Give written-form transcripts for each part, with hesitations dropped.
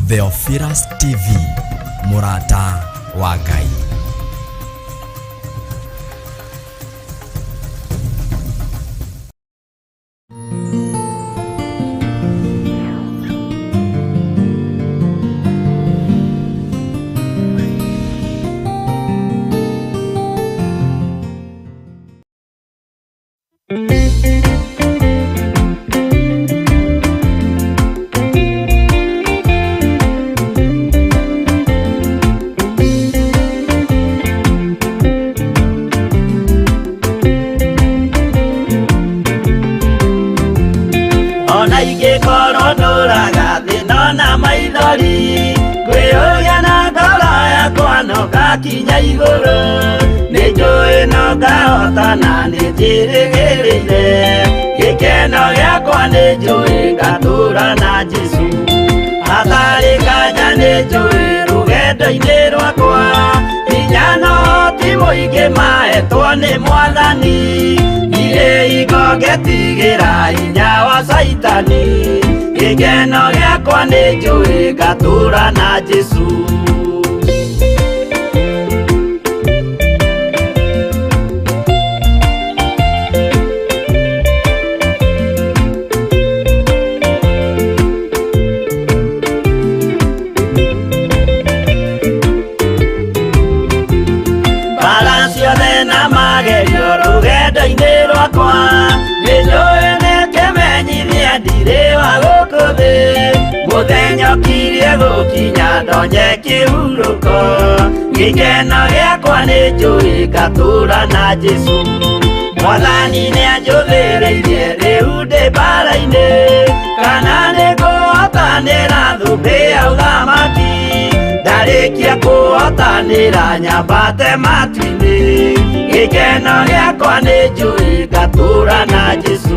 Theophilus TV, mũrata wa Ngai. Ona ingĩkorwo ndũraga thĩna na maithori, ngwĩyũria na ngoro yakwa no ngakinya igũrũ. Nĩ njũĩ no ngahotana, nĩ njĩrĩgĩrĩire gĩkeno gĩakwa, nĩ njũĩ ngatũra na Jesũ. Hatarĩ nganja nĩ njũĩ rũgendo-inĩ rwakwa, hinya no ti mũingĩ mahetwo nĩ Mwathani. Ndirĩ hingo ngetigĩra hinya wa Caitani, gĩkeno gĩakwa nĩ njũĩ ngatũra na Jesũ. Mbara ciothe na magerio rũgendo-inĩ rwakwa, nĩ njũĩ nĩ kĩmenyithia ndirĩ wa gũkũ thĩ. Mũthenya ũkirie gũkinya ndonye kĩhurũko, gĩkeno gĩakwa nĩ njũĩ ngatũra na Jesũ. Mwathani nĩ anjũthĩrĩirie rĩu ndĩ mbara-inĩ, kana nĩ ngũhotanĩra thũmbĩ ya ũthamaki. Ndarĩkia kũhotanĩra nyambate matu-inĩ, gĩkeno gĩakwa nĩ njũĩ ngatũra na Jesũ.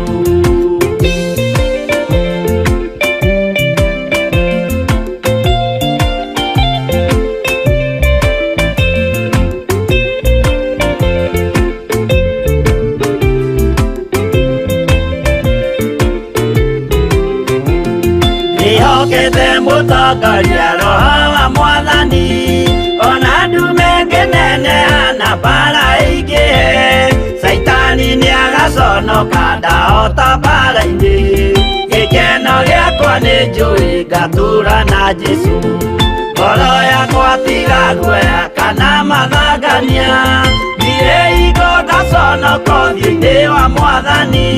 Ndĩhokete mũtongoria Roho wa Mwathani, ona ndume ngĩneneha na mbara ĩingĩhe, Caitani nĩagaconoka ndahota mbara-inĩ. Gĩkeno gĩakwa nĩ njũĩ ngatũra na Jesũ. Ngoro yakwa tiga guoya kana mathangania, ndirĩ hingo ngaconoka ũthiũ-inĩ wa Mwathani.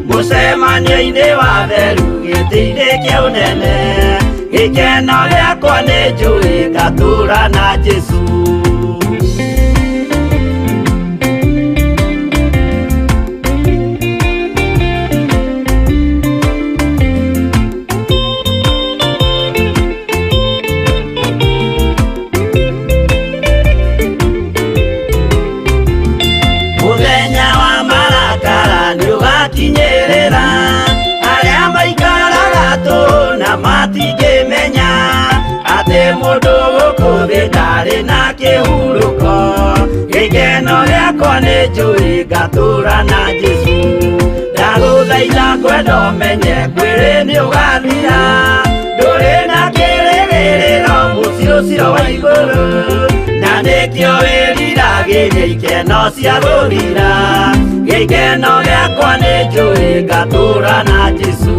Mũcemanio-inĩ wa theru gĩtĩ-inĩ kĩa ũnene, gĩkeno gĩakwa nĩ njũĩ ngatũra na Jesũ. Mũthenya wa marakara nĩũgakinyĩrĩra arĩa maikaraga tũhũ na matingĩmenya atĩ mũndũ gũkũ thĩ ndarĩ na kĩhurũko. Gĩkeno gĩakwa nĩ njũĩ ngatũra na Jesũ. Ndagũthaitha ngwenda ũmenye mwĩrĩ nĩũgathira, ndũrĩ na kĩrĩgĩrĩro mũciĩ ũcio wa igũrũ, na nĩkĩo wĩriragĩria ikeno cia gũthira. Gĩkeno gĩakwa nĩ njũĩ ngatũra na Jesũ.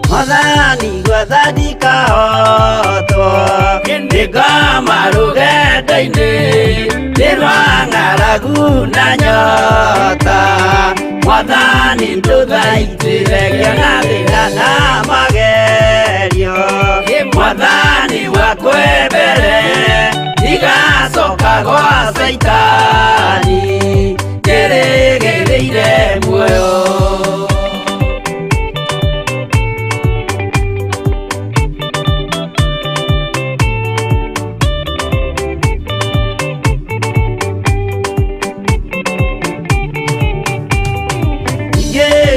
Mwathani gwetha ndikahotwo, nĩngoma rũgendo-inĩ, nĩ rwa ng'aragu na nyota. Mwathani ndũthaitĩre ngĩona thĩna na magerio, Mwathani wakwe mbere ndigacoka gwa Caitani, njĩrĩgĩrĩire muoyo.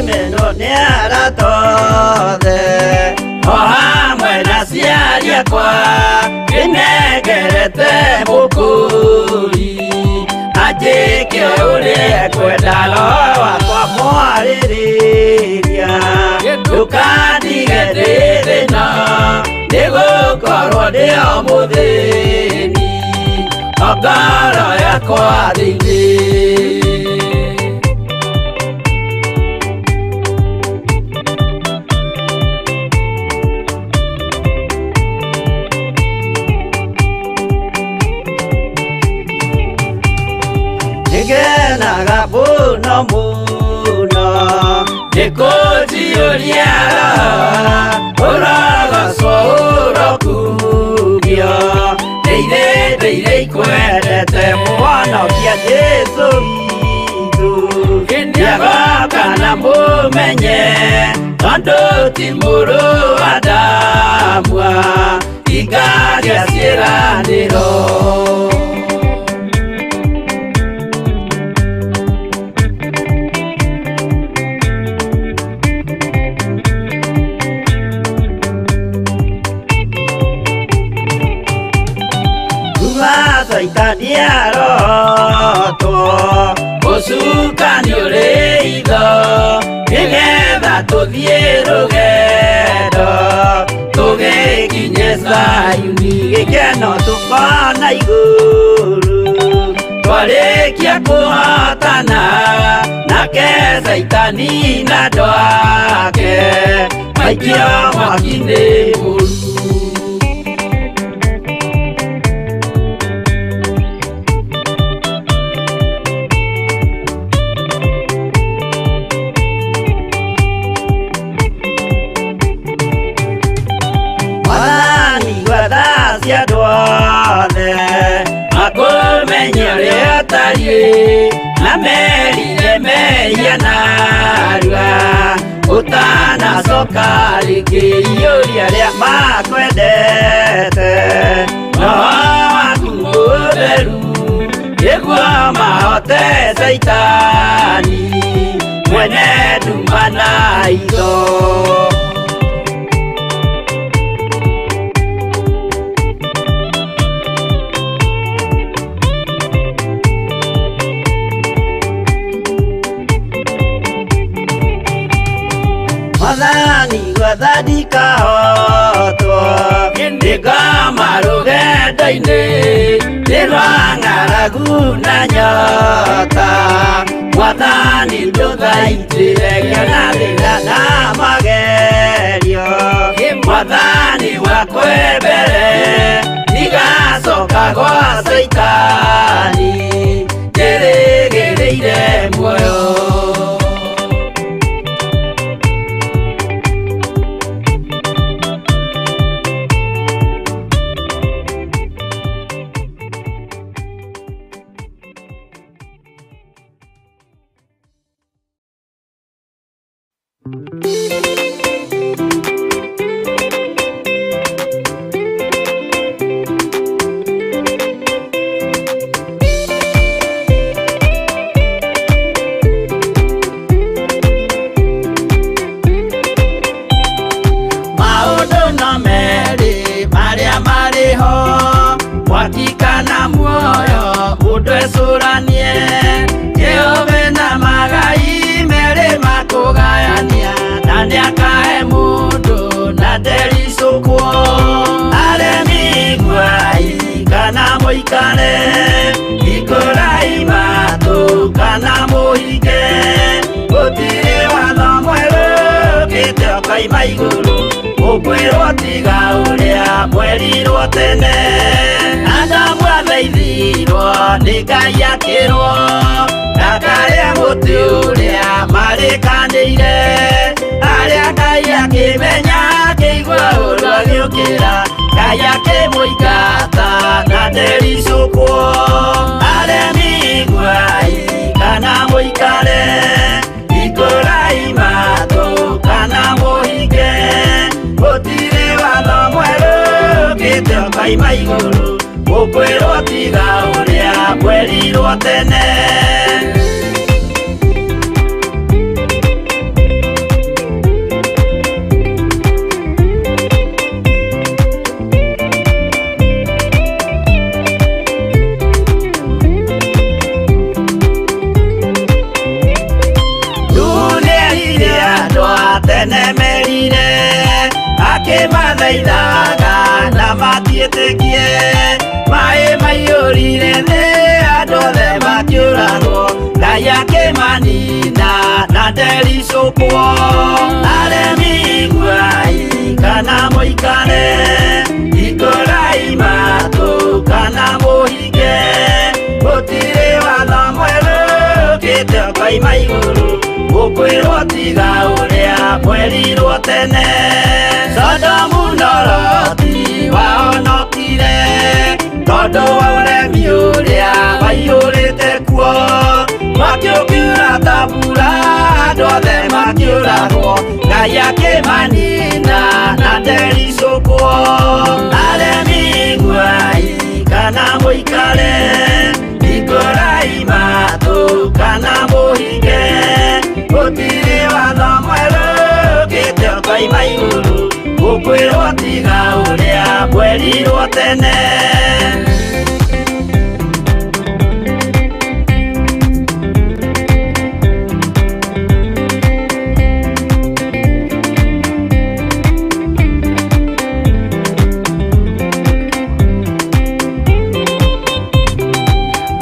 Ngĩmenwo nĩ arata othe o hamwe na aciari akwa ngĩnengerete mũkũri anjĩke ũrĩa ekwenda roho wakwa mwarĩrĩria ndũkandige ndĩ thĩna nĩgũkorwo ndĩ o mũthĩni o ngoro yakwa thĩinĩ. Nĩngenaga mũno mũno nĩ kũnjiyũria roho ũrogocwo ũrokumio ndĩire ndĩire ikwendete mũhonokia Jesũ witũ nĩagoka na mũmenye tondũ ti mũrũ wa Adamu ikaria ciĩranĩro. Kuma Caitani arotwo ũcukani ũrĩ itho nĩgetha tũthiĩ rũgendo tũgĩkinye Zayuni gĩkeno tũkona igũrũ twarĩkia kũhotana nake Caitani na andũ ake maikio mwaki-inĩ mũru. Mwathani gwetha cia andũ othe makũmenye ũrĩa ũtariĩ na merire mehia narua ũtanacoka rĩngĩ iyũria arĩa makwendete roho waku mũtheru nĩguo mahote Caitani mwene nduma na itho. Mwathani gwetha ndikahotwo nĩngoma rũgendo-inĩ nĩ rwa ng'aragu na nyota Mwathani ndũthaitĩre ngĩona thĩna na magerio Mwathani wakwe mbere ndigacoka gwa Caitani njĩrĩgĩrĩire muoyo. Maũndũ no merĩ marĩa marĩ ho mwaki kana muoyo mũndũ ecũranie Jehova na magai merĩ makũgayania na nĩakahe mũndũ na ndericũkwo aremi guai kana mũikare ikũrai matũ kana mũhinge gũtirĩ watho mwerũ ũkĩte ũkoima igũrũ ũkwĩrwo tiga ũrĩa mwerirwo tene Adamu athaithirwo nĩ Ngai akĩrwo ndakarĩe mũtĩ ũrĩa marĩkanĩire arĩa Ngai akĩmenya akĩigua ũru agĩũkĩra Ngai akĩmũingata na ndericũkwo aremi guai kana mũikare ikũrai matũ kana mũhinge gũtirĩ watho mwerũ ũkĩte ũkoima igũrũ ũkwĩrwo tiga ũrĩa mwerirwo tene. Mwene merire akĩmathaithaga na matiĩtĩkie. Maĩ maiyũrire thĩ andũ othe makĩũragwo, Ngai akĩmanina na ndericũkwo. Aremi iguai kana mũikare, hingũrai matũ kana mũhinge, gũtirĩ watho mwerũ ũkĩte ũkoima igũrũ, gũkwĩrwo tiga ũrĩa mwerirwo tene. Sodomu na Loti wahonokire tondũ wa ũremi ũrĩa waiyũrĩte kuo. Mwaki ũkiura ta mbura andũ othe makĩũragwo, Ngai akĩmanina na ndericũkwo. Aremi iguai kana mũikare, hingũrai matũ kana mũhinge, gũtirĩ watho mwerũ ũkĩte ũkoima igũrũ, gũkwĩrwo tiga ũrĩa mwerirwo tene.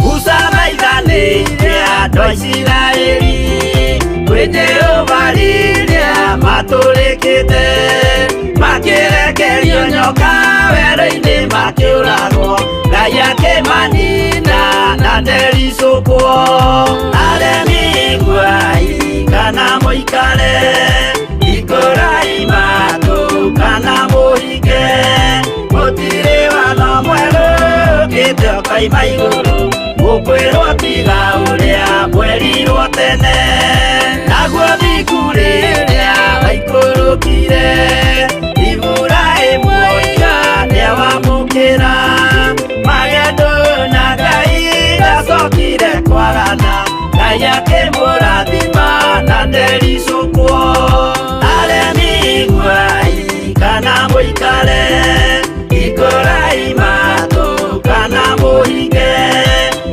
Musa maithanĩire andũ a Isiraeli kwĩ Jehova rĩrĩa matũrĩkĩte, makĩrekerio nyoka werũ-inĩ makĩũragwo, Ngai akĩmanina na ndericũkwo. Aremi iguai kana mũikare, hingũrai matũ kana mũhinge, gũtirĩ watho mwerũ ũkĩte ũkoima igũrũ, gũkwĩrwo tiga ũrĩa mwerirwo tene. Naguo thingu rĩrĩa waikũrũkire, Iburahĩmu oiga nĩawamũkĩra, magendo na Ngai ndacokire kwagana, Ngai akĩmũrathima na ndericũkwo. Aremi iguai kana mũikare, hingũrai matũ kana mũhinge,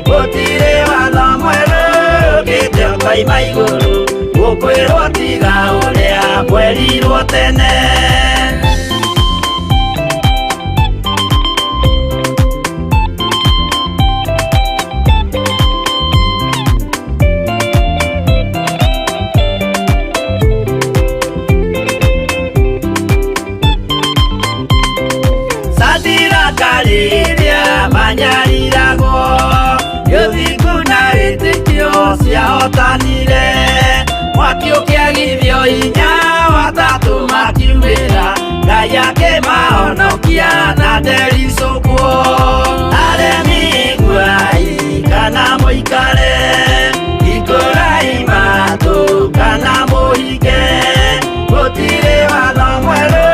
gũtirĩ watho mwerũ ũkĩte ũkoima igũrũ, gũkwĩrwo tiga ũrĩa mwerirwo tene. Sadiraka rĩrĩa manyariragwo, ũthingu na wĩtĩkio ciahotanire, mwaki ũkĩagithio hinya watatũ makiumĩra, Ngai akĩmahonokia na ndericũkwo. Aremi iguai kana mũikare, hingũrai matũ kana mũhinge, gũtirĩ watho mwerũ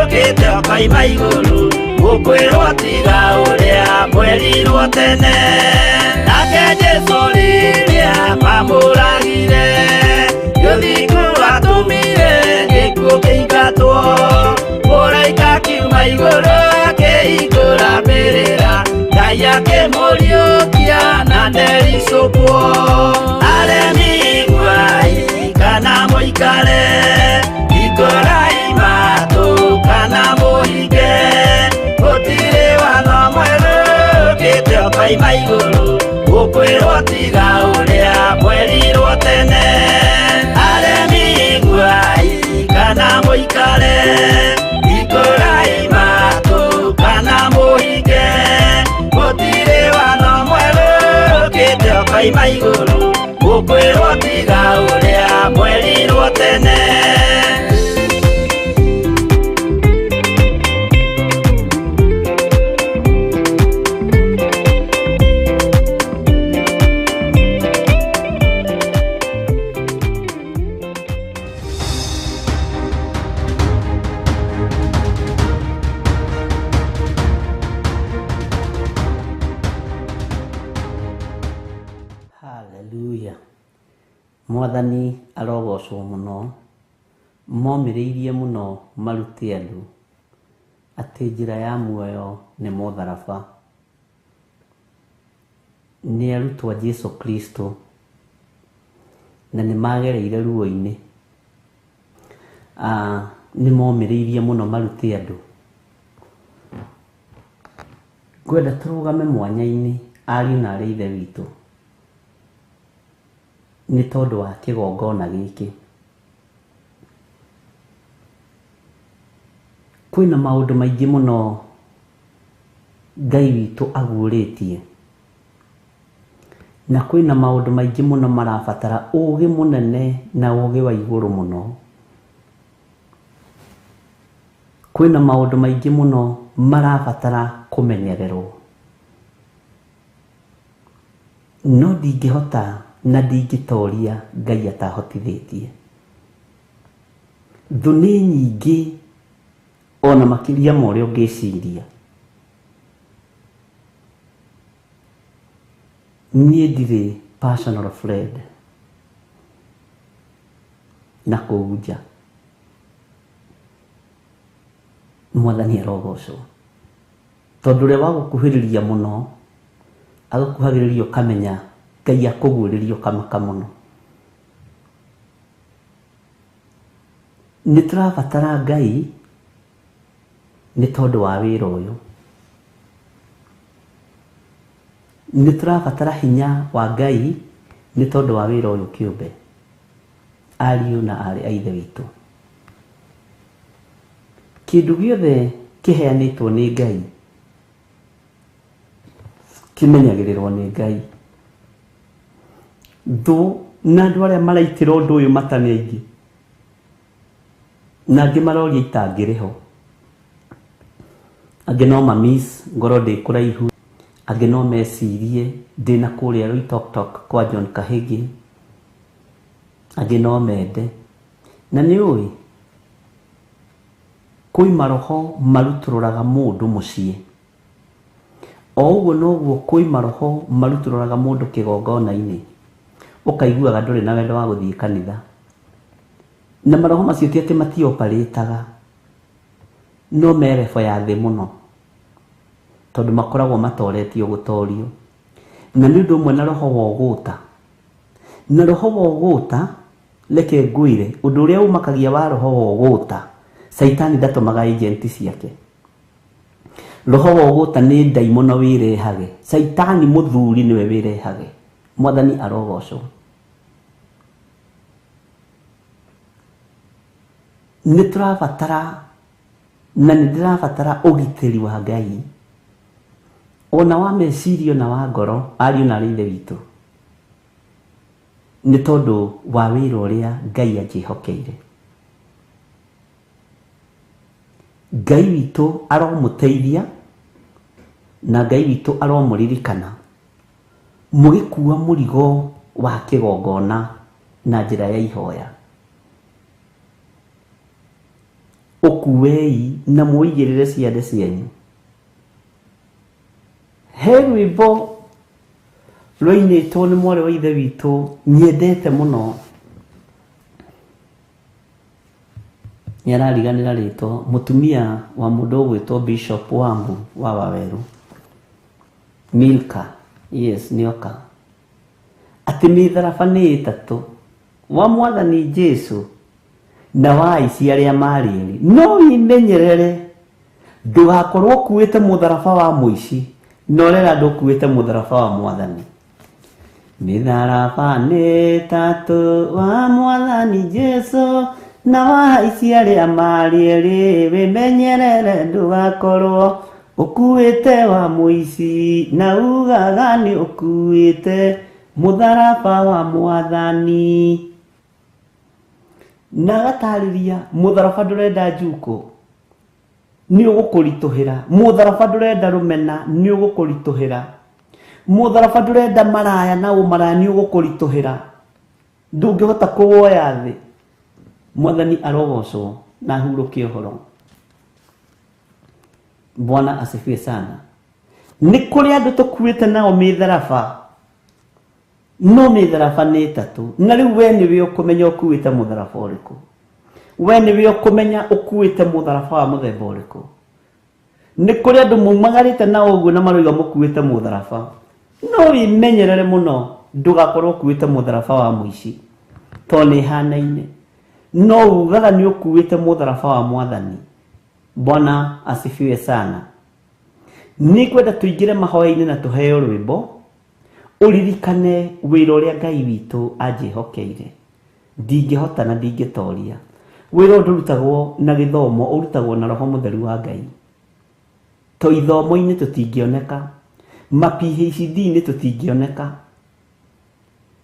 ũkĩte ũkoima igũrũ, gũkwĩrwo tiga ũrĩa mwerirwo tene. Nake Jesũ rĩrĩa mamũragire, ũthingu watũmire gĩkuũ kĩingatwo, mũraika akiuma igũrũ akĩhingũra mbĩrĩra, Ngai akĩmũriũkia na ndericũkwo. Aremi iguai kana mũikare, hingũrai matũ kana mũhinge, gũtirĩ watho mwerũ ũkĩte ũkoima igũrũ, gũkwĩrwo tiga ũrĩa mwerirwo tene. Aremi iguai kana mũikare, hingũrai matũ kana mũhinge, gũtirĩ watho mwerũ ũkĩte ũkoima igũrũ, gũkwĩrwo tiga ũrĩa mwerirwo tene. Haleluya. Mwathani arogocwo mũno, momĩrĩirie mũno marute andũ atĩ njĩra ya muoyo nĩ mũtharaba. Nĩ arutwo a Jesu Kristo na nĩ magereire ruo-inĩ. Nĩ momĩrĩirie mũno marute andũ. Ngwenda tũrũgame mwanya-inĩ ariũ na aarĩ a Ithe witũ nĩ tondũ wa kĩgongona gĩkĩ. Kwĩna maũndũ maingĩ mũno Ngai witũ aguũrĩtie, na kwĩna maũndũ maingĩ mũno marabatara ũgĩ mũnene na ũgĩ wa igũrũ mũno. Kwĩna maũndũ maingĩ mũno marabatara kũmenyererwo. No ndingĩhota na ndingĩtoria Ngai atahotithĩtie. Thũ nĩ nyingĩ ona makĩria ma ũrĩa ũngĩciria. Niĩ ndirĩ personal friend na kũu nja. Mwathani arogocwo. Tondũ ũrĩa wagũkuhĩrĩria mũno, agũkuhagĩrĩria ũkamenya Ngai akũguũrĩria ũkamaka mũno. Nĩ tũrabatara Ngai nĩ tondũ wa wĩra ũyũ. Nĩ tũrabatara hinya wa Ngai nĩ tondũ wa wĩra ũyũ kĩũmbe, ariũ na aarĩ a Ithe witũ. Kĩndũ gĩothe kĩheanĩtwo nĩ Ngai kĩmenyagĩrĩrwo nĩ Ngai. Thũ na andũ arĩa maraitĩra ũndũ ũyũ mata nĩ aingĩ, na angĩ maroria itangĩrĩ ho. Angĩ no ma miss ngorwo ndĩ kũraihu, angĩ no mecirie ndĩna kũrĩa Loitoktok kwa John Kahĩgĩ, angĩ no mende. Na nĩ ũĩ, kwĩ maroho marutũrũraga mũndũ mũciĩ. O ũguo noguo kwĩ maroho marutũrũraga mũndũ kĩgongona-inĩ, ũkaiguaga ndũrĩ na wendo wa gũthiĩ kanitha. Na maroho macio ti atĩ matioparĩtaga, no me level ya thĩ mũno, tondũ makoragwo matoretio gũtorio. Na nĩ ũndũ ũmwe na roho wa ũgũta. Na roho wa ũgũta, reke ngwĩre, ũndũ ũrĩa ũmakagia wa roho wa ũgũta, Caitani ndatũmaga agent ciake. Roho wa ũgũta nĩ ndaimono wĩrehage. Caitani mũthuri nĩwe wĩrehage. Mwathani arogocwo. Nĩ tũrabatara na nĩ ndĩrabatara ũgitĩri wa Ngai ona wa meciria ona wa ngoro, ariũ na aarĩ a Ithe witũ, nĩ tondũ wa wĩra ũrĩa Ngai anjĩhokeire. Ngai witũ aromũteithia na Ngai witũ aromũririkana mũgĩkua mũrigo wa kĩgongona na njĩra ya ihoya. Ũkuei na mũigĩrĩre ciande cianyu. He rwĩmbo rwainĩtwo nĩ mwarĩ wa ithe witũ nyendete mũno. Nĩ arariganĩra rĩtwa, mũtumia wa mũndũ ũgwĩtwo Bishop Wambu wa Wawerũ. Milka, yes, nĩoka. Atĩ mĩtharaba nĩ ĩtatũ, wa Mwathani Jesu na wa aici arĩa marĩ erĩ. No wĩmenyerere ndũgakorwo ũkuĩte mũtharaba wa mũici na ũrera ndũkuĩte mũtharaba wa Mwathani. Mĩtharaba nĩ ĩtatũ wa Mwathani Jesu na wa aici arĩa marĩ erĩ, wĩmenyerere ndũgakorwo ũkuĩte wa mũici na ugaga nĩ ũkuĩte mũtharaba wa Mwathani. Na agatarĩria mũtharaba ndũrenda njukũ, nĩ ũgũkũritũhĩra. Mũtharaba ndũrenda rũmena, nĩ ũgũkũritũhĩra. Mũtharaba ndũrenda maraya na ũmaraya, nĩ ũgũkũritũhĩra. Ndũngĩhota kũwoya thĩ. Mwathani arogocwo na ahurũke ũhoro. Bwana asifiwe sana. Nĩ kũrĩ andũ tũkuĩte nao mĩtharaba, no mĩtharaba nĩ ĩtatũ. Na rĩu we nĩwe ũkũmenya ũkuĩte mũtharaba ũrĩkũ. We nĩwe ũkũmenya ũkuĩte mũtharaba wa mũthemba ũrĩkũ. Nĩ kũrĩ andũ mumagarĩte na ũguo na maroiga mũkuĩte mũtharaba. No wĩmenyerere mũno ndũgakorwo ũkuĩte mũtharaba wa mũici, tondũ nĩ ĩhanaine. No ugaga nĩ ũkuĩte mũtharaba wa mwathani. Bwana asifiwe sana. Nĩngwenda tũingĩre mahoya-inĩ na tũheo rwĩmbo, ũririkane wĩra ũrĩa Ngai witũ anjĩhokeire. Ndingĩhota na ndingĩtoria. Wĩra ũyũ ndũrutagwo na gĩthomo, ũrutagwo na roho mũtheru wa Ngai. To ithomo-inĩ tũtingĩoneka, ma PhD-inĩ tũtingĩoneka,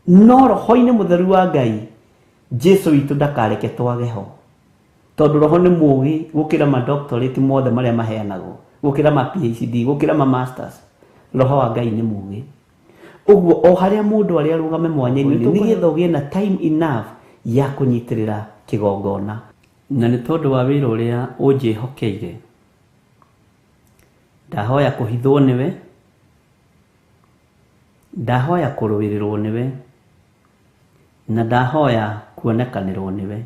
no roho-inĩ mũtheru wa Ngai Jesu witũ ndakareke twage ho, tondũ roho nĩ mũũgĩ gũkĩra ma doctorate mothe marĩa maheanagwo, gũkĩra ma PhD, gũkĩra ma masters. Roho wa Ngai nĩ mũũgĩ. Ũguo o harĩa mũndũ arĩ arũgame mwanya-inĩ nĩgetha ũgĩe na time enough ya kũnyitĩrĩra kĩgongona. Na nĩ tondũ wa wĩra ũrĩa ũnjĩhokeire, ndahoya kũhithwo nĩwe, ndahoya kũrũĩrĩrwo nĩwe, na ndahoya kuonekanĩrwo nĩwe.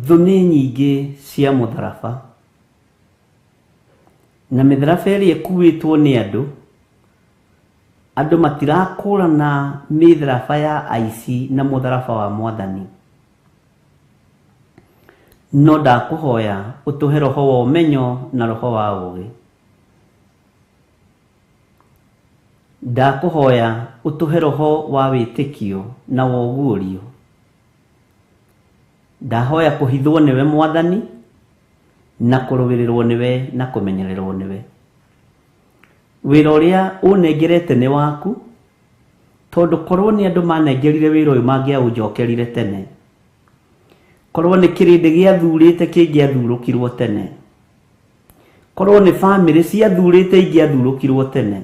Thũ nĩ nyingĩ cia mũtharaba, na mĩtharaba ĩrĩa ĩkuĩtwo nĩ andũ, andũ matirakũrana mĩtharaba ya aici na mũtharaba wa mwathani. No ndakũhoya ũtũhe roho wa ũmenyo na roho wa ũũgĩ. Ndakũhoya ũtũhe roho wa wĩtĩkio na wa ũguũrio. Ndahoya kũhithwo nĩwe mwathani, na kũrũĩrĩrwo nĩwe na kũmenyererwo nĩwe. Wĩra ũrĩa ũnengerete nĩ waku, tondũ korwo nĩ andũ manengerire wĩra ũyũ mangĩaũnjokerire tene. Korwo nĩ kĩrĩndĩ gĩathurĩte kĩngĩathurũkirwo tene. Korwo nĩ bamĩrĩ ciathurĩte ingĩathurũkirwo tene.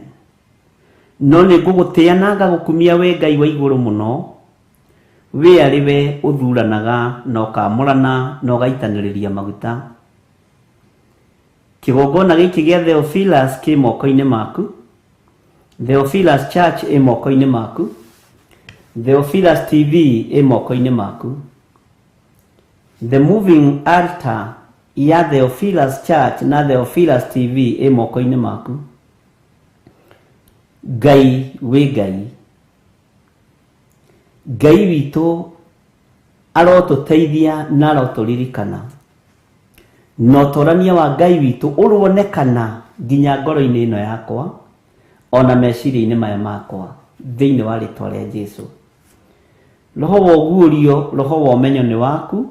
No nĩ ngũgũtĩa na ngagũkumia we Ngai wa igũrũ mũno, we arĩ we ũthuranaga na ũkamũrana na ũgaitanĩrĩria maguta. Kĩgongona gĩkĩ gĩa Theophilus kĩ moko-inĩ maku, Theophilus Church ĩ moko-inĩ maku, Theophilus TV ĩ moko-inĩ maku. The Moving Altar ya Theophilus Church na Theophilus TV ĩ moko-inĩ maku. Ngai wĩ Ngai. Ngai witũ arotũteithia na arotũririkana. Na ũtorania wa Ngai witũ ũronekana nginya ngoro-inĩ ĩno yakwa, ona meciria-inĩ maya makwa, thĩinĩ wa rĩtwa rĩa Jesu. Roho wa ũguũrio, roho wa ũmenyo nĩ waku,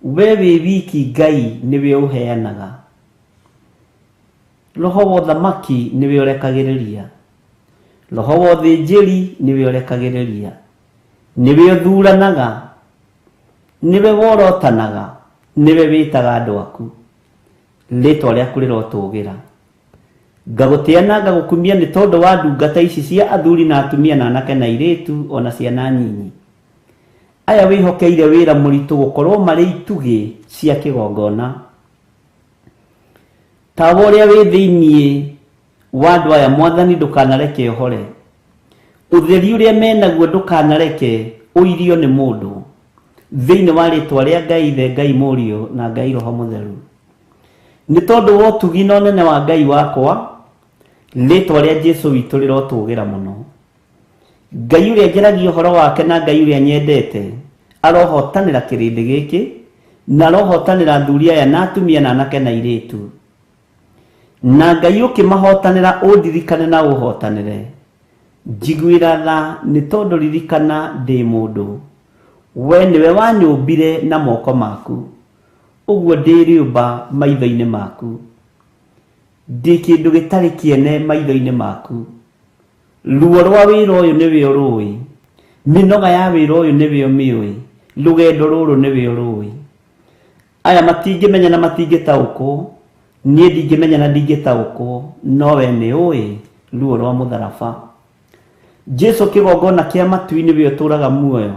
we wĩ wiki Ngai nĩwe ũheanaga. Roho wa ũthamaki nĩwe ũrekagĩrĩria. Roho wa ũthĩnjĩri nĩwe ũrekagĩrĩria. Nĩwe ũthuranaga, nĩwe worotanaga, nĩwe wĩtaga andũ aku. Rĩtwa rĩaku rĩrotũgĩra. Ngagũtĩa na ngagũkumia nĩ tondũ wa ndungata ici cia athuri na atumia na anake na airĩtu ona ciana nyinyi. Aya wĩhokeire wĩra mũritũ gũkorwo marĩ itugĩ cia kĩgongona. Tawa ũrĩa wĩ thĩiniĩ wa andũ aya mwathani ndũkanareke ũhore. Ũtheri ũrĩa menaguo ndũkanareke ũirio nĩ mũndũ. Thĩinĩ wa rĩtwa rĩa Ngai Ithe, Ngai Mũriũ na Ngai Roho Mũtheru. Nĩ tondũ wa ũtugi na ũnene wa Ngai wakwa, rĩtwa rĩa Jesu witũ rĩrotũgĩra mũno. Ngai ũrĩa njaragia ũhoro wake na Ngai ũrĩa nyendete arohotanĩra kĩrĩndĩ gĩkĩ, na arohotanĩra athuri aya na atumia na anake na airĩtu. Na Ngai ũkĩmahotanĩra ũndirikane na ũhotanĩre. Njiguĩra tha nĩ tondũ ririkana ndĩ mũndũ. We nĩwe wanyũmbire na moko maku, ũguo ndĩ rĩũmba maitho-inĩ maku. Ndĩ kĩndũ gĩtarĩ kĩene maitho-inĩ maku. Ruo rwa wĩra ũyũ nĩwe ũrũĩ, mĩnoga ya wĩra ũyũ nĩwe ũmĩũĩ, rũgendo rũrũ nĩwe ũrũĩ. Aya matingĩmenya na matingĩtaũkwo, niĩ ndingĩmenya na ndingĩtaũkwo, no we nĩ ũĩ ruo rwa mũtharaba. Jesu kĩgongona kĩa matu-inĩ nĩwe ũtũũraga muoyo.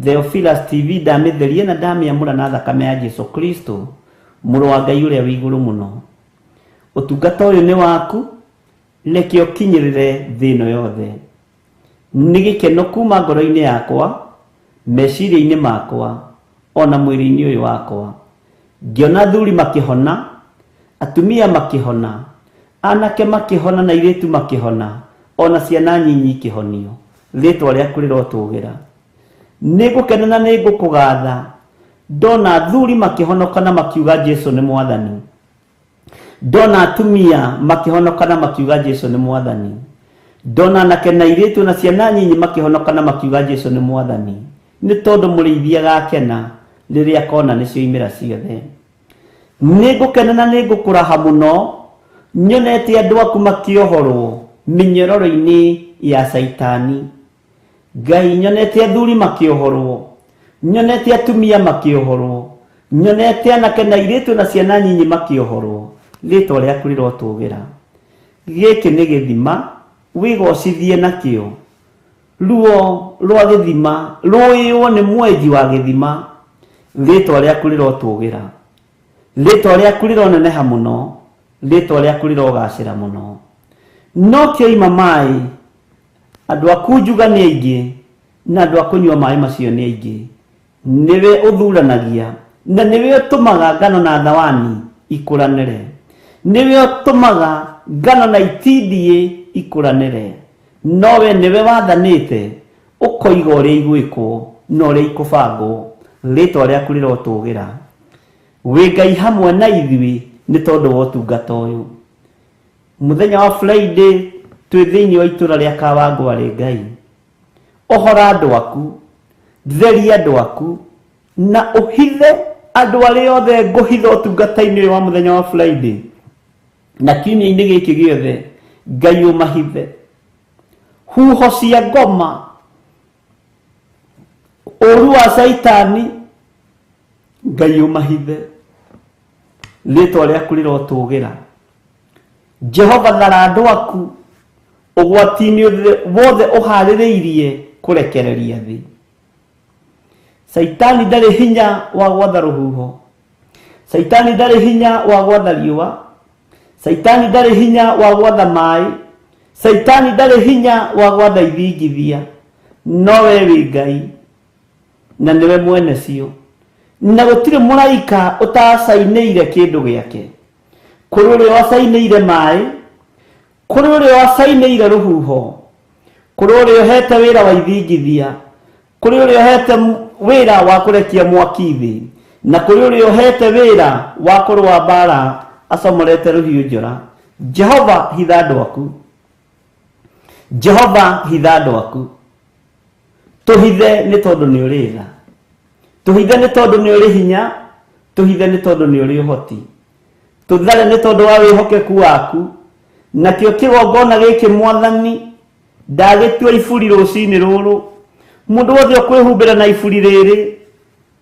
Theophilus TV ndamĩtheria na ndamĩamũra na thakame ya Jesu Kristo, mũrũ wa Ngai ũrĩa wĩ igũrũ mũno. Ũtungata ũyũ nĩ waku, reke ũkinyĩrĩre thĩ ĩno yothe. Nĩ gĩkeno kuma ngoro-inĩ yakwa, meciria-inĩ makwa, ona mwĩrĩ-inĩ ũyũ wakwa. Ngĩona athuri makĩhona, atumia makĩhona, anake makĩhona na airĩtu makĩhona, ona ciana nyinyi ikĩhonio. Rĩtwa rĩaku rĩrotũgĩra. Nĩ ngũkena na nĩ ngũkũgatha ndona athuri makĩhonoka na makiuga Jesu nĩ mwathani. Ndona atumia makĩhonoka na makiuga Jesu nĩ mwathani. Ndona anake na airĩtu na ciana nyinyi makĩhonoka na makiuga Jesu nĩ mwathani. Nĩ tondũ mũrĩithi agakena rĩrĩa akona nĩcio imera ciothe. Nĩ ngũkena na nĩ ngũkũraha mũno nyonete andũ aku makĩohorwo mĩnyororo-inĩ ya caitani. Ngai nyonete athuri makĩohorwo, nyonete atumia makĩohorwo, nyonete anake na airĩtu na ciana nyinyi makĩohorwo. Rĩtwa rĩaku rĩrotũgĩra. Gĩkĩ nĩ gĩthima wĩgocithie nakĩo. Ruo rwa gĩthima rũĩywo nĩ mwenji wa gĩthima. Rĩtwa rĩaku rĩrotũgĩra. Rĩtwa rĩaku rĩroneneha mũno. Rĩtwa rĩaku rĩrogacĩra mũno. No kĩoima maĩ andũ a kunjuga nĩ aingĩ na andũ a kũnyua maĩ macio nĩ aingĩ. Nĩwe ũthuranagia na nĩwe ũtũmaga ngano na thawani ikũranĩre. Nĩwe ũtũmaga ngano na itindiĩ ikũranĩre. Nowe nĩwe wathanĩte ũkoiga ũrĩa igwĩkwo na ũrĩa ikũbangwo. Rĩtwa rĩaku rĩrotũgĩra. Wĩ Ngai hamwe na ithuĩ nĩ tondũ wa ũtungata ũyũ. Mũthenya wa Friday twĩ thĩinĩ wa itũra rĩa Kawangware Ngai. Ohora andũ aku, theria andũ aku, na ũhithe andũ arĩa othe ngũhitha ũtungata-inĩ ũyũ wa mũthenya wa Friday na kiumia-inĩ gĩkĩ gĩothe. Ngai ũmahithe huho cia ngoma, ũru wa caitani. Ngai ũmahithe. Rĩtwa rĩaku rĩrotũgĩra. Jehova thara andũ aku ũgwati-inĩ wothe ũharĩrĩirie kũrekereria thĩ. Caitani ndarĩ hinya wa gwatha rũhuho. Caitani ndarĩ hinya wa gwatha riũa. Caitani ndarĩ hinya wa gwatha maĩ. Caitani ndarĩ hinya wa gwatha ithingithia. No we wĩ Ngai na nĩwe mwene cio. Na gũtirĩ mũraika ũtacainĩire kĩndũ gĩake. Kũrĩ ũrĩa wacainĩire maĩ, kũrĩ ũrĩa wacainĩire rũhuho, kũrĩ ũrĩa ũhete wĩra wa ithingithia, kũrĩ ũrĩa ũhete wĩra wa kũrekia mwaki thĩ, na kũrĩ ũrĩa ũhete wĩra wa kũrũa mbara acomorete rũhiũ njora. Jehova hitha andũ aku. Jehova hitha andũ aku. Tũhithe nĩ tondũ nĩ ũrĩ tha. Tũhithe nĩ tondũ nĩ ũrĩ hinya. Tũhithe nĩ tondũ nĩ ũrĩ ũhoti. Tũthare nĩ tondũ wa wĩhokeku waku. Nakĩo kĩgongona gĩkĩ mwathani ndagĩtua iburi rũcinĩ rũrũ. Mũndũ wothe ũkwĩhumbĩra na iburi rĩrĩ,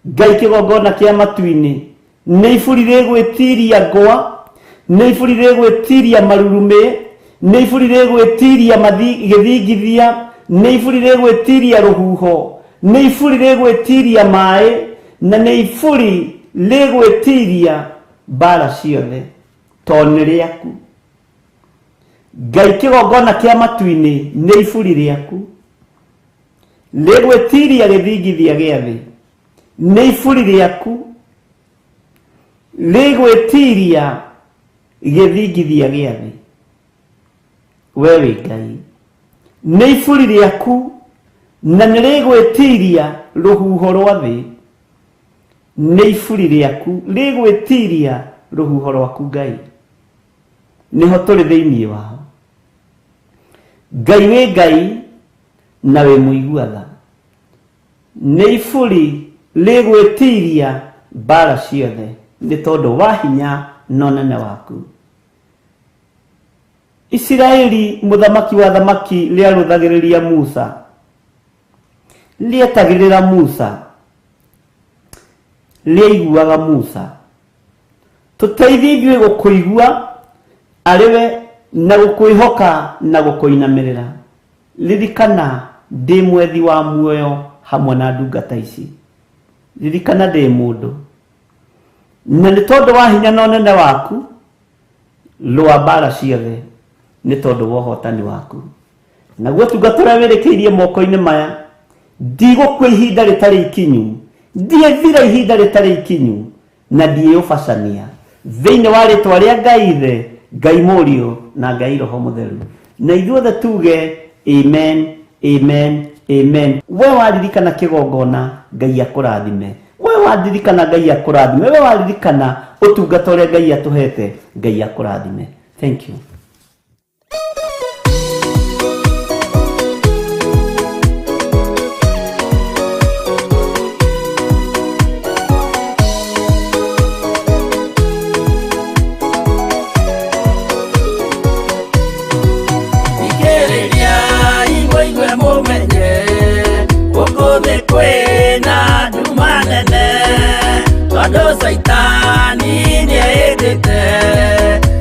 Ngai kĩgongona kĩa matu-inĩ nĩ iburi rĩgwĩtiria ngwa, nĩ iburi rĩgwĩtiria marurumĩ, nĩ iburi rĩgwĩtiria gĩthingithia, nĩ iburi rĩgwĩtiria rũhuho, nĩ iburi rĩgwĩtiria maĩ, na nĩ iburi rĩgwĩtiria mbara ciothe, tondũ nĩ rĩaku. Ngai kĩgongona kĩa matu-inĩ nĩ iburi rĩaku rĩgwĩtiria gĩthingithia gĩa thĩ, nĩ iburi rĩaku rĩgwĩtiria gĩthingithia gĩa thĩ. We wĩ Ngai, nĩ iburi rĩaku na nĩ rĩgwĩtiria rũhuho rwa thĩ, nĩ iburi rĩaku rĩgwĩtiria rũhuho rwaku Ngai. Nĩho tũrĩ thĩinĩ wao. Ngai wĩ Ngai na wĩ mũigua tha. Nĩ iburi rĩgwĩtiria mbara ciothe nĩ tondũ wa hinya na ũnene waku. Isiraeli mũthamaki wa thamaki rĩarũthagĩrĩria Musa, rĩetagĩrĩra Musa, rĩaiguaga Musa. Tũteithie ithuĩ gũkũigua arĩ we na gũkwĩhoka na gũkũinamĩrĩra. Ririkana ndĩ mwethi wa muoyo hamwe na ndungata ici. Ririkana ndĩ mũndũ. Na nĩ tondũ wa hinya na ũnene waku, rũa mbara ciothe nĩ tondũ wa ũhotani waku. Naguo ũtungata ũrĩa wĩrĩkĩirie moko-inĩ maya, ndigũkua ihinda rĩtarĩ ikinyu, ndiĩthira ihinda rĩtarĩ ikinyu, na ndiĩũbacania. Thĩinĩ wa rĩtwa rĩa Ngai Ithe, Ngai Mũriũ, na Ngai Roho Mũtheru. Na ithuothe tuge amen, amen, Amen. We waririkana kĩgongona, Ngai akũrathime. We waririkana, Ngai akũrathime. We waririkana ũtungata ũrĩa Ngai atũhete, Ngai akũrathime. Thank you. Thikĩrĩria mũigue mũmenye gũkũ thĩ kwĩna nduma nene, tondũ caitani nĩehĩtĩte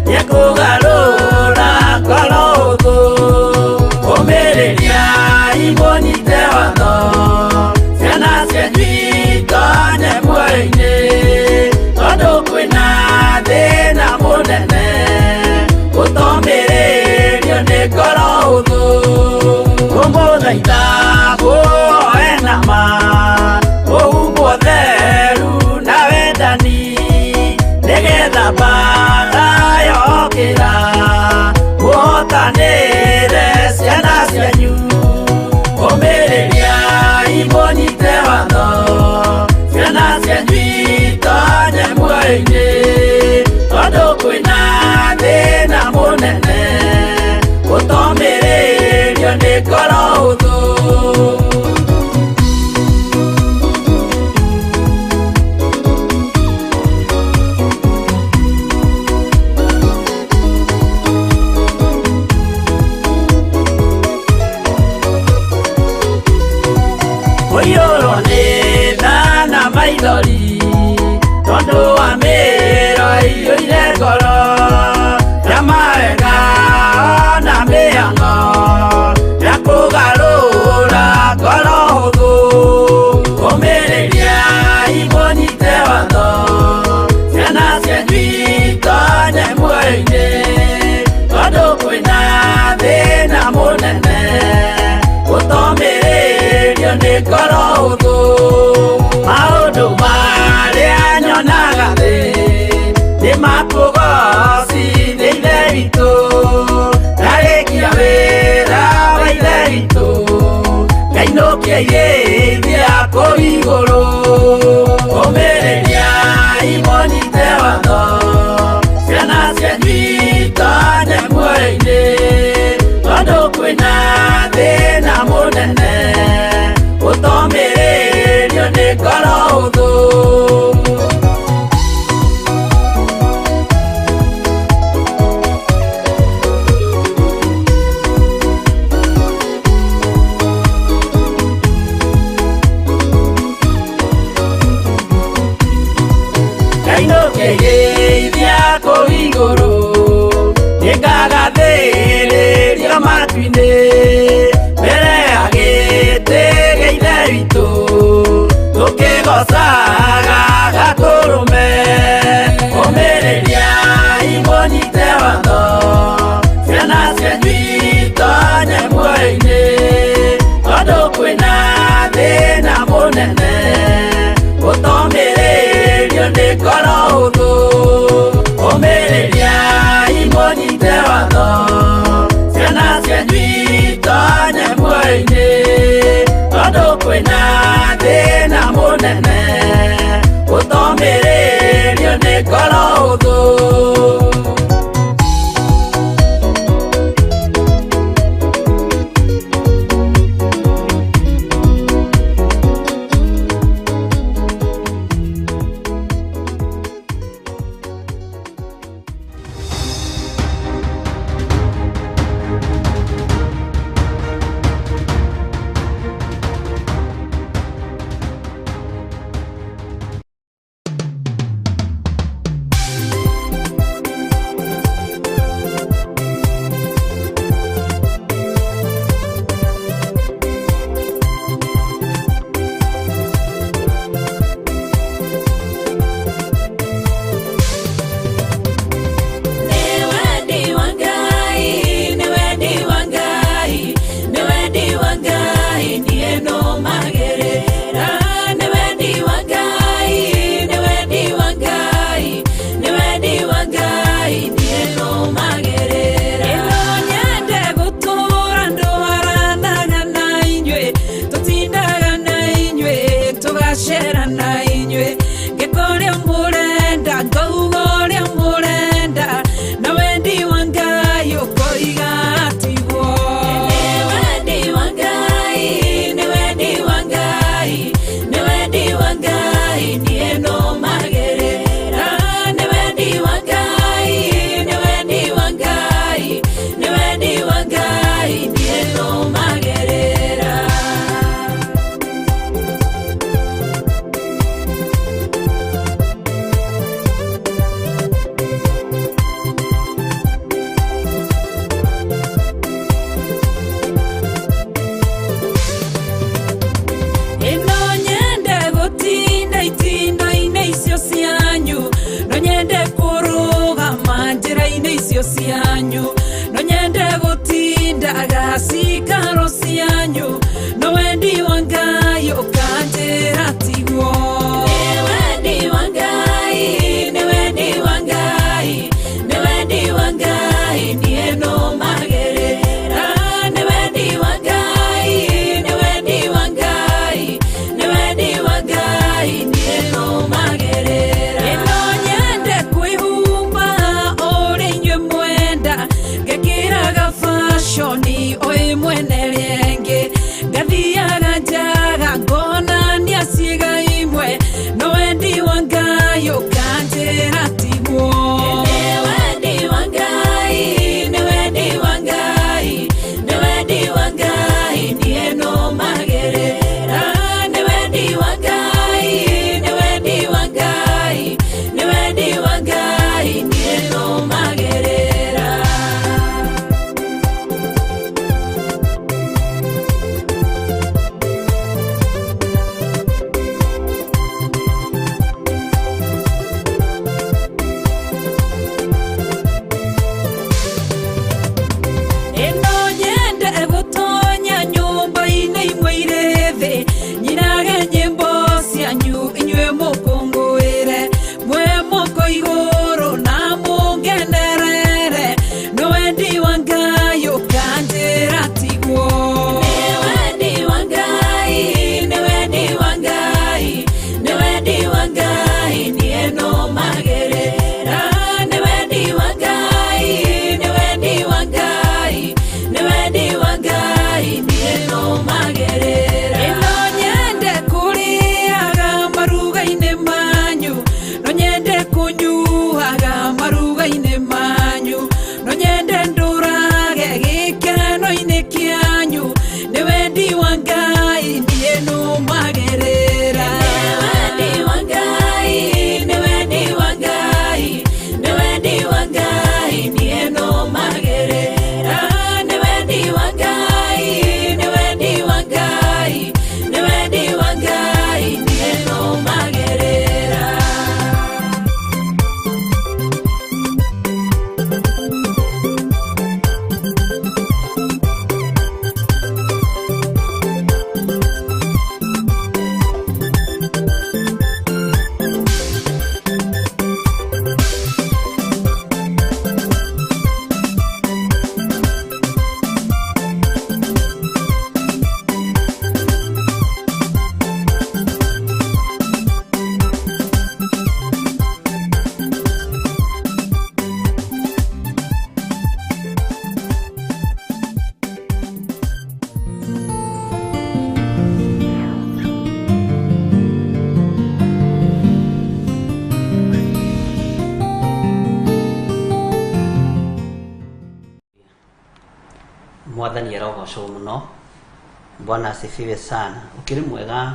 nĩekũgarũra ngoro ũthũ. Ũmĩrĩria mũnyite watho, ciana cianyu itonye muoyo-inĩ, tondũ kwĩna thĩna mũnene gũtomĩrĩrio nĩ ngoro ũthũ. Kũmũthaitha muoe nama mũhumbwo theru na wendani, nĩgetha mbara yokĩra mũhotanĩre ciana cianyu. Ũmĩrĩria mũnyite watho, ciana cianyu itonye muoyo-inĩ, tondũ kwĩna thĩna mũnene gũtomĩrĩrio nĩ ngoro ũthũ. Kũiyũrwo nĩ tha na maithori, tondũ wa mĩro ĩiyũire ngoro ya mawega na mĩhang'o ya kũgarũra ngoro hũthũ. Ũmĩrĩria mũnyite watho, ciana cianyu itonye muoyo-inĩ, tondũ kwĩna thĩna mũnene gũtomĩrĩrio nĩ ngoro hũthũ. Maũndũ marĩa nyonaga thĩ nĩ makũgocithia Ithe witũ, ndarĩkia wĩra wa Ithe witũ ngainũkia irĩithia kũu igũrũ. Ũmĩrĩria mũnyite watho, ciana cianyu itonye muoyo-inĩ, tondũ kwĩna thĩna mũnene gũtomĩrĩrio nĩ ngoro hũthũ. Ngainũkĩgeithia kũu igũrũ, nĩngagathĩrĩrio matu-inĩ, mbere ya gĩtĩ gĩa Ithe witũ, tũkĩgocaga Gatũrũme. Ũmĩrĩria mũnyite watho, ciana cianyu itonye muoyo-inĩ, tondũ kwĩna thĩna mũnene gũtomĩrĩrio nĩ ngoro hũthũ. Ũmĩrĩria mũnyite watho, ciana cianyu itonye muoyo-inĩ, tondũ kwĩna thĩna mũnene gũtomĩrĩrio nĩ ngoro hũthũ. Ngacera na inyuĩ ngĩka ũrĩa mũrenda, ngauga ũrĩa mũrenda, na wendi wa Ngai ũkoiga tiguo. Nĩ wendi wa Ngai, nĩ wendi wa Ngai, nĩ wendi wa Ngai niĩ nũmagĩrĩra. Nĩ wendi wa Ngai, nĩ wendi wa Ngai, nĩ wendi wa Ngai niĩ nũmagĩrĩra. Ĩno nyende gũtinda itindo-inĩ icio cianyu, no nyende kũrũgama njĩra-inĩ icio cianyu, no nyende gũtindaga cikaro cianyu, no wendi wa Ngai ũkanjĩra tiguo. Nĩ wendi wa Ngai, nĩ wendi wa Ngai, nĩ wendi wa Ngai niĩ nũmagĩrĩra. Nĩ wendi wa Ngai, nĩ wendi wa Ngai, nĩ wendi wa Ngai niĩ nũmagĩrĩra. Ĩno nyende kwĩhumba ũrĩa inyuĩ mwenda, ngekĩraga fashion o ĩmwe na ĩrĩa ĩngĩ, ngathiaga njaga ngonania ciĩga imwe, no wendi wa Ngai ũkanjĩra tiguo. Nĩ wendi wa Ngai, nĩ wendi wa Ngai, nĩ wendi wa Ngai niĩ nũmagĩrĩra. Nĩ wendi wa Ngai, nĩ wendi wa Ngai, nĩ wendi wa Ngai niĩ nũmagĩrĩra. Ĩno nyende gũtonya nyũmba-inĩ imwe irĩ thĩ, nyinage nyĩmbo cianyu inyuĩ mũkũngũĩre, mwĩ moko igũrũ na mũngenerere, no wendi wa Ngai ũkanjĩra tiguo. Nĩ wendi wa Ngai, nĩ wendi wa Ngai, nĩ wendi wa Ngai niĩ nũmagĩrĩra. Nĩ wendi wa Ngai, nĩ wendi wa Ngai, nĩ wendi wa Ngai niĩ nũmagĩrĩra. Ĩno nyende kũrĩaga maruga-inĩ manyu, no nyende kũnyuaga maruga-inĩ manyu, no nyende ndũrage gĩkeno-inĩ kĩanyu, nĩ wendi wa Ngai niĩ nũmagĩrĩra. Nĩ wendi wa Ngai, nĩ wendi wa Ngai, nĩ wendi wa Ngai niĩ nũmagĩrĩra. Nĩ wendi wa Ngai, nĩ wendi wa Ngai, nĩ wendi wa Ngai niĩ nũmagĩrĩra. Mwathani arogocwo muno. Bwana asifiwe sana. Ukiri mwega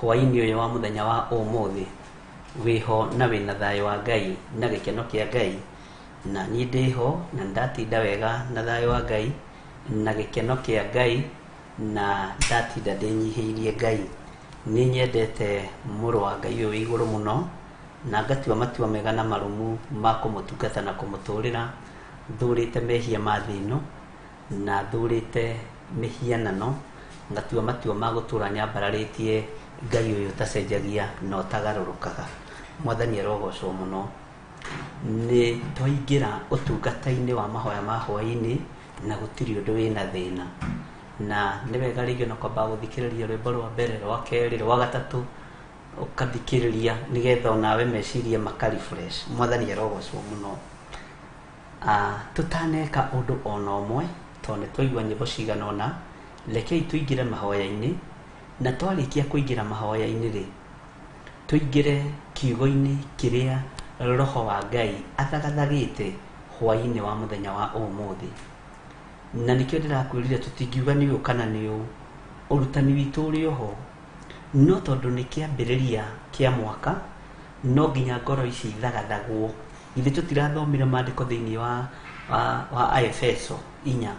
hwaini uyu wa muthenya wa umuthi, wiho na wina thayo wa Ngai na gikeno kia Ngai, na ni ndiho na ndatinda wega na thayo wa Ngai na gikeno kia Ngai na ndatinda ndinyihiirie Ngai. Ni nyendete mũrũ wa Ngai ũyũ wĩ igũrũ mũno na ngatua matua mega na marumu ma kũmũtungata na kũmũtũrĩra, thurĩte mehia ma thĩ ĩno na thurĩte mĩhianano, ngatua matua ma gũtũra nyambararĩtie Ngai ũyũ ũtacenjagia na ũtagarũrũkaga. Mwathani arogocwo mũno. Nĩ twaingĩra ũtungata-inĩ wa mahoya ma hwaĩ-inĩ na gũtirĩ ũndũ wĩna thĩna, na nĩ wega rĩngĩ ona kwamba gũthikĩrĩria rwĩmbo rwa mbere, rwa kerĩ, rwa gatatũ, Ũkathikĩrĩria nĩgetha onawe meciria maka refresh. Mwathani arogocwo mũno. Tũtaneka ũndũ ona ũmwe, tondũ nĩ twaigua nyĩmbo cigana ũna, rekei tũingĩre mahoya-inĩ, na twarĩkia kũingĩra mahoya-inĩ rĩ, tũingĩre kiugo-inĩ kĩrĩa Roho wa Ngai athagathagĩte hwaĩ-inĩ wa mũthenya wa ũmũthĩ. Na nĩkĩo ndĩrakwĩrire tũtingiuga nĩ ũũ kana nĩ ũũ, ũrutani witũ ũrĩ oho, no tondũ nĩ kĩambĩrĩria kĩa mwaka, no nginya ngoro ici ithagathagwo. Ithuĩ tũtirathomire maandĩko thĩinĩ wa Aefeso 4,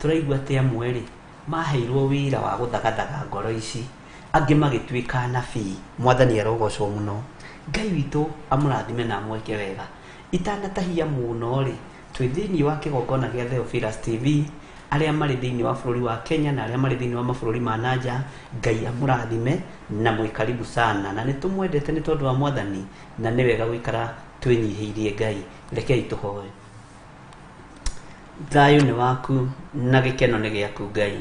tũraigua atĩ amwe rĩ, maheirwo wĩra wa gũthagathaga ngoro ici, angĩ magĩtuĩka anabii. Mwathani arogocwo mũno. Ngai witũ amũrathime na amwĩke wega. Itanatahia mũno rĩ, twĩ thĩinĩ wa kĩgongona gĩa Theophilus TV, arĩa marĩ thĩinĩ wa bũrũri wa Kenya na arĩa marĩ thĩinĩ wa mabũrũri ma nanja, Ngai amũrathime na mwĩ karibu sana. Na nĩ tũmwendete nĩ tondũ wa Mwathani, na nĩ wega gũikara twĩnyihĩirie Ngai. Rekei tũhoe. Thayũ nĩ waku na gĩkeno nĩ gĩaku Ngai.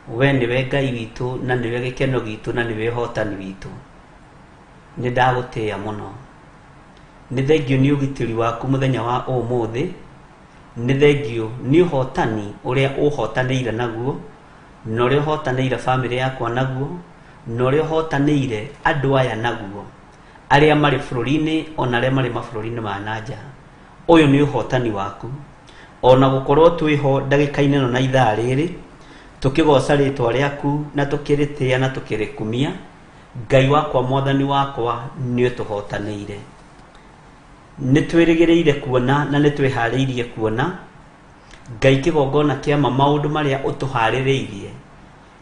We nĩwe Ngai witũ na nĩwe gĩkeno gitũ na nĩwe ũhotani witũ. Nĩ ndagũtĩĩa mũno. Nĩ thengio nĩ ũgitĩri waku mũthenya wa ũmũthĩ. Nĩ thengio nĩ ũhotani ũrĩa ũhotanĩire naguo, na ũrĩa ũhotanĩire bamĩrĩ yakwa naguo, na ũrĩa ũhotanĩire andũ aya naguo, arĩa marĩ bũrũri-inĩ ona arĩa marĩ mabũrũri-inĩ ma nanja. Ũyũ nĩ ũhotani waku. Ona gũkorwo twĩho ndagĩka-inĩ ĩno na ithaa rĩrĩ, tũkĩgoca rĩtwa rĩaku na tũkĩrĩtĩĩa na tũkĩrĩkumia, Ngai wakwa Mwathani wakwa nĩ ũtũhotanĩire. Nĩ twĩrĩgĩrĩire kuona na nĩ twĩharĩirie kuona Ngai kĩgongona kĩa ma maũndũ marĩa ũtũharĩrĩirie,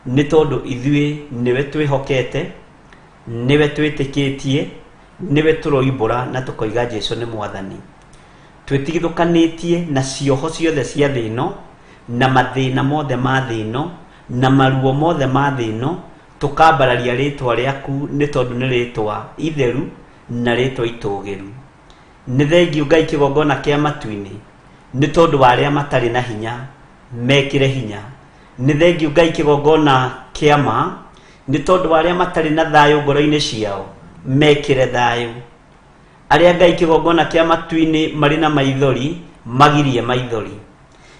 nĩ tondũ ithuĩ nĩwe twĩhokete, nĩwe twĩtĩkĩtie, nĩwe tũroimbũra na tũkoiga Jesũ nĩ Mwathani. Twĩtigithũkanĩtie na cioho ciothe cia thĩ ĩno, na mathĩna mothe ma thĩ ĩno, na maruo mothe ma thĩ ĩno, tũkambararia rĩtwa rĩaku nĩ tondũ nĩ rĩtwa itheru na rĩtwa itũgĩru. Nĩ thengio Ngai kĩgongona kĩa matu-inĩ, nĩ tondũ wa arĩa matarĩ na hinya, mekĩre hinya. Nĩ thengio Ngai kĩgongona kĩa ma, nĩ tondũ wa arĩa matarĩ na thayũ ngoro-inĩ ciao, mekĩre thayũ. Arĩa Ngai kĩgongona kĩa matu-inĩ marĩ na maithori, magirie maithori.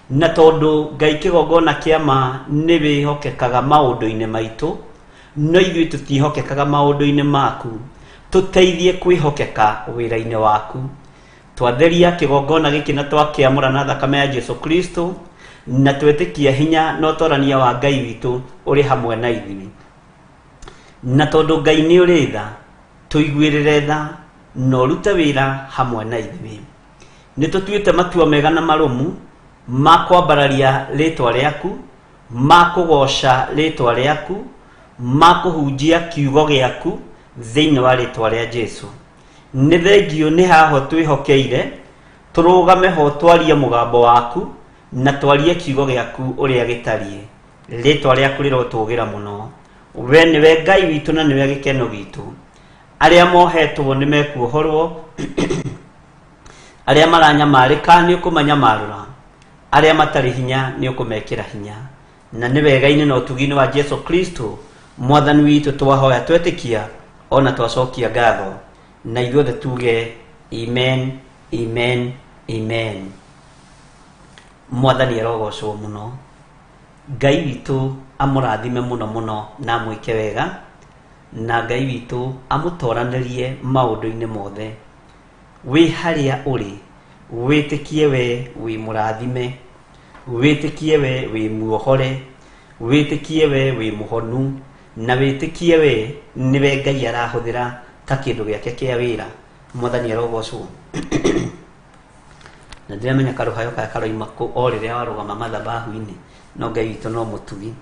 Na tondũ Ngai kĩgongona kĩa ma nĩ wĩhokekaga maũndũ-inĩ maitũ, no ithuĩ tũtiĩhokekaga maũndũ-inĩ maku, tũteithie kwĩhokeka wĩra-inĩ waku. Twatheria kĩgongona gĩkĩ na twakĩamũra na thakame ya Jesu Kristo, na twetĩkia hinya na ũtorania wa Ngai witũ ũrĩ hamwe na ithuĩ. Na tondũ Ngai nĩ ũrĩ tha, tũiguĩrĩre tha na ũrute wĩra hamwe na ithuĩ. Nĩ tũtuĩte matua mega na marũmu ma kwambararia rĩtwa rĩaku, ma kũgoca rĩtwa rĩaku, ma kũhunjia kiugo gĩaku thĩinĩ wa rĩtwa rĩa Jesu. Nĩ thengio nĩ haho twĩhokeire, tũrũgame ho twarie mũgambo waku na twarie kiugo gĩaku ũrĩa gĩtariĩ. Rĩtwa rĩaku rĩrotũgĩra mũno. We nĩwe Ngai witũ na nĩwe gĩkeno gitũ. Arĩa mohetwo nĩ mekuohorwo, arĩa maranyamarĩka nĩ ũkũmanyamarũra, arĩa matarĩ hinya nĩ ũkũmekĩra hinya. Na nĩ wega-inĩ na ũtugi-inĩ wa Jesu Kristo Mwathani witũ twahoya twetĩkia ona twacokia ngatho, na ithuothe tuge amen, amen, amen. Mwathani arogocwo mũno. Ngai witũ amũrathime mũno mũno na amwĩke wega, na Ngai witũ amũtoranĩrie maũndũ-inĩ mothe. Wĩ harĩa ũrĩ, wĩtĩkie we wĩ mũrathime, wĩtĩkie we wĩ muohore, wĩtĩkie we wĩ mũhonu, na wĩtĩkie we nĩwe Ngai arahũthĩra ta kĩndũ gĩake kĩa wĩra. Mwathani arogocwo. Na ndiramenya karũhayo kaya karoima kũ o rĩrĩa warũgama mathabahu-inĩ, no Ngai witũ no mũtugi.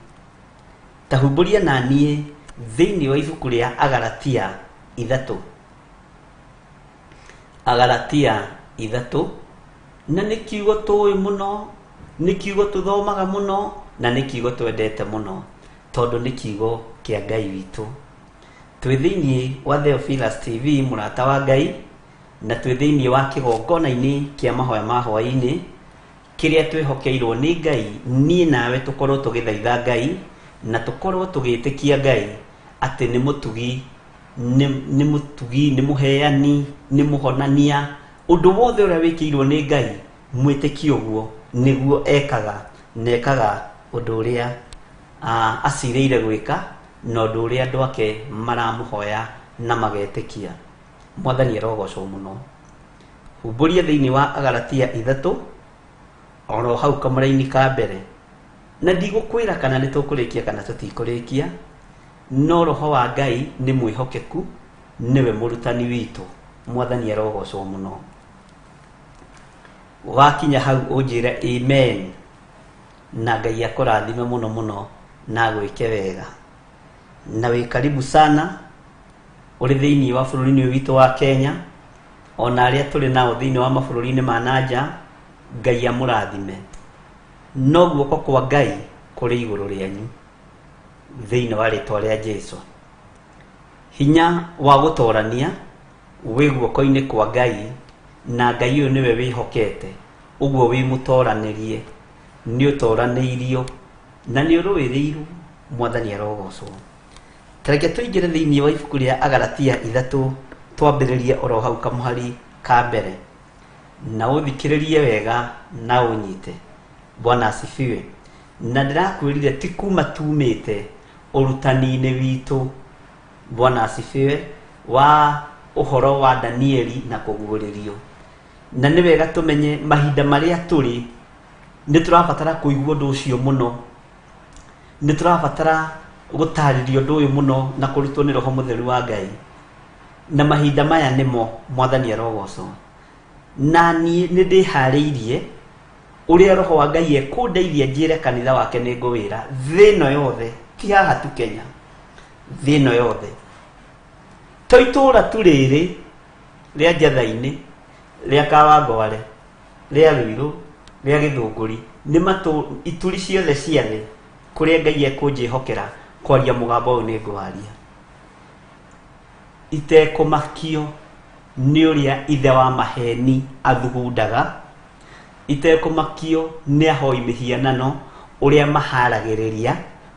Ta humbũria na niĩ thĩinĩ wa ibuku rĩa Agalatia 3. Agalatia 3, na nĩ kiugo tũĩ mũno, nĩ kiugo tũthomaga mũno, na nĩ kiugo twendete mũno, tondũ nĩ kiugo kĩa Ngai witũ. Twĩ thĩinĩ wa Theophilus TV, mũrata wa Ngai, na twĩ thĩinĩ wa kĩgongona-inĩ kĩa mahoya ma hwaĩ-inĩ, kĩrĩa twĩhokeirwo nĩ Ngai, niĩ nawe tũkorwo tũgĩthaitha Ngai, na tũkorwo tũgĩtĩkia Ngai atĩ nĩ mũtugi Nĩ mũtugi, nĩ mũheani, nĩ mũhonania. Ũndũ wothe ũrĩa wĩkĩirwo nĩ Ngai, mwĩtĩkie ũguo nĩguo ekaga, na ekaga ũndũ ũrĩa acirĩire gwĩka, na ũndũ ũrĩa andũ ake maramũhoya na magetĩkia. Mwathani arogocwo mũno. Humbũria thĩinĩ wa Agalatia 3 oro hau kamũraini ka mbere, na ndigũkwĩra kana nĩ tũkũrĩkia kana tũtikũrĩkia, no Roho wa Ngai nĩ mwĩhokeku, nĩwe mũrutani witũ. Mwathani arogocwo mũno. Wakinya hau ũnjĩre amen, na Ngai akũrathime mũno mũno na agwĩke wega. Na wĩ karibu sana ũrĩ thĩinĩ wa bũrũri-inĩ ũyũ witũ wa Kenya, ona arĩa tũrĩ nao thĩinĩ wa mabũrũri-inĩ ma na nja, Ngai amũrathime. No guoko kwa Ngai kũrĩ igũrũ rĩanyu thĩinĩ wa rĩtwa rĩa Jesu. Hinya wa gũtorania wĩ guoko-inĩ kwa Ngai, na Ngai ũyũ nĩwe wĩhokete, ũguo wĩ mũtoranĩrie, nĩ ũtoranĩirio na nĩ ũrũĩrĩirwo. Mwathani arogocwo. Tareke tũingĩre thĩinĩ wa ibuku rĩa Agalatia 3, twambĩrĩrie oro hau kamũhari ka mbere, na ũthikĩrĩrie wega na ũnyite. Bwana asifiwe. Na ndĩrakwĩrire ti kuma tumĩte ũrutani-inĩ witũ, Bwana asifiwe, wa ũhoro wa Danieli na kũguũrĩrio. Na nĩ wega tũmenye mahinda marĩa tũrĩ, nĩ tũrabatara kũigua ũndũ ũcio mũno, nĩ tũrabatara gũtarĩrio ũndũ ũyũ mũno na kũrutwo nĩ Roho Mũtheru wa Ngai. Na mahinda maya nĩmo Mwathani arogocwo. Na niĩ nĩ ndĩharĩirie ũrĩa Roho wa Ngai ekũndeithia njĩre kanitha wake nĩ ngũwĩra thĩ ĩno yothe, ti haha tu Kenya, thĩ ĩno yothe. To itũũra tu rĩrĩ rĩa Njatha-inĩ, rĩa Kawangware, rĩa Ruiru, rĩa Gĩthũngũri, nĩ matũ ituri ciothe cia thĩ kũrĩa Ngai ekũnjĩhokera kwaria mũgambo ũyũ nĩ ngwaria. Itekũmakio nĩ ũrĩa ithe wa maheni athugundaga, itekũmakio nĩ ahoi mĩhianano ũrĩa maharagĩrĩria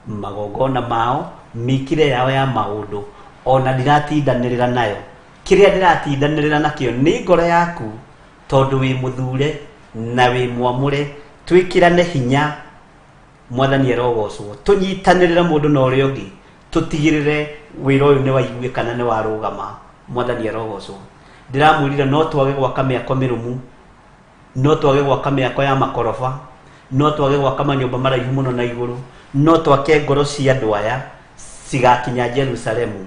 magongona mao, mĩkĩre yao ya maũndũ, ona ndiratindanĩrĩra nayo. Kĩrĩa ndĩratindanĩrĩra nakĩo nĩ ngoro yaku, tondũ wĩ mũthure na wĩ mwamũre. Twĩkĩrane hinya, Mwathani arogocwo. Tũnyitanĩrĩre mũndũ na ũrĩa ũngĩ, tũtigĩrĩre wĩra ũyũ nĩ waiguĩkana, nĩ warũgama. Mwathani arogocwo. Ndĩramwĩrire no twage gwaka mĩako mĩrũmu, no twage gwaka mĩako ya makoroba, no twage gwaka manyũmba maraihu mũno na igũrũ, no twake ngoro cia andũ aya cigakinya Jerusalemu.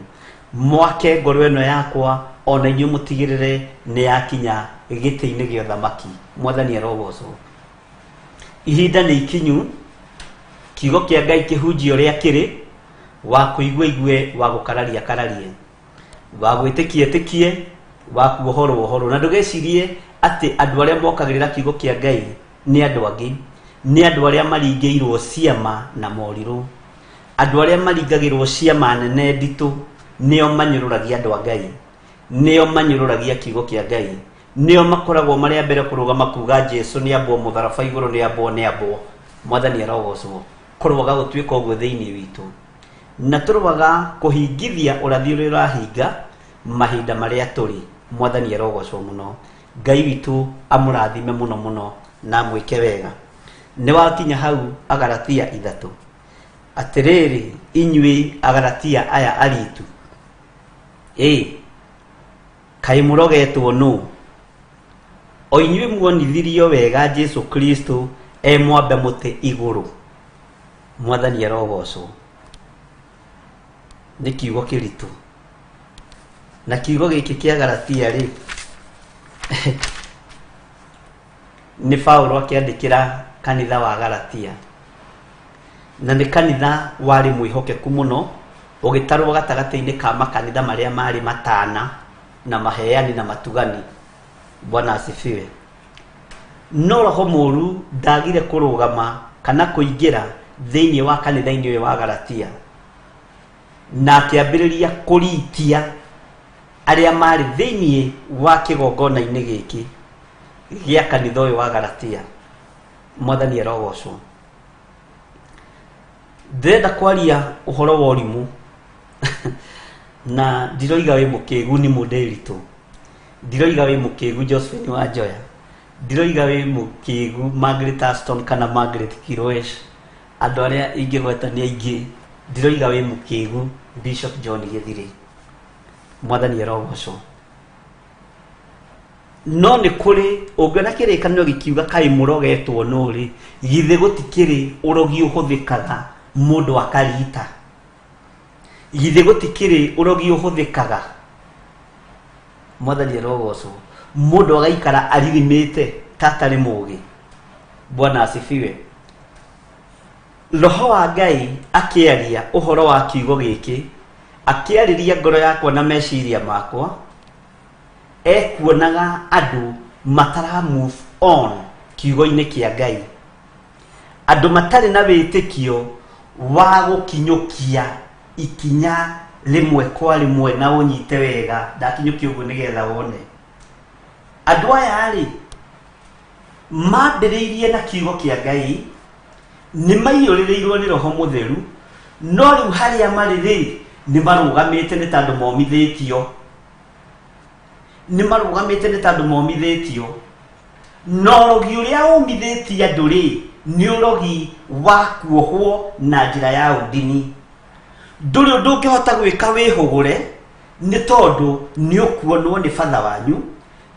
Mwake ngoro ĩno yakwa, ona inyuĩ mũtigĩrĩre nĩ yakinya gĩtĩ-inĩ gĩa ũthamaki. Mwathani arogocwo. Ihinda nĩ ikinyu, kiugo kĩa Ngai kĩhunjie ũrĩa kĩrĩ, wa kũigua igue, wa gũkararia akararie, wa gwĩtĩkia ĩtĩkie, wa kuohorwo ohorwo. Na ndũgecirie atĩ andũ arĩa mokagĩrĩra kiugo kĩa Ngai nĩ andũ angĩ, nĩ andũ arĩa maringĩirwo ciama na morirũ. Andũ arĩa maringagĩrwo ciama nene nditũ nĩo manyũrũragia andũ a Ngai, nĩo manyũrũragia kiugo kĩa Ngai, nĩo makoragwo marĩ a mbere kũrũgama kuga Jesu nĩ ambwo mũtharaba igũrũ, nĩ ambwo, nĩ ambwo. Mwathani arogocwo. Kũroaga gũtuĩka ũguo thĩinĩ witũ, na tũroaga kũhingithia ũrathi ũrĩa ũrahinga mahinda marĩa tũrĩ. Mwathani arogocwo mũno. Ngai witũ amũrathime mũno mũno na amwĩke wega. Nĩ wakinya hau Agalatia 3. Atĩrĩrĩ inyuĩ Agalatia aya aritu, ĩ kaĩ mũrogetwo nũ? O inyuĩ muonithirio wega Jesu Kristo e mwambe mũtĩ igũrũ. Mwathani arogocwo. Nĩ kiugo kĩritũ. Na kiugo gĩkĩ kĩa Galatia rĩ, nĩ Paulo akĩandĩkĩra kanitha wa Galatia. Na nĩ kanitha warĩ mwĩhokeku mũno, ũgĩtarwo gatagatĩ-inĩ ka makanitha marĩa marĩ matana na maheani na matugani. Bwana asifiwe. No roho mũru ndagire kũrũgama kana kũingĩra thĩinĩ wa kanitha-inĩ ũyũ wa Galatia, na akĩambĩrĩria kũritia arĩa marĩ thĩinĩ wa kĩgongona-inĩ gĩkĩ gĩa kanitha ũyũ wa Galatia. Mwathani arogocwo. Ndĩrenda kwaria ũhoro wa ũrimũ. Na ndiroiga wĩ mũkĩgu nĩ mũndĩritũ, ndiroiga wĩ mũkĩgu Josephine Wanjoya, ndiroiga wĩ mũkĩgu Margaret Aston kana Margaret Kiroesh, andũ arĩa ingĩgweta nĩ aingĩ. Ndiroiga wĩ mũkĩgu Bishop John Gĩthirĩ, Mwathani arogocwo. No nĩ kũrĩ ũngĩona kĩrĩkanĩro gĩkiuga kaĩ mũrogetwo no rĩ, githĩ gũtikĩrĩ ũrogi ũhũthĩkaga mũndũ akarita? Githĩ gũtikĩrĩ ũrogi ũhũthĩkaga, Mwathani arogocwo, mũndũ agaikara aririmĩte ta atarĩ mũgĩ? Bwana asifiwe. Roho wa Ngai akĩaria ũhoro wa kiugo gĩkĩ, akĩarĩria ngoro yakwa na meciria makwa, ekuonaga andũ matara move on kiugo-inĩ kĩa Ngai, andũ matarĩ na wĩtĩkio wa gũkinyũkia ikinya rĩmwe kwa rĩmwe. Na ũnyite wega, ndakinyũkia ũguo nĩgetha wone andũ aya rĩ mambĩrĩirie na kiugo kĩa Ngai, nĩ maiyũrĩrĩirwo nĩ Roho Mũtheru, no rĩu harĩa marĩ rĩ, nĩ marũgamĩte nĩ tandũ momithĩtio, nĩ marũgamĩte nĩ tandũ momithĩtio. Na ũrogi ũrĩa ũmithĩtie andũ rĩ, nĩ ũrogi wa kuohwo na njĩra ya ũndini. Ndũrĩ ũndũ ũngĩhota gwĩka wĩhũgũre, nĩ tondũ nĩ ũkuonwo nĩ batha wanyu,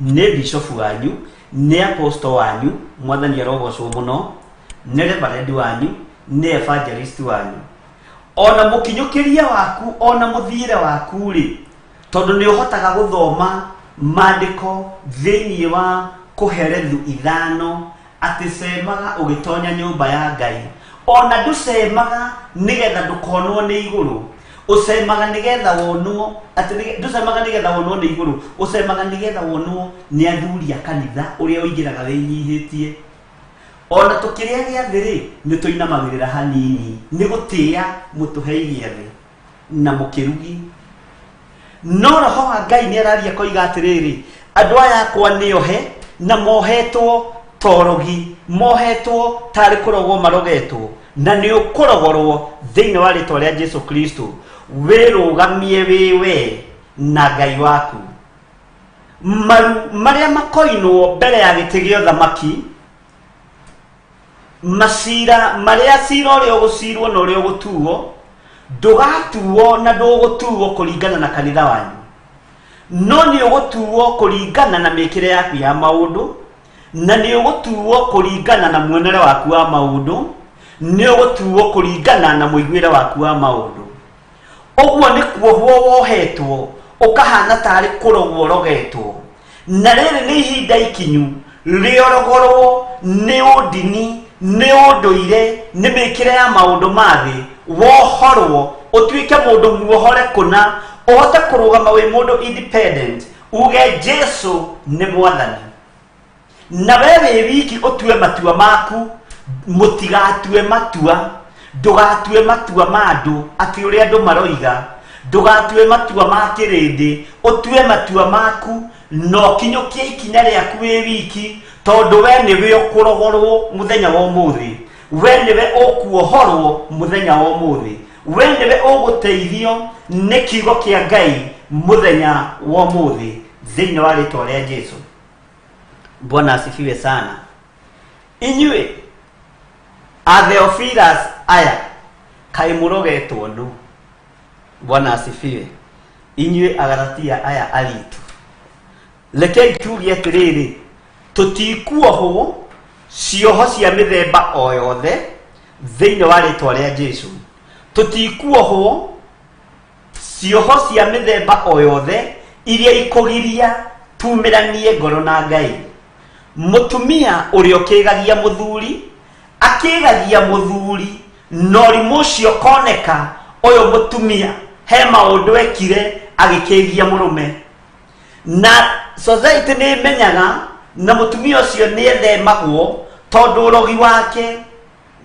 nĩ bishofu wanyu, nĩ aposto wanyu, Mwathani arogocwo mũno, nĩ reverend wanyu, nĩ evangelist wanyu, ona mũkinyũkĩrie waku, ona mũthiĩre waku rĩ, tondũ nĩ ũhotaga gũthoma maandĩko thĩinĩ wa Kũherethu 5 atĩ cemaga ũgĩtonya nyũmba ya Ngai. Ona ndũcemaga nĩgetha ndũkonwo nĩ igũrũ, ũcemaga nĩgetha wonwo atĩ ndũcemaga nĩgetha wonwo nĩ igũrũ, ũcemaga nĩgetha wonwo nĩ athuri a kanitha ũrĩa ũingĩraga wĩnyihĩtie. Ona tũkĩrĩa gĩathĩ rĩ, nĩ tũinamagĩrĩra hanini nĩ gũtĩĩa mũtũhei gĩathĩ na mũkĩrugi. No Roho wa Ngai nĩ araria koiga atĩrĩrĩ, andũ aya akwa nĩ ohe, na mohetwo torogi, mohetwo tarĩ kũrogwo marogetwo, na nĩ ũkũrogorwo thĩinĩ wa rĩtwa rĩa Jesu Kristo, wĩrũgamie wĩ we na Ngai waku. Maru marĩa makoinwo mbere ya gĩtĩ gĩa ũthamaki, macira marĩa cira ũrĩa ũgũcirwo na ũrĩa ũgũtuo, ndũgatuo na ndũgũtuo kũringana na kanitha wanyu, no nĩ ũgũtuo kũringana na mĩkĩre yaku ya maũndũ, na nĩ ũgũtuo kũringana na muonere waku wa maũndũ, nĩ ũgũtuo kũringana na mũiguĩre waku wa maũndũ. Ũguo nĩ kuohwo wohetwo, ũkahana tarĩ kũrogwo ũrogetwo. Na rĩrĩ nĩ ihinda ikinyu rĩorogorwo nĩ ũndini, nĩ ũndũire, nĩ mĩkĩre ya maũndũ ma thĩ, wohorwo ũtuĩke mũndũ muohore kũna, ũhote kũrũgama wĩ mũndũ independent, uge Jesu nĩ Mwathani, na we wĩ wiki ũtue matua maku. Mũtigatue matua, ndũgatue matua ma andũ atĩ ũrĩa andũ maroiga, ndũgatue matua ma kĩrĩndĩ, ũtue matua maku na ũkinyũkie ikinya rĩaku wĩ wiki, tondũ we nĩwe ũkũrogorwo mũthenya wa ũmũthĩ, we nĩwe ũkuohorwo mũthenya wa ũmũthĩ, we nĩwe ũgũteithio nĩ kiugo kĩa Ngai mũthenya wa ũmũthĩ thĩinĩ wa rĩtwa rĩa Jesu. Bwana asifiwe sana. Inyuĩ a Theophilus aya, kaĩ mũrogetwo nũ? Bwana asifiwe. Inyuĩ Agalatia aya aritu, rekei tuge atĩrĩrĩ, tũtikuohwo cioho cia mĩthemba o yothe thĩinĩ wa rĩtwa rĩa Jesu. Tũtikuohwo cioho cia mĩthemba o yothe iria ikũgiria tumĩranie ngoro na Ngai. Mũtumia ũrĩa ũkĩgagia mũthuri, akĩgagia mũthuri, na ũrimũ ũcio koneka ũyũ mũtumia he maũndũ ekire agĩkĩgia mũrũme, na society nĩ ĩmenyaga, na mũtumia ũcio nĩ ethemagwo tondũ ũrogi wake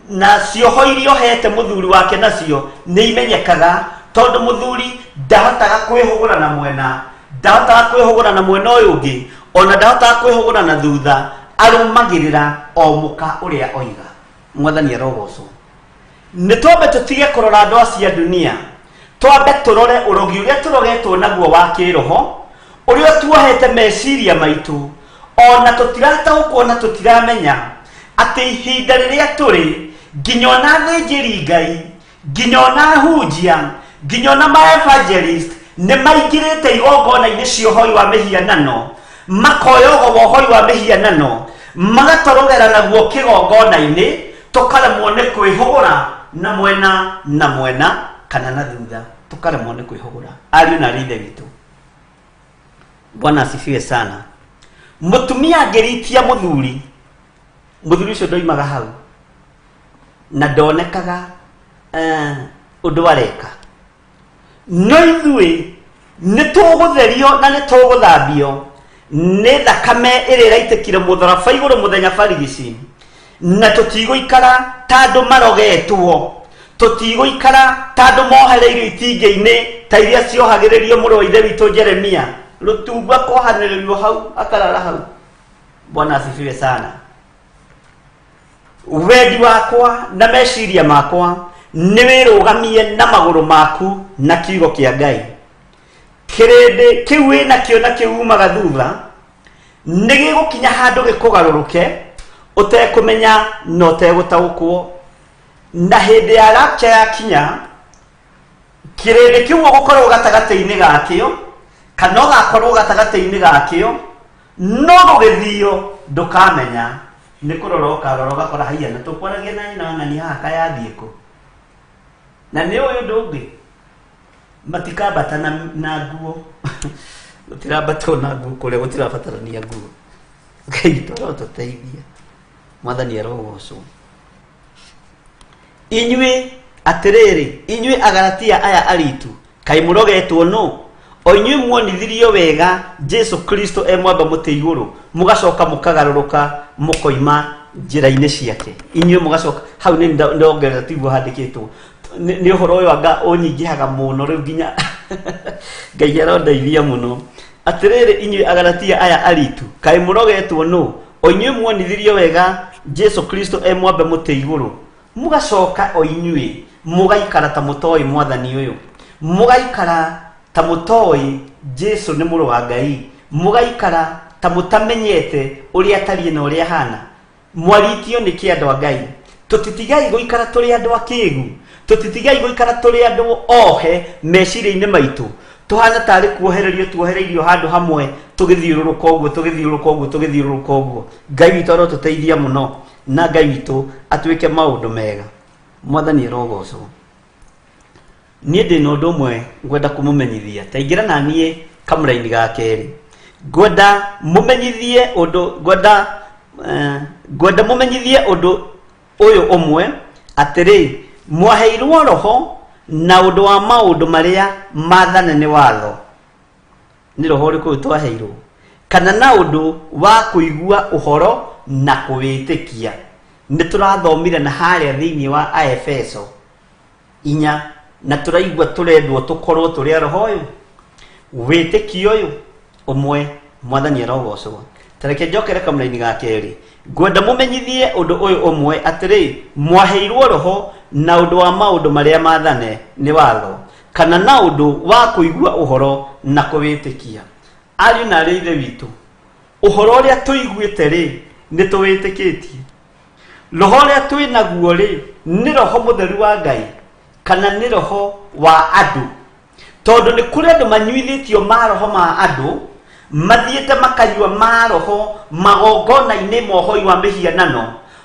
na cioho iria ohete mũthuri wake nacio nĩ imenyekaga, tondũ mũthuri ndahotaga kwĩhũgũra na mwena, ndahotaga kwĩhũgũra na mwena ũyũ ũngĩ, ona ndahotaga kwĩhũgũra na thutha, arũmagĩrĩra o mũka ũrĩa oiga. Mwathani arogocwo. Nĩ twambe tũtige kũrora andũ acio a dunia, Twambe tũrore ũrogi ũrĩa tũrogetwo naguo wa kĩroho, ũrĩa tuohete meciria maitũ, ona tũtirataũkwo na tũtiramenya atĩ ihinda rĩrĩa tũrĩ, nginya ona athĩnjĩri Ngai, nginya ona ahunjia, nginya ona ma-evangelist nĩ maingĩrĩte igongona-inĩ cia ũhoi wa mĩhianano, makoya ũgo wa ũhoi wa mĩhianano, magatorogera naguo kĩgongona-inĩ, tũkaremwo nĩ kwĩhũgũra na mwena na mwena kana na thutha, tũkaremwo nĩ kwĩhũgũra. Ariũ na aarĩ a Ithe witũ, Bwana asifiwe sana. Mũtumia angĩritia mũthuri, mũthuri ũcio ndoimaga hau na ndonekaga ũndũ areka. No ithuĩ nĩ tũgũtherio na nĩ tũgũthambio nĩ thakame ĩrĩa ĩraitĩkire mũtharaba igũrũ mũthenya barigici, na tũtigũikara ta andũ marogetwo, tũtigũikara ta andũ mohereirio itingĩ-inĩ ta iria ciohagĩrĩrio mũrũ wa ithe witũ Jeremia, rũtungu akohanĩrĩrio hau akarara hau. Bwana asifiwe sana. Wendi wakwa na meciria makwa nĩ wĩrũgamie na magũrũ maku na kiugo kĩa Ngai. Kĩrĩndĩ kĩu wĩnakĩo na kĩu umaga thutha nĩ gĩgũkinya handũ gĩkũgarũrũke ũtekũmenya na ũtegũtaũkwo. Na hĩndĩ ya rapture yakinya, kĩrĩndĩ kĩu ũgũkorwo gatagatĩ-inĩ gakĩo kana ũgakorwo gatagatĩ-inĩ gakĩo, no gũgĩthio ndũkamenya, nĩ kũrora ũkarora ũgakora haiya, na tũkwaragia na nyina wa ng'ani haha kayathiĩ kũ? Na nĩ ũyũ ũndũ ũngĩ, matikambata na nguo, gũtirambatwo na nguo kũrĩa gũtirabatarania nguo. Ngai witũ arotũteithia, Mwathani arogocwo. Inyuĩ atĩrĩrĩ, inyuĩ Agalatia aya aritu, kaĩ mũrogetwo nũ? O inyuĩ muonithirio wega Jesu Kristo e mwamba mũtĩ igũrũ, mũgacoka mũkagarũrũka mũkoima njĩra-inĩ ciake. Inyuĩ mũgacoka hau nĩ ndongerera, tiguo handĩkĩtwo. Nĩ ũhoro ũyũ anga ũnyingĩhaga mũno rĩu nginya Ngai arondeithia mũno. Atĩrĩrĩ inyuĩ Agalatia aya aritu, kaĩ mũrogetwo nũ? O inyuĩ muonithirio wega Jesu Kristo e mwambe mũtĩ igũrũ, mũgacoka o inyuĩ mũgaikara ta mũtoĩ Mwathani ũyũ, mũgaikara ta mũtoĩ Jesu nĩ mũrũ wa Ngai, mũgaikara ta mũtamenyete ũrĩa atariĩ na ũrĩa ahana. Mwaritio nĩ kĩ andũ a Ngai? Tũtitigai gũikara tũrĩ andũ akĩgu, tũtitigai gũikara tũrĩ andũ ohe meciria-inĩ maitũ, tũhana tarĩ kuohererio tuohereirio handũ hamwe, tũgĩthiũrũrũka ũguo, tũgĩthiũrũrũka ũguo, tũgĩthiũrũrũka ũguo. Ngai witũ arotũteithia mũno, na Ngai witũ atwĩke maũndũ mega. Mwathani arogocwo. Niĩ ndĩ na ũndũ ũmwe ngwenda kũmũmenyithia, ta ingĩra na niĩ kamũraini ga kerĩ. Ngwenda mũmenyithie ũndũ, ngwenda mũmenyithie ũndũ ũyũ ũmwe, atĩrĩ, mwaheirwo roho na ũndũ wa maũndũ marĩa maathane nĩ watho. Nĩ roho ũrĩkũ ũyũ twaheirwo? Kana na ũndũ wa kũigua ũhoro na kũwĩtĩkia. Nĩ tũrathomire na harĩa thĩinĩ wa Aefeso 4, na tũraigua tũrendwo tũkorwo tũrĩ a roho ũyũ, wĩtĩkio ũyũ ũmwe. Mwathani arogocwo. Ta reke njokere kamũraini ga kerĩ. Ngwenda mũmenyithie ũndũ ũyũ ũmwe, atĩrĩ, mwaheirwo roho na ũndũ wa maũndũ marĩa maathane nĩ watho, kana na ũndũ wa kũigua ũhoro na kũwĩtĩkia. Ariũ na aarĩ a Ithe witũ, ũhoro ũrĩa tũiguĩte rĩ, nĩ tũwĩtĩkĩtie? Roho ũrĩa twĩ naguo rĩ, nĩ roho mũtheru wa Ngai kana nĩ roho wa andũ? Tondũ nĩ kũrĩ andũ manyuithĩtio maroho ma andũ, mathiĩte makanyua maroho magongona-inĩ ma ũhoi wa mĩhianano,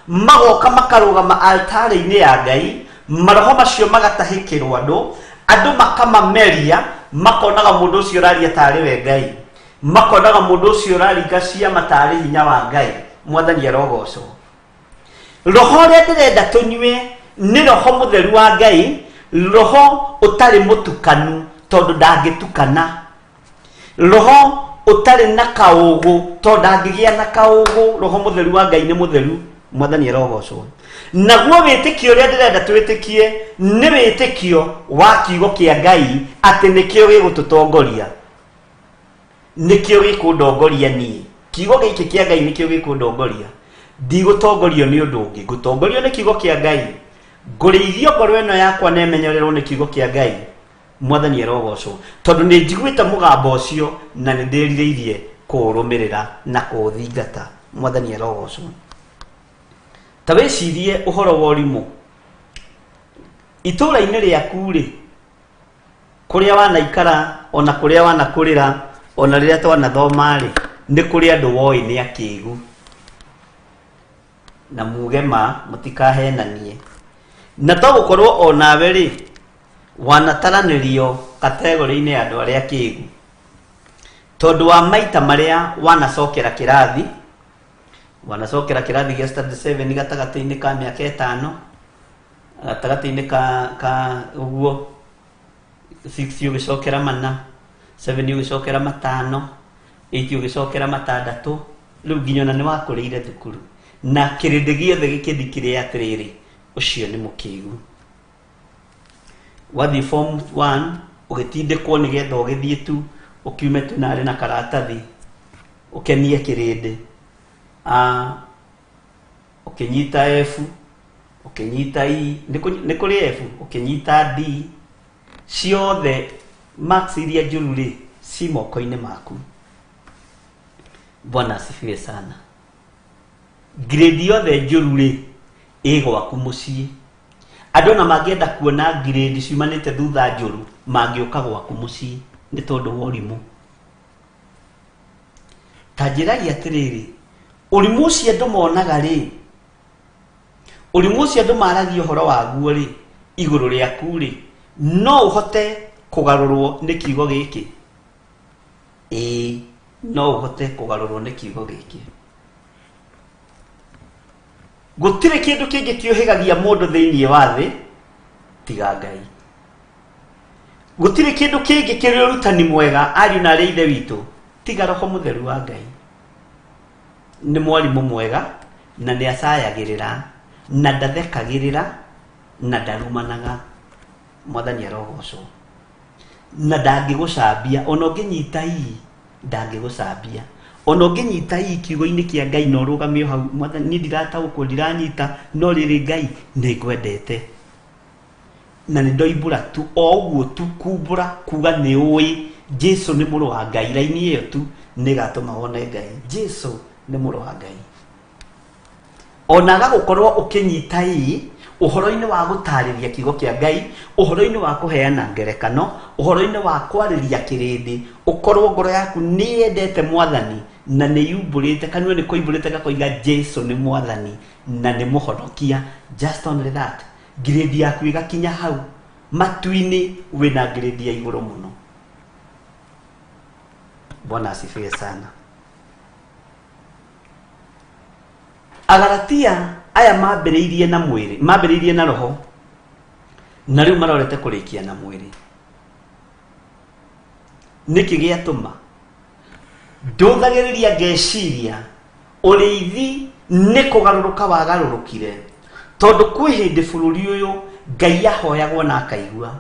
magoka makarũgama altarĩ-inĩ ya Ngai, maroho macio magatahĩkĩrwo andũ, andũ makamameria, makonaga mũndũ ũcio ũraria tarĩ we Ngai, makonaga mũndũ ũcio ũraringa ciama tarĩ hinya wa Ngai. Mwathani arogocwo. Roho ũrĩa ndĩrenda tũnyue nĩ roho mũtheru wa Ngai, roho ũtarĩ mũtukanu tondũ ndangĩtukana, roho ũtarĩ na kaũgũ tondũ ndangĩgĩa na kaũgũ. Roho mũtheru wa Ngai nĩ mũtheru. Mwathani arogocwo. Naguo wĩtĩkio ũrĩa ndĩrenda twĩtĩkie nĩ wĩtĩkio wa kiugo kĩa Ngai, atĩ nĩkĩo gĩgũtũtongoria, nĩkĩo gĩkũndongoria niĩ. Kiugo gĩkĩ kĩa Ngai nĩkĩo gĩkũndongoria. Ndigũtongorio nĩ ũndũ ũngĩ, ngũtongorio nĩ kiugo kĩa Ngai. Ngũrĩithio ngoro ĩno yakwa na ĩmenyererwo nĩ kiugo kĩa Ngai. Mwathani arogocwo, tondũ nĩ njiguĩte mũgambo ũcio na nĩ ndĩrirĩirie kũũrũmĩrĩra na kũũthingata. Mwathani arogocwo. Ta wĩcirie ũhoro wa ũrimũ itũũra-inĩ rĩaku rĩ, kũrĩa wanaikara ona kũrĩa wanakũrĩra ona rĩrĩa twanathoma rĩ, nĩ kũrĩ andũ woĩ nĩ akĩgu, na muge ma mũtikahenanie, na to gũkorwo onawe rĩ wanataranĩrio kategori-inĩ ya andũ arĩa akĩgu, tondũ wa maita marĩa wanacokera kĩrathi, wanacokera kĩrathi gĩa standard 7 gatagatĩ-inĩ ka mĩaka ĩtano, gatagatĩ-inĩ ka ũguo 6 ũgĩcokera mana, 7 ũgĩcokera matano, 8 ũgĩcokera matandatũ, rĩu nginya ona nĩ wakũrĩire thukuru na kĩrĩndĩ gĩothe gĩkĩthikĩrĩria atĩrĩrĩ, ũcio nĩ mũkĩgu. Wathiĩ form 1 ũgĩtindĩkwo nĩgetha ũgĩthiĩ tu ũkiume tu narĩ na karatathi ũkenie kĩrĩndĩ, ũkĩnyita F, ũkĩnyita E, nĩ kũrĩ F, ũkĩnyita D, ciothe marks iria njũru rĩ ci moko-inĩ maku. Bwana asifiwe sana. Grade yothe njũru rĩ ĩ gwaku mũciĩ. Andũ ona mangĩenda kuona grade ciumanĩte thutha njũru mangĩũka gwaku mũciĩ nĩ tondũ wa ũrimũ. Ta njĩrai atĩrĩrĩ, ũrimũ ũcio andũ monaga rĩ, ũrimũ ũcio andũ maragia ũhoro waguo rĩ, igũrũ rĩaku rĩ, no ũhote kũgarũrwo nĩ kiugo gĩkĩ? Ĩĩ, no ũhote kũgarũrwo nĩ kiugo gĩkĩ. Gũtirĩ kĩndũ kĩngĩ kĩũhĩgagia mũndũ thĩinĩ wa thĩ tiga Ngai. Gũtirĩ kĩndũ kĩngĩ kĩrĩ ũrutani mwega ariũ na arĩ ithe witũ tiga Roho Mũtheru wa Ngai. Nĩ mwarimũ mwega na nĩ acayagĩrĩra na ndathekagĩrĩra na ndarumanaga. Mwathani arogocwo. Na ndangĩgũcambia ona ũngĩnyita ii, ndangĩgũcambia ona ũngĩnyita ii kiugo-inĩ kĩa Ngai na ũrũgame o hau, Mwathani niĩ ndirataũkwo, ndiranyita, no rĩrĩ Ngai nĩ ngwendete na nĩ ndoimbũra tu o ũguo tu, kumbũra kuga nĩ ũĩ Jesu nĩ mũrũ wa Ngai, raini ĩyo tu nĩ ĩgatũma wone Ngai. Jesu nĩ mũrũ wa Ngai. Ona agagũkorwo ũkĩnyita ii ũhoro-inĩ wa gũtarĩria kiugo kĩa Ngai, ũhoro-inĩ wa kũheana ngerekano, ũhoro-inĩ wa kwarĩria kĩrĩndĩ, ũkorwo ngoro yaku nĩ yendete Mwathani na nĩ yumbũrĩte, kanua nĩ koimbũrĩte gakoiga Jesu nĩ Mwathani na nĩ mũhonokia. Just only that, grade yaku ĩgakinya hau matu-inĩ, wĩna grade ya igũrũ mũno. Bwana asifiwe sana. Agalatia aya mambĩrĩirie na mwĩrĩ, mambĩrĩirie na roho, na rĩu marorete kũrĩkia na mwĩrĩ. Nĩkĩ gĩatũma ndũthagĩrĩria ngeciria ũrĩithi nĩ kũgarũrũka wagarũrũkire, tondũ kwĩ hĩndĩ bũrũri ũyũ Ngai ahoyagwo na akaigua,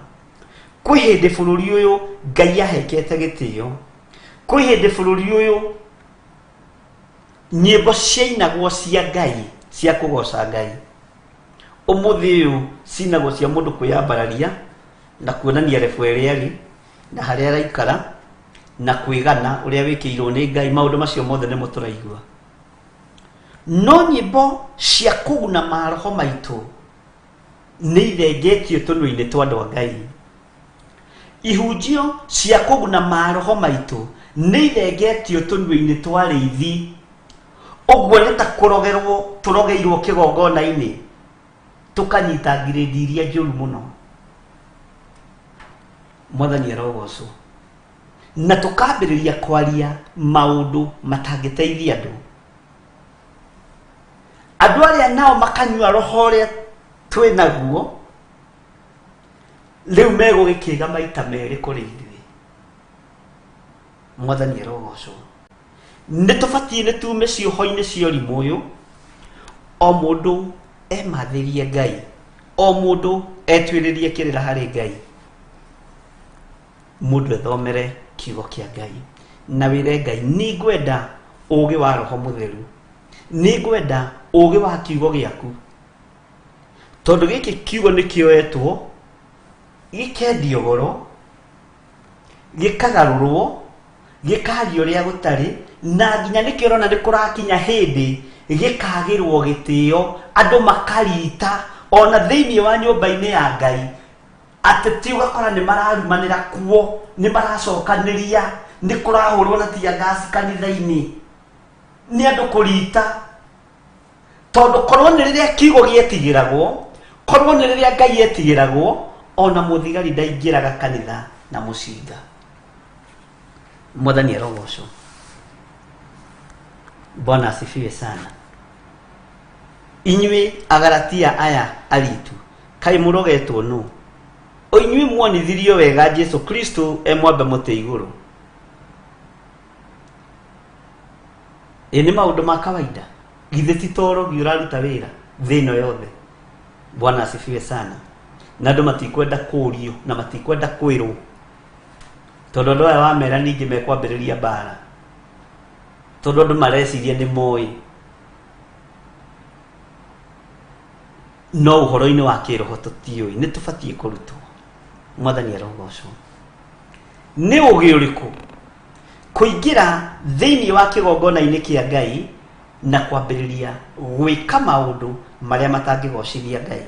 kwĩ hĩndĩ bũrũri ũyũ Ngai ahekete gĩtĩo, kwĩ hĩndĩ bũrũri ũyũ nyĩmbo ciainagwo cia Ngai cia kũgoca Ngai. Ũmũthĩ ũyũ cinagwo cia mũndũ kwĩyambararia na kuonania rebu ĩrĩa arĩ na harĩa araikara na kwĩgana ũrĩa wĩkĩirwo nĩ Ngai. Maũndũ macio mothe nĩmo tũraigua. No nyĩmbo cia kũguna maroho maitũ nĩ ithengetio tũnua-inĩ twa andũ a Ngai. Ihunjio cia kũguna maroho maitũ nĩ ithengetio tũnua-inĩ twa arĩithi. Ũguo nĩ ta kũrogerwo tũrogeirwo kĩgongona-inĩ, tũkanyita ngirĩndi iria njũru mũno. Mwathani arogocwo. Na tũkambĩrĩria kwaria maũndũ matangĩteithia andũ. Andũ arĩa nao makanyua roho ũrĩa twĩ naguo, rĩu megũgĩkĩga maita merĩ kũrĩ ithuĩ. Mwathani arogocwo. Nĩ tũbatiĩ nĩ tume cioho-inĩ cia ũrimũ ũyũ. O mũndũ emathĩrie Ngai, o mũndũ etuĩrĩrie kĩrĩra harĩ Ngai, mũndũ ethomere kiugo kĩa Ngai na wĩre Ngai, nĩ ngwenda ũũgĩ wa Roho Mũtheru, nĩ ngwenda ũũgĩ wa kiugo gĩaku, tondũ gĩkĩ kiugo nĩ kĩoetwo gĩkendio goro Gĩkagarũrwo, gĩkaria ũrĩa gũtarĩ, na nginya nĩkĩo ũrona nĩ kũrakinya hĩndĩ gĩkagĩrwo gĩtĩo, andũ makarita ona thĩinĩ wa nyũmba-inĩ ya Ngai. Ateti ũgakora nĩ mararumanĩra kuo, nĩ maracokanĩria, nĩ kũrahũrwo na tear gas kanitha-inĩ, nĩ andũ kũrita. Tondũ korwo nĩ rĩrĩa kiugo gĩetigĩragwo, korwo nĩ rĩrĩa Ngai etigĩragwo, ona mũthigari ndaingĩraga kanitha na mũcinga. Mwathani arogocwo. Bwana asifiwe sana. Inyuĩ Agalatia aya aritu, kaĩ mũrogetwo nũ? O inyuĩ muonithirio wega Jesu Kristo e mwambe mũtĩ igũrũ. Ĩ nĩ maũndũ ma kawaida, githĩ ti torogi ũraruta wĩra thĩ ĩno yothe? Bwana asifiwe sana. Na andũ matikwenda kũũrio na matikwenda kwĩrwo, tondũ andũ aya wamera ningĩ mekwambĩrĩria mbara, tondũ andũ mareciria nĩ moĩ. No ũhoro-inĩ wa kĩroho tũtiũĩ, nĩ tũbatiĩ kũrutwo. Mwathani arogocwo. Nĩ ũgĩ ũrĩkũ kũingĩra thĩinĩ wa kĩgongona-inĩ kĩa Ngai na kwambĩrĩria gwĩka maũndũ marĩa matangĩgocithia Ngai,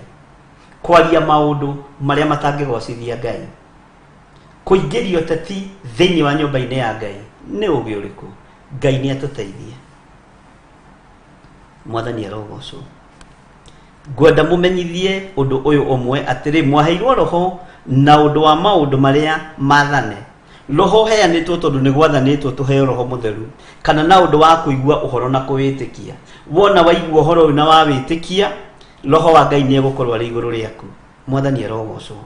kwaria maũndũ marĩa matangĩgocithia Ngai, kũingĩria ũteti thĩinĩ wa nyũmba-inĩ ya Ngai? Nĩ ũgĩ ũrĩkũ? Ngai nĩ atũteithie. Mwathani arogocwo. Ngwenda mũmenyithie ũndũ ũyũ ũmwe, atĩrĩ, mwaheirwo roho na ũndũ wa maũndũ marĩa maathane. Roho ũheanĩtwo tondũ nĩ gwathanĩtwo tũheo roho mũtheru, kana na ũndũ wa kũigua ũhoro na kũwĩtĩkia. Wona waigua ũhoro ũyũ na wawĩtĩkia, roho wa Ngai nĩ egũkorwo arĩ igũrũ rĩaku. Mwathani arogocwo.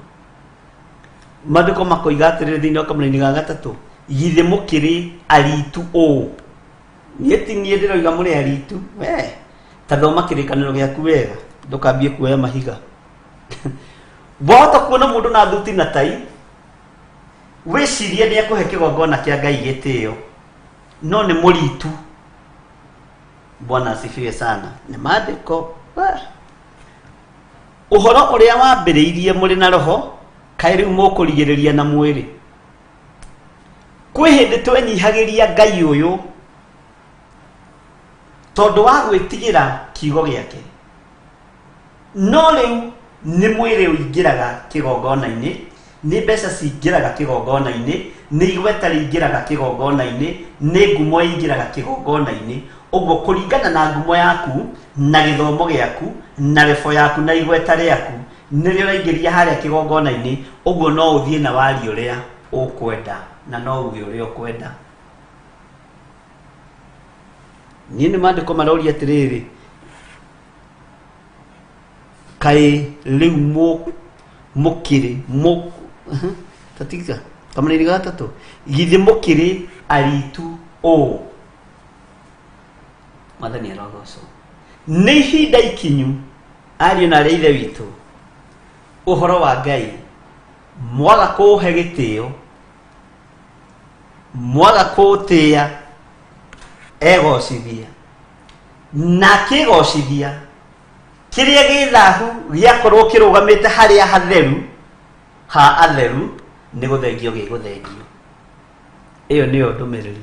Maandĩko makoiga atĩrĩrĩ thĩinĩ wa kamũraini ga gatatũ, githĩ mũkĩrĩ aritu ũũ? Niĩ ti niĩ ndĩroiga mũrĩ aritu. We ta thoma kĩrĩkanĩro gĩaku wega, ndũkambie kuoya mahiga. Wahota kuona mũndũ na thuti na tai, wĩcirie nĩ ekũhe kĩgongona kĩa Ngai gĩtĩo, no nĩ mũritu. Bwana asifiwe sana. Nĩ maandĩko. Ũhoro ũrĩa wambĩrĩirie mũrĩ na roho, kaĩ rĩu mũkũrigĩrĩria na mwĩrĩ? Kwĩ hĩndĩ twenyihagĩria Ngai ũyũ tondũ wa gwĩtigĩra kiugo gĩake, no rĩu nĩ mwĩrĩ ũingĩraga kĩgongona-inĩ, nĩ mbeca cingĩraga kĩgongona-inĩ, nĩ igweta rĩingĩraga kĩgongona-inĩ, nĩ ngumo ĩingĩraga kĩgongona-inĩ. Ũguo kũringana na ngumo yaku na gĩthomo gĩaku na rebo yaku na igweta rĩaku nĩrĩo ũraingĩria harĩa kĩgongona-inĩ. Ũguo no ũthiĩ na warie ũrĩa ũkwenda na no uge ũrĩa ũkwenda. Niĩ nĩ maandĩko maroria atĩrĩrĩ, kaĩ rĩu mũkĩrĩ tatiga kamũraini ga gatatũ, githĩ mũkĩrĩ aritu ũũ? Mwathani arogocwo. Nĩ ihinda ikinyu, ariũ na arĩa ithe witũ, ũhoro wa Ngai mwaga kũũhe gĩtĩo, mwaga kũũtĩĩa, egocithia. Na akĩgocithia, kĩrĩa gĩ thahu gĩakorwo kĩrũgamĩte harĩa hatheru ha atheru, nĩ gũthengio gĩgũthengio. Ĩyo nĩyo ndũmĩrĩri.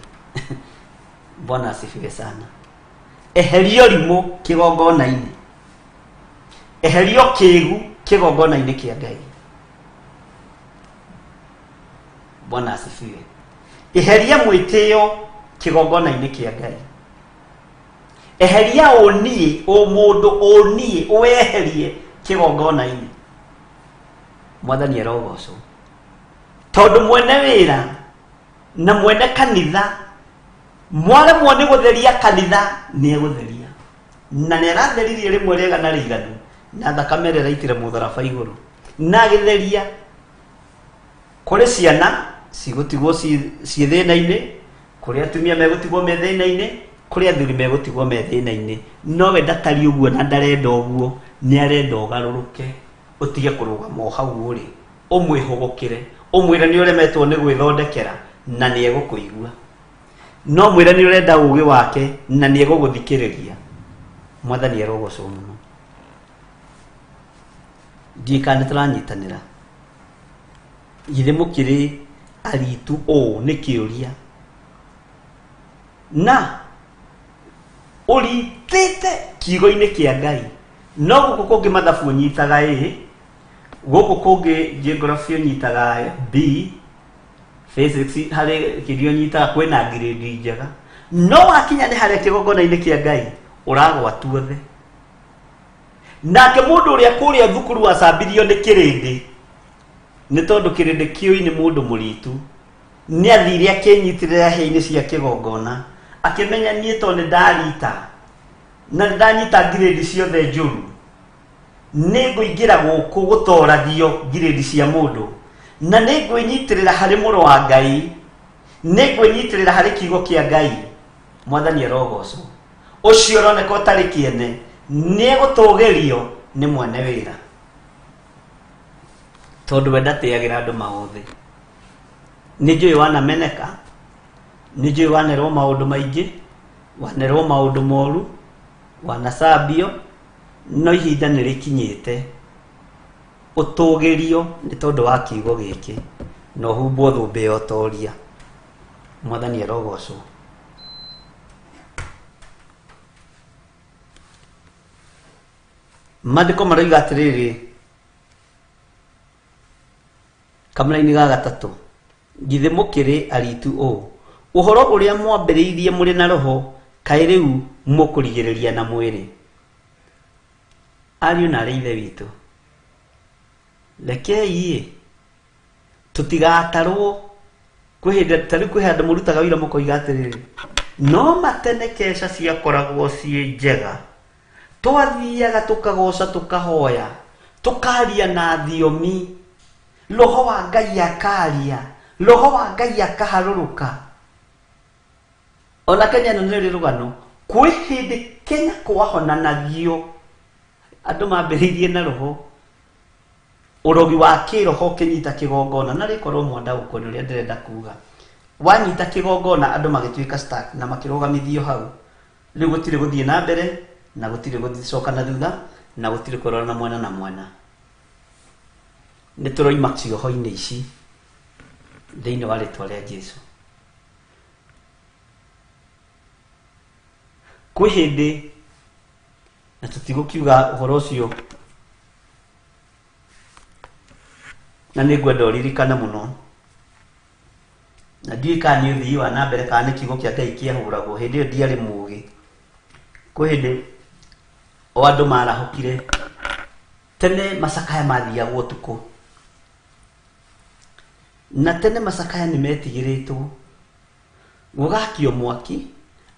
Bwana asifiwe sana. Eherio rimũ kĩgongona-inĩ, eherio kĩgu kĩgongona-inĩ kĩa Ngai. Bwana asifiwe. Eheria mwĩtĩo kĩgongona-inĩ kĩa Ngai. Eheria ũniĩ, ũmũndũ ũniĩ, ũweherie kĩgongona-inĩ. Mwathani arogocwo. Tondũ mwene wĩra na mwene kanitha mwaremwo nĩ gũtheria kanitha, nĩ egũtheria. Na nĩ aratheririe rĩmwe rĩega na rĩiganu na thakame ĩrĩa ĩraitire mũtharaba igũrũ, na agĩtheria. Kũrĩ ciana cigũtigwo ciĩ thĩna-inĩ, kũrĩ atumia megũtigwo me thĩna-inĩ, kũrĩ athuri megũtigwo me thĩna-inĩ. Nowe ndatariĩ ũguo na ndarenda ũguo, nĩ arenda ũgarũrũke, ũtige kũrũgama o hau ũrĩ, ũmwĩhũgũkĩre, ũmwĩre nĩ ũremetwo nĩ gwĩthondekera na nĩ egũkũigua. No mwĩre nĩ ũrenda ũgĩ wake na nĩ egũgũthikĩrĩria. Mwathani arogocwo mũno. Ndiũĩ kana nĩ tũranyitanĩra. Githĩ mũkĩrĩ aritu ũũ? Nĩ kĩũria. Na ũritĩte kiugo-inĩ kĩa Ngai, no gũkũ kũngĩ mathabu ũnyitaga A, gũkũ kũngĩ geography ũnyitaga B, physics harĩ kĩrĩa ũnyitaga kwĩna grade njega, no wakinya nĩ harĩa kĩgongona-inĩ kĩa Ngai ũragwa tuothe. Nake mũndũ ũrĩa kũrĩa thukuru wacambirio nĩ kĩrĩndĩ, nĩ tondũ kĩrĩndĩ kĩũĩ nĩ mũndũ mũritu, nĩ athire akĩnyitĩrĩra hĩa-inĩ cia kĩgongona, akĩmenya niĩ tondũ nĩ ndarita na nĩ ndanyita grade ciothe njũru, nĩ ngũingĩra gũkũ gũtoragio grade cia mũndũ, na nĩ ngwĩnyitĩrĩra harĩ mũrũ wa Ngai, nĩ ngwĩnyitĩrĩra harĩ kiugo kĩa Ngai. Mwathani arogocwo. Ũcio ũroneka ũtarĩ kĩene nĩ egũtũgĩrio nĩ mwene wĩra, tondũ we ndatĩagĩra andũ maũthĩ. Nĩ njũĩ wanameneka, nĩ njũĩ wanerwo maũndũ maingĩ, wanerwo maũndũ moru, wanacambio, no ihinda nĩ rĩkinyĩte ũtũgĩrio nĩ tondũ wa kiugo gĩkĩ, na ũhumbwo thũmbĩ ya ũtoria. Mwathani arogocwo. Maandĩko maroiga atĩrĩrĩ, kamũraini ga gatatũ, githĩ mũkĩrĩ aritu ũũ? Ũhoro ũrĩa mwambĩrĩirie mũrĩ na roho, kaĩ rĩu mũkũrigĩrĩria na mwĩrĩ? Ariũ na arĩ ithe witũ, rekei ĩ tũtigatarwo. Kwĩ hĩndĩ ta rĩu kwĩ handũ mũrutaga wĩra mũkoiga atĩrĩrĩ, no matene keca ciakoragwo ciĩ njega, twathiaga tũkagoca, tũkahoya, tũkaria na thiomi, roho wa Ngai akaria, roho wa Ngai akaharũrũka. Ona Kenya ĩno nĩ ĩrĩ rũgano, kwĩ hĩndĩ Kenya kwahonanagio, andũ mambĩrĩirie na roho, ũrogi wa kĩroho ũkĩnyita kĩgongona, na rĩkorwo mwandaũkwo nĩ ũrĩa ndĩrenda kuga. Wanyita kĩgongona andũ magĩtuĩka stuck na makĩrũgamithio hau. Rĩu gũtirĩ gũthiĩ na mbere na gũtirĩ gũcoka na thutha na gũtirĩ kũrora na mwena na mwena. Nĩ tũroima cioho-inĩ ici thĩinĩ wa rĩtwa rĩa Jesu. Kwĩ hĩndĩ, na tũtigũkiuga ũhoro ũcio, na nĩ ngwenda ũririkane mũno, na ndiũĩ kana nĩ ũthii wa na mbere kana nĩ kiugo kĩa Ngai kĩahũragwo. Hĩndĩ ĩyo ndiarĩ mũũgĩ. Kwĩ hĩndĩ o andũ marahũkire tene, macakaya mathiagwo ũtukũ, na tene macakaya nĩ metigĩrĩtwo, gũgakio mwaki,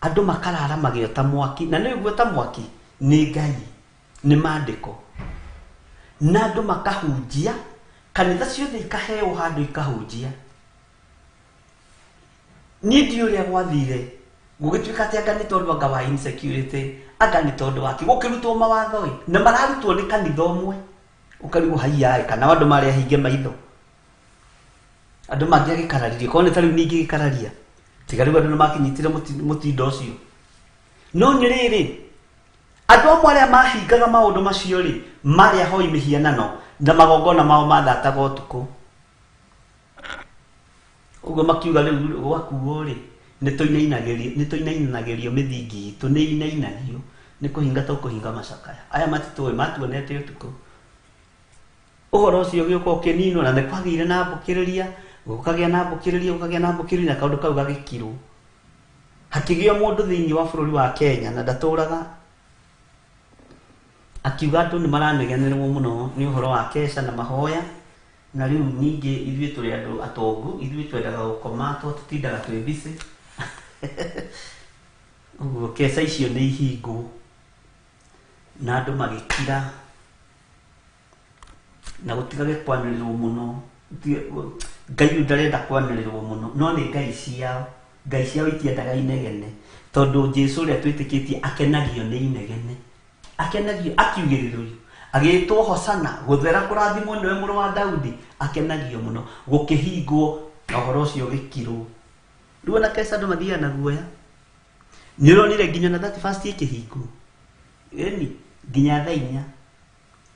andũ makarara magĩota mwaki, na nĩ guota mwaki nĩ Ngai, nĩ maandĩko, na andũ makahunjia, kanitha ciothe ikaheo handũ ikahunjia. Niĩ ndiũĩ ũrĩa gwathire, gũgĩtuĩka atĩ anga nĩ tondũ anga wa insecurity, anga nĩ tondũ wa kĩ, gũkĩrutwo mawatho ĩ, na mararutwo nĩ kanitha ũmwe, ũkarigwo haiya ĩ, kana andũ marĩ ahinge maitho, andũ mangĩagĩkararirie, korwo nĩ ta rĩu ningĩ gĩkararia, tiga rĩu andũ nĩ makĩnyitire mũtindo ũcio. No nĩ rĩrĩ, andũ amwe arĩa mahingaga maũndũ macio rĩ, marĩ ahoi mĩhianano, na magongona mao mathataga ũtukũ. Ũguo makiuga rĩu gwakuo rĩ, nĩ tũinainagĩrio mĩthingi itũ, nĩ inainagio, nĩ kũhinga tũkũhinga macakaya. Aya matitũĩ, matuonete ũtukũ. Ũhoro ũcio ũgĩũka ũkĩninwo, na nĩ kwagĩire na mbũkĩrĩria, gũkagĩa na mbũkĩrĩria, gũkagĩa na mbũkĩrĩria, na kaũndũ kau gagĩkirwo. Hakĩgĩa mũndũ thĩinĩ wa bũrũri wa Kenya, na ndatũraga, akiuga andũ nĩ maranegenerwo mũno nĩ ũhoro wa keca na mahoya, na rĩu ningĩ ithuĩ tũrĩ andũ atongu, ithuĩ twendaga gũkoma, to tũtindaga twĩ busy. Ũguo keca icio nĩ ihingwo, na andũ magĩkira, na gũtigage kwanĩrĩrwo mũno. Ngai ũyũ ndarenda kwanĩrĩrwo mũno, no nĩ Ngai ciao, Ngai ciao itiendaga inegene, tondũ Jesu ũrĩa twĩtĩkĩtie akenagio nĩ inegene, akenagio akiugĩrĩrio, agĩtwo Hosana, gũthera kũrathimwo nĩwe mũrũ wa Daudi, akenagio mũno, gũkĩhingwo na ũhoro ũcio ũgĩkirwo. Rĩu ona keca andũ mathiaga na guoya. Nĩ ũronire nginya na 31 ĩkĩhingwo, ĩni nginya thaa inya,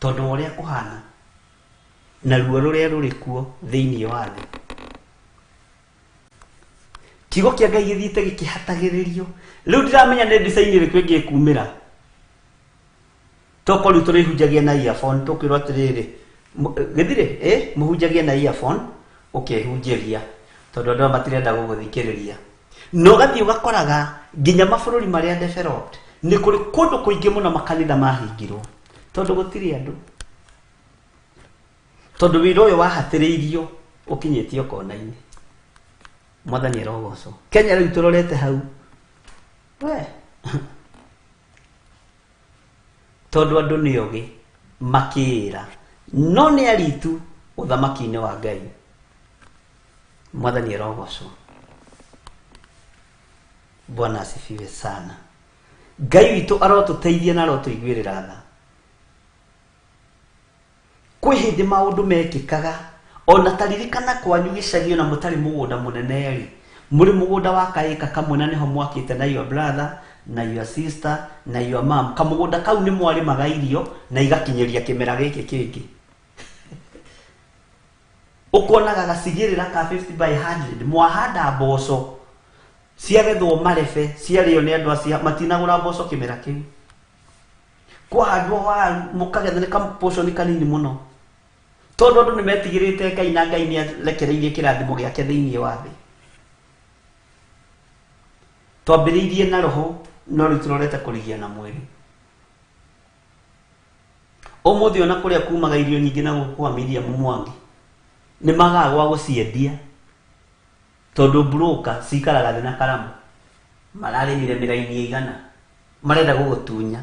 tondũ wa ũrĩa kũhana na ruo rũrĩa rũrĩ kuo thĩinĩ wa thĩ. Kiugo kĩa Ngai gĩthiĩte gĩkĩhatagĩrĩrio. Rĩu ndiramenya nĩ design ĩrĩkũ ĩngĩ ĩkumĩra. Tokorwo rĩu tũrĩhunjagia na earphone, tũkwĩrwo atĩrĩrĩ, gĩthirĩ, mũhunjagie na earphone, ũkehunjĩria tondũ andũ aya matirenda gũgũthikĩrĩria. Na ũgathiĩ ũgakoraga nginya mabũrũri marĩa developed nĩ kũrĩ kũndũ kũingĩ mũno makanitha mahingirwo tondũ gũtirĩ andũ, tondũ wĩra ũyũ wahatĩrĩirio ũkinyĩtio kona-inĩ. Mwathani arogocwo. Kenya rĩu tũrorete hau we tondũ andũ nĩ ogĩ makĩĩra no nĩ aritu ũthamaki-inĩ wa Ngai. Mwathani arogocwo. Bwana asifiwe sana. Ngai witũ arotũteithia na arotũiguĩrĩra tha. Kwĩ hĩndĩ maũndũ mekĩkaga ona taririkana kwanyu gĩcagi ona mũtarĩ mũgũnda mũnene rĩ, mũrĩ mũgũnda wa kaĩka kamwe na nĩho mwakĩte na your brother na your sister na your mom. Kamũgũnda kau nĩ mwarĩmaga irio na igakinyĩria kĩmera gĩkĩ kĩngĩ. Ũkonaga gacigĩrĩra ka 50 by 100 mwahanda mboco ciagethwo marebe ciarĩo nĩ andũ acio matinagũra mboco kĩmera kĩu. Kwahandwo waru mũkagetha nĩ kamportion kanini mũno tondũ andũ nĩ metigĩrĩte Ngai na Ngai nĩ arekereirie kĩrathimo gĩake thĩinĩ wa thĩ. Twambĩrĩirie na roho no rĩu tũrorete kũrigia na mwĩrĩ. Ũmũthĩ ona kũrĩa kumaga irio nyingĩ na gũkũ kwa Miriam Mwangi nĩ magaga gwa gũciendia tondũ broker cikaraga thĩ na karamu mararĩmire mĩraini ĩigana marenda gũgũtunya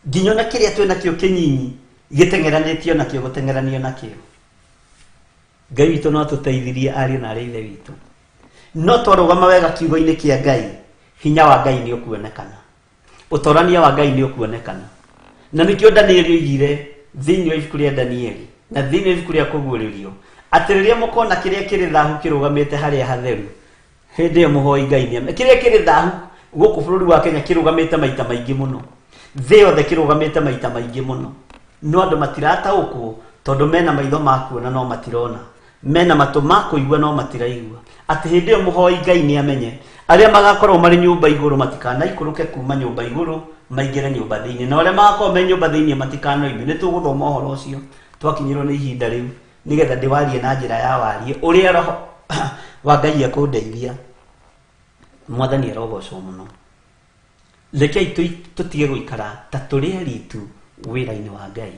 nginya ona kĩrĩa twĩ nakĩo kĩnyinyi gĩteng'eranĩtio nakĩo gũteng'eranio nakĩo. Ngai witũ no atũteithirie ariũ na arĩ ithe witũ, no twarũgama wega kiugo-inĩ kĩa Ngai, hinya wa Ngai nĩ ũkuonekana, ũtorania wa Ngai nĩ ũkuonekana. Na nĩkĩo Danieli oigire thĩinĩ wa ibuku rĩa Danieli na thĩinĩ wa ibuku rĩa Kũguũrĩrio atĩ rĩrĩa mũkona kĩrĩa kĩrĩ thahu kĩrũgamĩte harĩa hatheru, hĩndĩ ĩyo mũhoi Ngai nĩ kĩrĩa kĩrĩ thahu gũkũ bũrũri wa Kenya kĩrũgamĩte maita maingĩ mũno, thĩ yothe kĩrũgamĩte maita maingĩ mũno, no andũ matirataũkwo tondũ mena maitho ma kuona no matirona, mena matũ ma kũigua no matiraigua. Atĩ hĩndĩ ĩyo mũhoi Ngai nĩ amenye arĩa magakorwo marĩ nyũmba igũrũ matikanaikũrũke kuma nyũmba igũrũ maingĩre nyũmba thĩinĩ, na arĩa magakorwo me nyũmba thĩinĩ matikanoime. Nĩ tũgũthoma ũhoro ũcio twakinyĩrwo nĩ ihinda rĩu nĩgetha ndĩwarie na njĩra ya warie ũrĩa roho wa Ngai ekũndeithia. Mwathani arogocwo mũno. Rekei tũtige gũikara ta tũrĩ aritu wĩra-inĩ wa Ngai.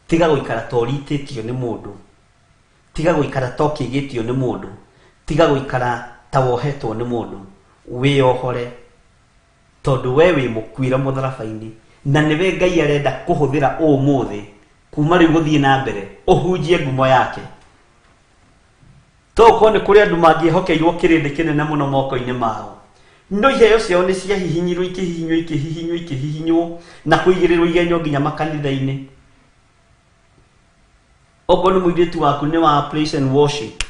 Tiga gũikara ta ũritĩtio nĩ mũndũ, tiga gũikara ta ũkĩgĩtio nĩ mũndũ, tiga gũikara ta wohetwo nĩ mũndũ. Wĩyohore tondũ we wĩ mũkuĩre mũtharaba-inĩ na nĩwe Ngai arenda kũhũthĩra ũmũthĩ kuma rĩu gũthiĩ na mbere ũhunjie ngumo yake. Tokorwo nĩ kũrĩ andũ mangĩhokeirwo kĩrĩndĩ kĩnene mũno moko-inĩ mao, no iheo ciao nĩ ciahihinyirwo ikĩhihinywo ikĩhihinywo ikĩhihinywo na kũigĩrĩrwo igenyo nginya makanitha-inĩ. Okorwo nĩ mũirĩtu waku nĩ wa praise and worship,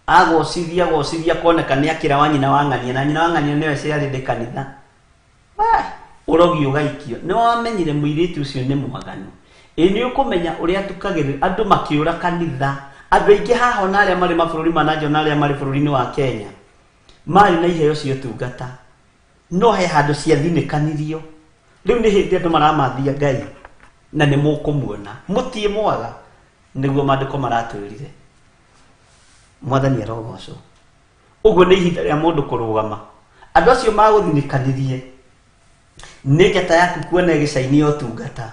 agocithia gocithia koneka nĩ akĩra wa nyina wa ng'ania, na nyina wa ng'ania nĩwe ciarĩndĩ kanitha, ũrogi ũgaikio. Nĩ wamenyire mũirĩtu ũcio nĩ mwaganu. Ĩ nĩ ũkũmenya ũrĩa atukagĩrĩra andũ makĩũra kanitha. Andũ aingĩ haha ona arĩa marĩ mabũrũri ma nanja ona arĩa marĩ bũrũri-inĩ wa Kenya marĩ na iheo cia ũtungata, no he handũ ciathinĩkanirio. Rĩu nĩ hĩndĩ andũ maramathia Ngai na nĩ mũkũmuona mũtiĩ mwaga, nĩguo maandĩko maratwĩrire. Mwathani arogocwo. Ũguo nĩ ihinda rĩa mũndũ kũrũgama. Andũ acio magũthinĩkanirie nĩ njata yaku kuona ĩgĩcaini ya ũtungata,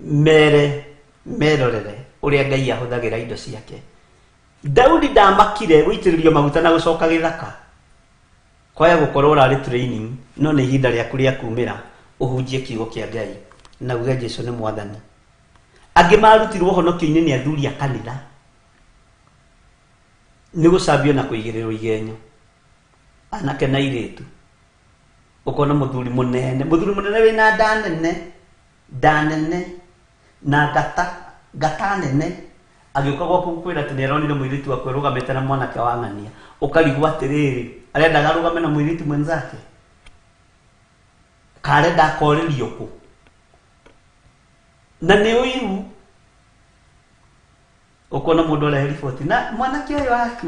mere merorere ũrĩa Ngai ahũthagĩra indo ciake. Daudi ndamakire gũitĩrĩrio maguta na gũcoka gĩthaka, kwaya gũkorwo ũrarĩ training, no nĩ ihinda rĩaku rĩa kumĩra ũhunjie kiugo kĩa Ngai na uge Jesũ nĩ mwathani. Angĩ marutirwo ũhonokio-inĩ nĩ athuri a kanitha nĩ gũcambio na kũigĩrĩrwo igenyo, anake na airĩtu. Ũkona mũthuri mũnene, mũthuri mũnene wĩna nda nene, nda nene na ngata nene, agĩũka gwaku gũkwĩra atĩ nĩaronire mũirĩtu waku arũgamĩte na mwanake wa ng'ania, ũkarigwo atĩrĩrĩ, arendaga arũgame na mũirĩtu mwenzake karenda akorĩrio kũ? Na nĩ ũiru. Ũkona mũndũ arehe riboti na mwanake ũyũ waku,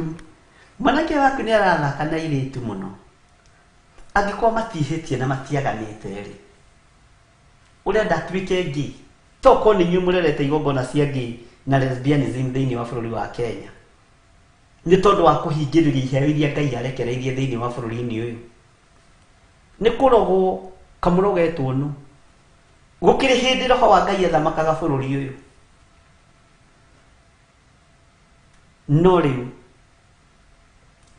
mwanake ũyũ waku nĩ arathaka na airĩtu mũno. Angĩkorwo matihĩtie na matiaganĩte rĩ, ũrenda atuĩke gay? Tokorwo nĩ inyuĩ mũrerete igongona cia gay na lesbianism thĩinĩ wa bũrũri wa Kenya nĩ tondũ wa kũhingĩrĩria iheo iria Ngai arekereirie thĩinĩ wa bũrũri-inĩ ũyũ. Nĩ kũrogwo kamũrogetwo nũ? Gũkĩrĩ hĩndĩ roho wa Ngai athamakaga bũrũri ũyũ, no rĩu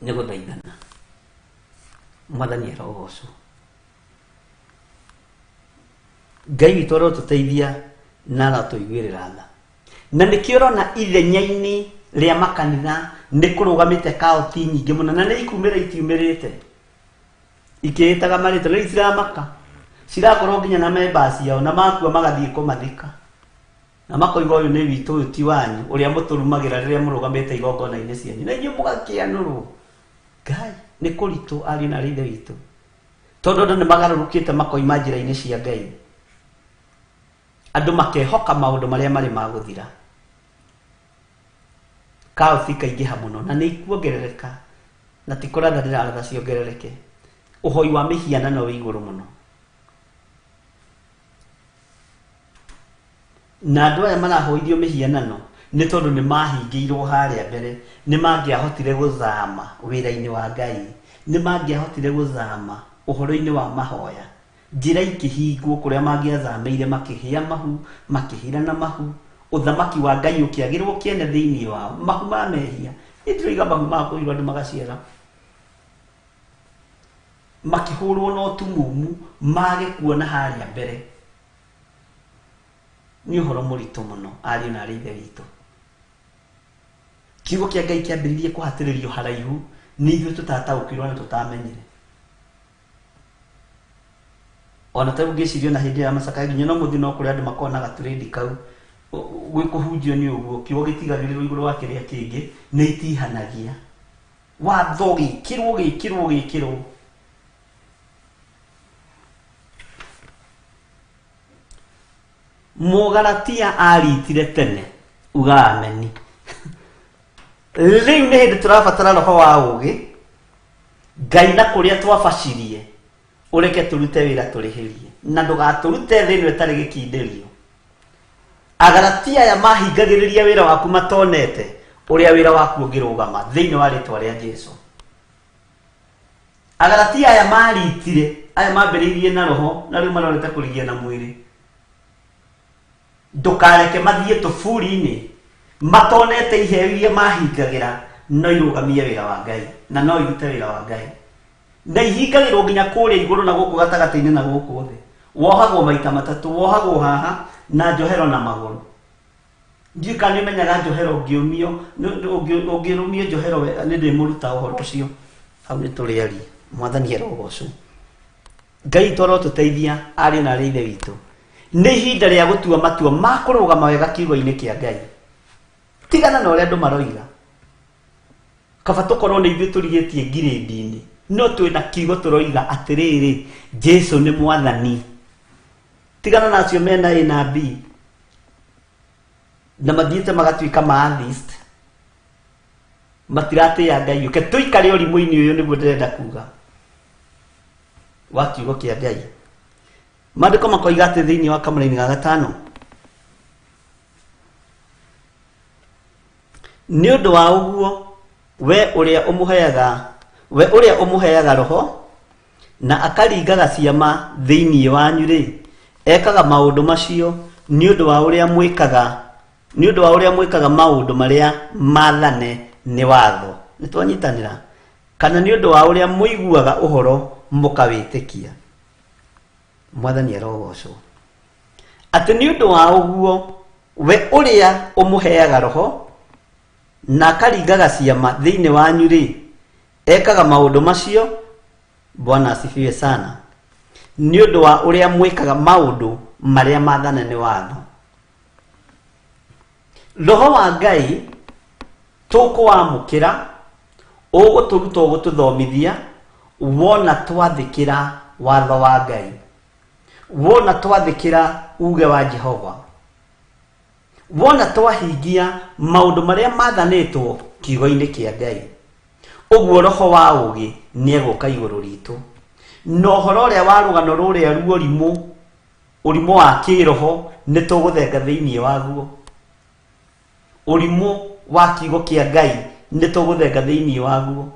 nĩ gũthaithana. Mwathani arogocwo. Ngai witũ arotũteithia na arotũiguĩrĩra tha. Na nĩkĩo ũrona ithenya-inĩ rĩa makanitha nĩ kũrũgamĩte kaũti nyingĩ mũno, na nĩ ikumĩra itiumĩrĩte ikĩĩtaga marĩtwa, rĩu itiramaka, cirakorwo nginya na members ciao, na makua magathiĩ kũmathika na makoiga ũyũ nĩ witũ, ũyũ ti wanyu, ũrĩa mũtũrumagĩra rĩrĩa mũrũgamĩte igongona-inĩ cianyu, na inyuĩ mũgakĩanũrwo. Ngai nĩ kũritũ ariũ na aarĩ a Ithe witũ, tondũ andũ nĩ magarũrũkĩte makoima njĩra-inĩ cia Ngai. Andũ makehoka maũndũ marĩa marĩ ma gũthira. Kaũti ikaingĩha mũno na nĩ ikuongerereka, na ti kũratha ndĩraratha ciongerereke. Ũhoi wa mĩhianano wĩ igũrũ mũno, na andũ aya marahoithio mĩhianano nĩ tondũ nĩ mahingĩirwo harĩa mbere. Nĩ mangĩahotire gũthama wĩra-inĩ wa Ngai, nĩ mangĩahotire gũthama ũhoro-inĩ wa mahoya, njĩra ikĩhingwo kũrĩa mangĩathamĩire, makĩhĩa mahu, makĩhira na mahu, ũthamaki wa Ngai ũkĩagĩrwo kĩene thĩinĩ wao. Mahu ma mehia, niĩ ndiroiga mahu ma kũhirwo andũ magaciara, makĩhũrwo na ũtumumu mage kuona harĩa mbere. Nĩ ũhoro mũritũ mũno ariũ na arĩ Ithe witũ. Kiugo kĩa Ngai kĩambĩrĩirie kũhatĩrĩrio haraihu nĩ ithuĩ tũtataũkĩirwo na tũtamenyire. Ona ta rĩu ngĩciria ona hĩndĩ ya macakaya nginya no mũthiĩ no kũrĩa andũ makoragwo na gatũrĩndi kau gwĩ kũhunjio nĩ ũguo, kiugo gĩtigagĩrĩrwo igũrũ wa kĩrĩa kĩngĩ, nĩ itihanagia watho gĩkĩrwo gĩkĩrwo gĩkĩrwo. Mũgalatia aritire tene, uga ameni. Rĩu nĩ hĩndĩ tũrabatara roho wa ũũgĩ Ngai, na kũrĩa twabacirie ũreke tũrute wĩra tũrĩhĩrie, na ndũgatũrute thĩ ĩno ĩtarĩ gĩkindĩrio. Agalatia aya mahingagĩrĩria wĩra waku matonete ũrĩa wĩra waku ũngĩrũgama thĩinĩ wa rĩtwa rĩa Jesu. Agalatia aya maritire, aya mambĩrĩirie na roho na rĩu marorete kũrigia na mwĩrĩ. Ndũkareke mathiĩ tũburi-inĩ matonete iheo iria mahingagĩra no irũgamie wĩra wa Ngai, na no irute wĩra wa Ngai, na ihingagĩrwo nginya kũrĩa igũrũ na gũkũ gatagatĩ-inĩ na gũkũ thĩ. Wohagwo maita matatũ, wohagwo haha na njohero na magũrũ. Ndiũĩ kana nĩ ũmenyaga njohero ũngĩũmio, ũngĩrũmio njohero wega, nĩ ndĩmũruta ũhoro ũcio hau nĩ tũrĩaria. Mwathani arogocwo. Ngai witũ arotũteithia ariũ na arĩ Ithe witũ. Nĩ ihinda rĩa gũtua matua ma kũrũgama wega kiugo-inĩ kĩa Ngai. Tigana na ũrĩa andũ maroiga, kaba tũkorwo nĩ ithuĩ tũrigĩtie ngirĩndi-inĩ, no twĩna kiugo tũroiga atĩrĩrĩ, Jesu nĩ mwathani. Tigana na acio mena A na B na mathiĩte magatuĩka ma atheist, matiratĩĩa Ngai. Ũke tũikare ũrimũ-inĩ ũyũ, nĩguo ndĩrenda kuga wa kiugo kĩa Ngai. Maandĩko makoiga atĩ thĩinĩ wa kamũraini ga gatano, nĩ ũndũ wa ũguo we ũrĩa ũmũheaga, we ũrĩa ũmũheaga roho na akaringaga ciama thĩinĩ wanyu rĩ, ekaga maũndũ macio nĩ ũndũ wa ũrĩa mwĩkaga, nĩ ũndũ wa ũrĩa mwĩkaga maũndũ marĩa maathane nĩ watho. Nĩ twanyitanĩra? Kana nĩ ũndũ wa ũrĩa mũiguaga ũhoro mũkawĩtĩkia? Mwathani arogocwo. Atĩ nĩ ũndũ wa ũguo we ũrĩa ũmũheaga roho na akaringaga ciama thĩinĩ wanyu rĩ, ekaga maũndũ macio. Bwana asifiwe sana. Nĩ ũndũ wa ũrĩa mwĩkaga maũndũ marĩa maathane nĩ watho. Roho wa Ngai tũkũwamũkĩra, ũgũtũruta, ũgũtũthomithia wona twathĩkĩra watho wa Ngai, wona twathĩkĩra uge wa Jehova, Wona twahingia maũndũ marĩa mathanĩtwo kiugo-inĩ kĩa Ngai, ũguo roho wa ũũgĩ nĩegũka igũrũ ritũ. Na ũhoro ũrĩa wa rũgano rũrĩa ruorimũ, ũrimũ wa kĩroho, nĩ tũgũthenga thĩinĩ waguo. Ũrimũ wa kiugo kĩa Ngai nĩ tũgũthenga thĩinĩ waguo.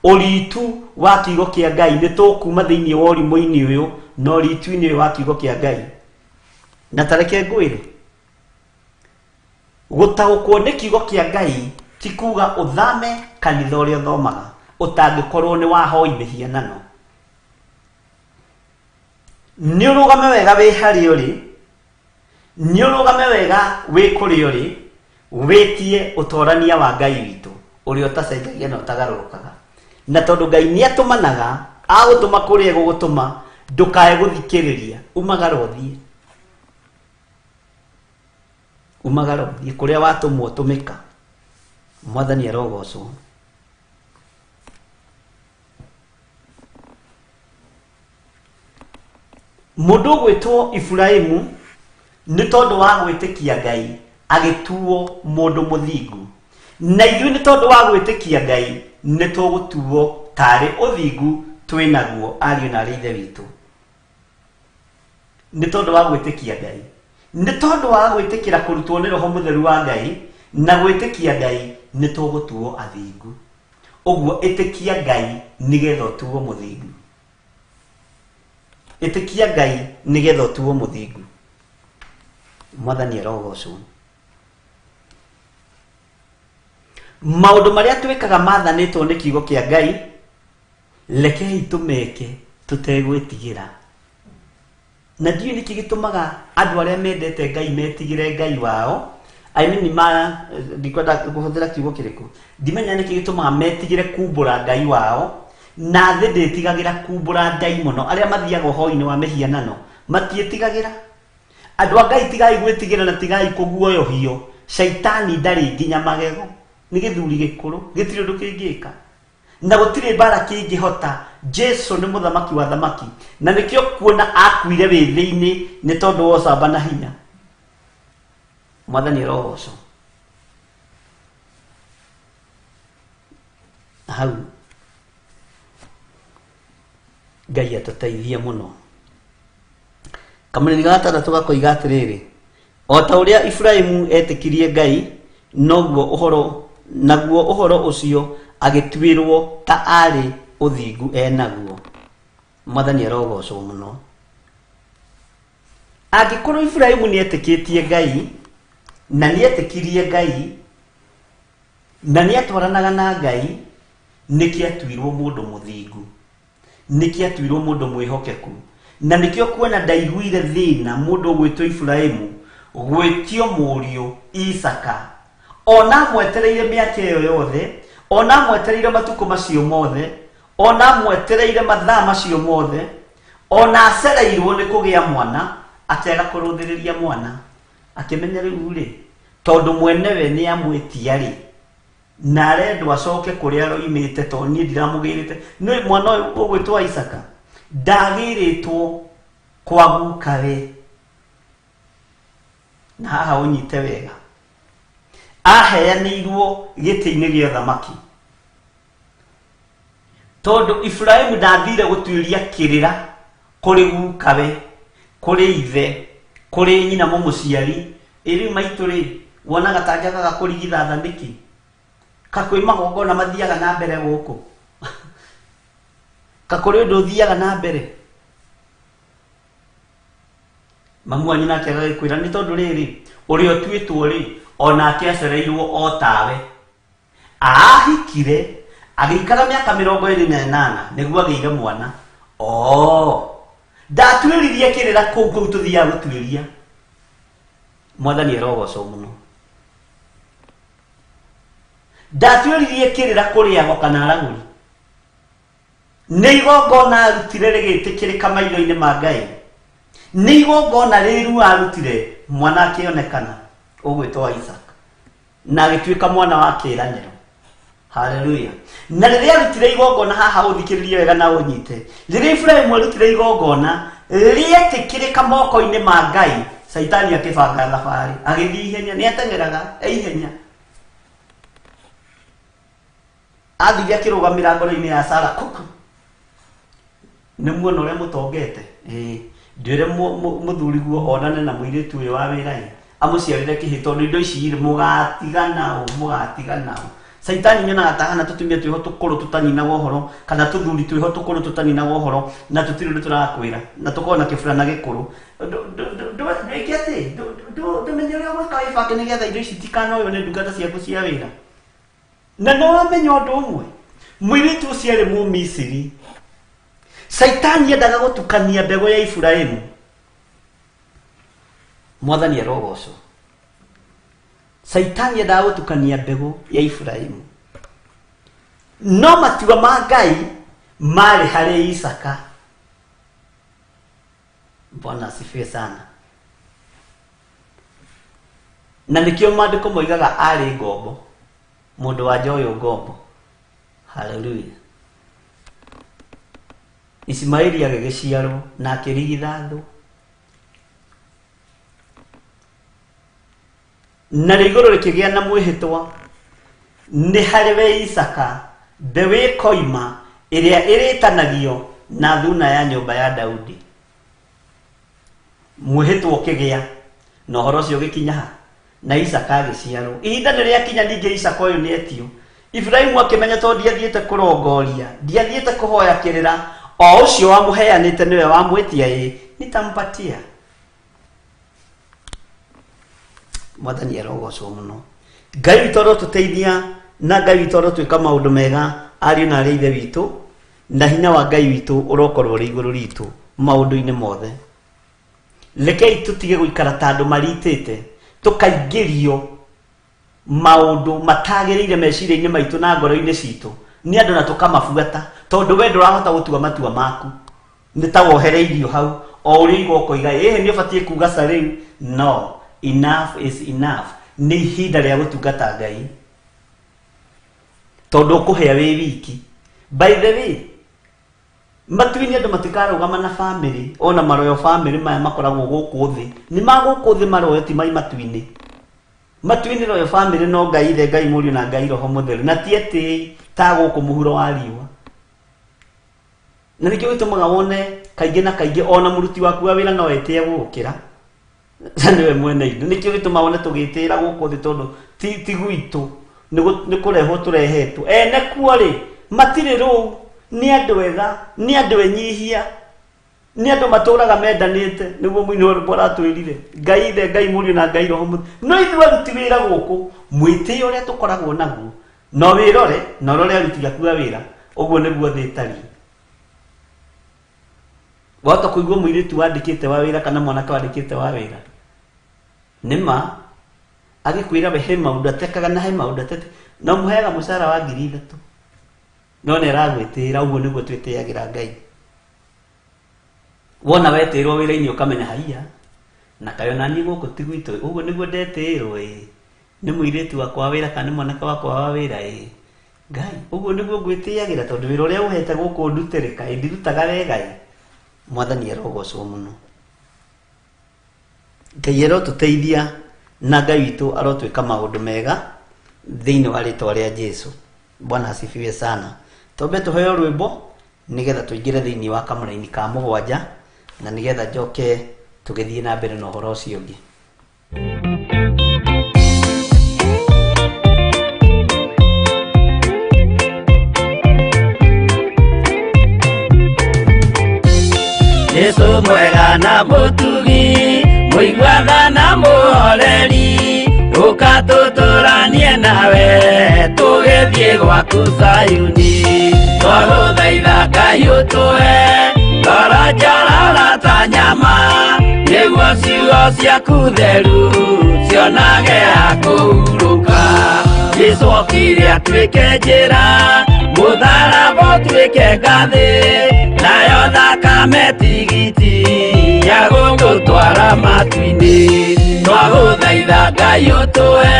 Ũritu wa kiugo kĩa Ngai nĩ tũkuma thĩinĩ wa ũrimũ-inĩ ũyũ na ũritu-inĩ ũyũ wa kiugo kĩa Ngai. Na tareke ngwĩre, gũtaũkwo nĩ kiugo kĩa Ngai ti kuga ũthame kanitha ũrĩa ũthomaga ũtangĩkorwo nĩ wahoi mĩhianano. Nĩ ũrũgame wega wĩ harĩa ũrĩ, nĩ ũrũgame wega wĩ kũrĩa ũrĩ, wĩtie ũtorania wa Ngai witũ ũrĩa ũtacenjagia na ũtagarũrũkaga. Na tondũ Ngai nĩ atũmanaga, agũtũma kũrĩa egũgũtũma, ndũkae gũthikĩrĩria, umagara ũthiĩ. Umagara ũthiĩ kũrĩa watũmwo tũmĩka. Mwathani arogocwo. Mũndũ ũgwĩtwo Iburahĩmu nĩ tondũ wa gwĩtĩkia Ngai agĩtuo mũndũ mũthingu. Na ithuĩ nĩ tondũ wa gwĩtĩkia Ngai nĩ tũgũtuo tarĩ ũthingu twĩ naguo, ariũ na arĩ ithe witũ. Nĩ tondũ wa gwĩtĩkia Ngai. Nĩ tondũ wa gwĩtĩkĩra kũrutwo nĩ Roho Mũtheru wa Ngai na gwĩtĩkia Ngai nĩ tũgũtuo athingu. Ũguo ĩtĩkia Ngai nĩgetha ũtuo mũthingu. Ĩtĩkia Ngai nĩgetha ũtuo mũthingu. Mwathani arogocwo. Maũndũ marĩa twĩkaga mathanĩtwo nĩ kiugo kĩa Ngai, rekei tũmeke tũtegwĩtigĩra. Na ndiũĩ nĩkĩ gĩtũmaga andũ arĩa mendete Ngai metigĩre Ngai wao. I mean, ma ndikwenda kũhũthĩra kiugo kĩrĩkũ. Ndimenya nĩkĩ gĩtũmaga metigĩre kumbũra Ngai wao, na thĩ ndĩtigagĩra kumbũra Ngai mũno. Arĩa mathiaga ũhoi-inĩ wa mĩhianano matiĩtigagĩra. Andũ a Ngai tigai gwĩtigĩra na tigai kũguoyohio. Caitani ndarĩ nginya magego. Nĩ gĩthuri gĩkũrũ, gĩtirĩ ũndũ kĩngĩka. Na gũtirĩ mbara kĩngĩhota. Jesu nĩ mũthamaki wa thamaki. Na nĩkĩo kuona akuire wĩthĩ-inĩ nĩ tondũ wa ũcamba na hinya. Mwathani arogocwo. Hau Ngai atũteithie mũno. Kamũrĩri ga gatandatũ gakoiga atĩrĩrĩ, o ta ũrĩa Iburahĩmu etĩkirie Ngai, noguo ũhoro naguo ũhoro ũcio agĩtuĩrwo ta arĩ ũthingu enaguo. Mwathani arogocwo mũno. Angĩkorwo Iburahĩmu nĩ etĩkĩtie Ngai na nĩ etĩkirie Ngai na nĩ atwaranaga na Ngai, nĩkĩo atuirwo mũndũ mũthingu, nĩkĩo atuirwo mũndũ mwĩhokeku, na nĩkĩo kuona ndaiguire thĩna mũndũ ũgwĩtwo Iburahĩmu gwĩtio mũriũ Isaka, ona amwetereire mĩaka ĩyo yothe, ona amwetereire matukũ macio mothe, ona amwetereire mathaa macio mothe, ona acereirwo nĩ kũgĩa mwana, akĩaga kũrũthĩrĩria mwana, akĩmenya rĩu rĩ, tondũ mwenewe nĩ amwĩtia rĩ, na arendwo acoke kũrĩa aroimĩte tondũ niĩ ndiramũgĩrĩte. Nĩ mwana ũyũ ũgwĩtwo Isaka ndagĩrĩtwo kwa gukawe. Na haha ũnyite wega, aheanĩirwo gĩtĩ-inĩ gĩa ũthamaki tondũ Iburahĩmu ndathire gũtuĩria kĩrĩra kũrĩ gukawe, kũrĩ ithe, kũrĩ nyina mũmũciari. Ĩ rĩu maitũ rĩ, wonaga ta njagaga kũrigithatha nĩkĩ? Ka kwĩ magongona mathiaga na mbere gũkũ? Ka kũrĩ ũndũ ũthiaga na mbere? Mamu wanyu nake agagĩkwĩra nĩ tondũ rĩrĩ, ũrĩa ũtuĩtwo rĩ, onake acereirwo o tawe. Ahikire agĩikara mĩaka 28 nĩguo agĩire mwana. Ndatuĩririe kĩrĩra kũu kũu tũthiaga gũtuĩria. Mwathani arogocwo mũno. Ndatuĩririe kĩrĩra kũrĩ ago kana aragũri. Nĩ igongona arutire rĩgĩtĩkĩrĩka maitho-inĩ ma Ngai. Nĩ igongona rĩru arutire mwana akĩonekana ũgwĩtwo Isaac, na agĩtuĩka mwana wa kĩĩranĩro. Haleluya. Na rĩrĩa arutire igongona, haha ũthikĩrĩrie wega na ũnyite, rĩrĩa Iburahĩmu arutire igongona rĩetĩkĩrĩka moko-inĩ ma Ngai, Caitani akĩbanga thabarĩ, agĩthiĩ ihenya, nĩ ateng'eraga e ihenya. Athire akĩrũgamĩra ngoro-inĩ ya Sara kuku. Nĩ muona ũrĩa mũtongete? Ĩĩ. Ndwĩre mũthuriguo onane na mũirĩtu ũyũ wa wĩra ĩ, amũciarĩre kĩhĩ tondũ indo ici rĩ, mũgatigana ũ, mũgatigana ũ. Caitani nyonaga ta hana tũtumia twĩho tũkũrũ tũtaninaga ũhoro, kana tũthuri twĩho tũkũrũ tũtaninaga ũhoro, na tũtirĩ ũndũ tũrakwĩra, na tũkoragwo na kĩburana gĩkũrũ. Ndwĩke atĩ, ndũmenye ũrĩa ũgwĩka wĩbange nĩgetha indo ici itikanoywo nĩ ndungata ciaku cia wĩra. Na nĩ wamenya ũndũ ũmwe, mũirĩtu ũcio arĩ Mũmisiri. Caitani endaga gũtukania mbegũ ya Iburahimu. Mwathani arogocwo. Caitani endaga gũtukania mbegũ ya Iburahimu. No matua ma Ngai marĩ harĩ Isaka. Bwana asifiwe sana. Na nĩkĩo maandĩko moigaga arĩ ngombo, mũndũ wa nja ũyũ ngombo. Haleluya. Ismaili agĩgĩciarwo na akĩrigithathwo. Narĩo igũrũ rĩkĩgĩa na mwĩhĩtwa, nĩ harĩ we Isaka mbeũ ĩkoima ĩrĩa ĩrĩtanagio na thuna ya nyũmba ya Daudi. Mwĩhĩtwa ũkĩgĩa, na ũhoro ũcio ũgĩkinya ha? Na Isaka agĩciarwo. Ihinda nĩ rĩakinya ningĩ Isaka ũyũ nĩ etio. Iburahimu akĩmenya tondũ ndiathiĩte kũrongoria, ndiathiĩte kũhoya kĩrĩra, o ũcio wamũheanĩte nĩwe wamwĩtia ĩ, nitampatia. Mwathani arogocwo mũno. Ngai witũ arotũteithia na Ngai witũ arotwĩka maũndũ mega ariũ na arĩ ithe witũ, na hinya wa Ngai witũ ũrokorwo ũrĩ igũrũ ritũ maũndũ-inĩ mothe. Rekei tũtige gũikara ta andũ maritĩte, tũkaingĩrio maũndũ matagĩrĩire meciria-inĩ maitũ na ngoro-inĩ citũ nĩ andũ na tũkamabuata, tondũ we ndũrahota gũtua matua maku, nĩ ta wohereirio hau o ũrĩa igua ũkoiga ĩhĩ nĩ ũbatiĩ kuga ca rĩu. No, enough is enough. Nĩ ihinda rĩa gũtungata Ngai, tondũ ũkũhĩa wĩ wiki. By the way, matu-inĩ andũ matikarũgama na bamĩrĩ, ona maroyo bamĩrĩ maya makoragwo gũkũ thĩ nĩ ma gũkũ thĩ, maroyo ti mai matu-inĩ. Matu-inĩ royo bamĩrĩ no Ngai Ithe, Ngai Mũriũ na Ngai Roho Mũtheru, na ti etĩi ta gũkũ mũhuro wa riũa. Na nĩkĩo gĩtũmaga wone kaingĩ na kaingĩ ona mũruti waku wa wĩra no etĩe gũgũkĩra, na nĩwe mwene indo. Nĩkĩo gĩtũmaga wone tũgĩtĩĩra gũkũ thĩ, tondũ ti gwitũ, nĩ kũrehwo tũrehetwo. Ene kuo rĩ, matirĩ rũu, nĩ andũ ega, nĩ andũ enyihia, nĩ andũ matũraga mendanĩte, nĩguo mũini wa rwĩmbo aratwĩrire, Ngai Ithe, Ngai Mũriũ na Ngai Roho Mũtheru. No ithuĩ aruti wĩra gũkũ, mwĩtĩo ũrĩa tũkoragwo naguo, no wĩrore na ũrore aruti aku a wĩra, ũguo nĩguo thĩ ĩtariĩ. Wahota kũigua mũirĩtu wandĩkĩte wa wĩra kana mwanake wandĩkĩte wa wĩra, nĩ ma agĩkwĩra we he maũndũ atekaga na he maũndũ atete, no mũheaga mũcara wa 3,000, no nĩ aragwĩtĩĩra. Ũguo nĩguo twĩtĩagĩra Ngai. Wona wetĩirwo wĩra-inĩ ũkamenya haiya, na kaĩ ona niĩ gũkũ ti gwitũ, ũguo nĩguo ndetĩirwo ĩ, nĩ mũirĩtu wakwa wa wĩra kana nĩ mwanake wakwa wa wĩra ĩ, Ngai, ũguo nĩguo ngwĩtĩagĩra, tondũ wĩra ũrĩa ũhete gũkũ ndute-rĩ, kaĩ ndirutaga wega ĩ. Mwathani arogocwo mũno. Ngai arotũteithia na Ngai witũ arotwĩka maũndũ mega thĩinĩ wa rĩtwa rĩa Jesu. Bwana asifiwe sana. Twambe tũheo rwĩmbo nĩgetha tũingĩre thĩinĩ wa kamũraini ka mũgwanja, na nĩgetha njoke tũgĩthiĩ na mbere na ũhoro ũcio ũngĩ. Jesu mwega na mũtugi, mũiguaga na mũhoreri, ũka tũtũranie nawe tũgĩthiĩ gwaku Zayuni. Twagũthaitha Ngai ũtũhe ngoro njororo ta nyama, nĩguo ciugo ciaku theru cionage ha kũhurũka. Jesu okire atuĩke njĩra, mũtharaba ũtuĩke ngathĩ, nayo thakame tigiti ya gũgũtwara matu-inĩ. Twagũthaitha Ngai ũtũhe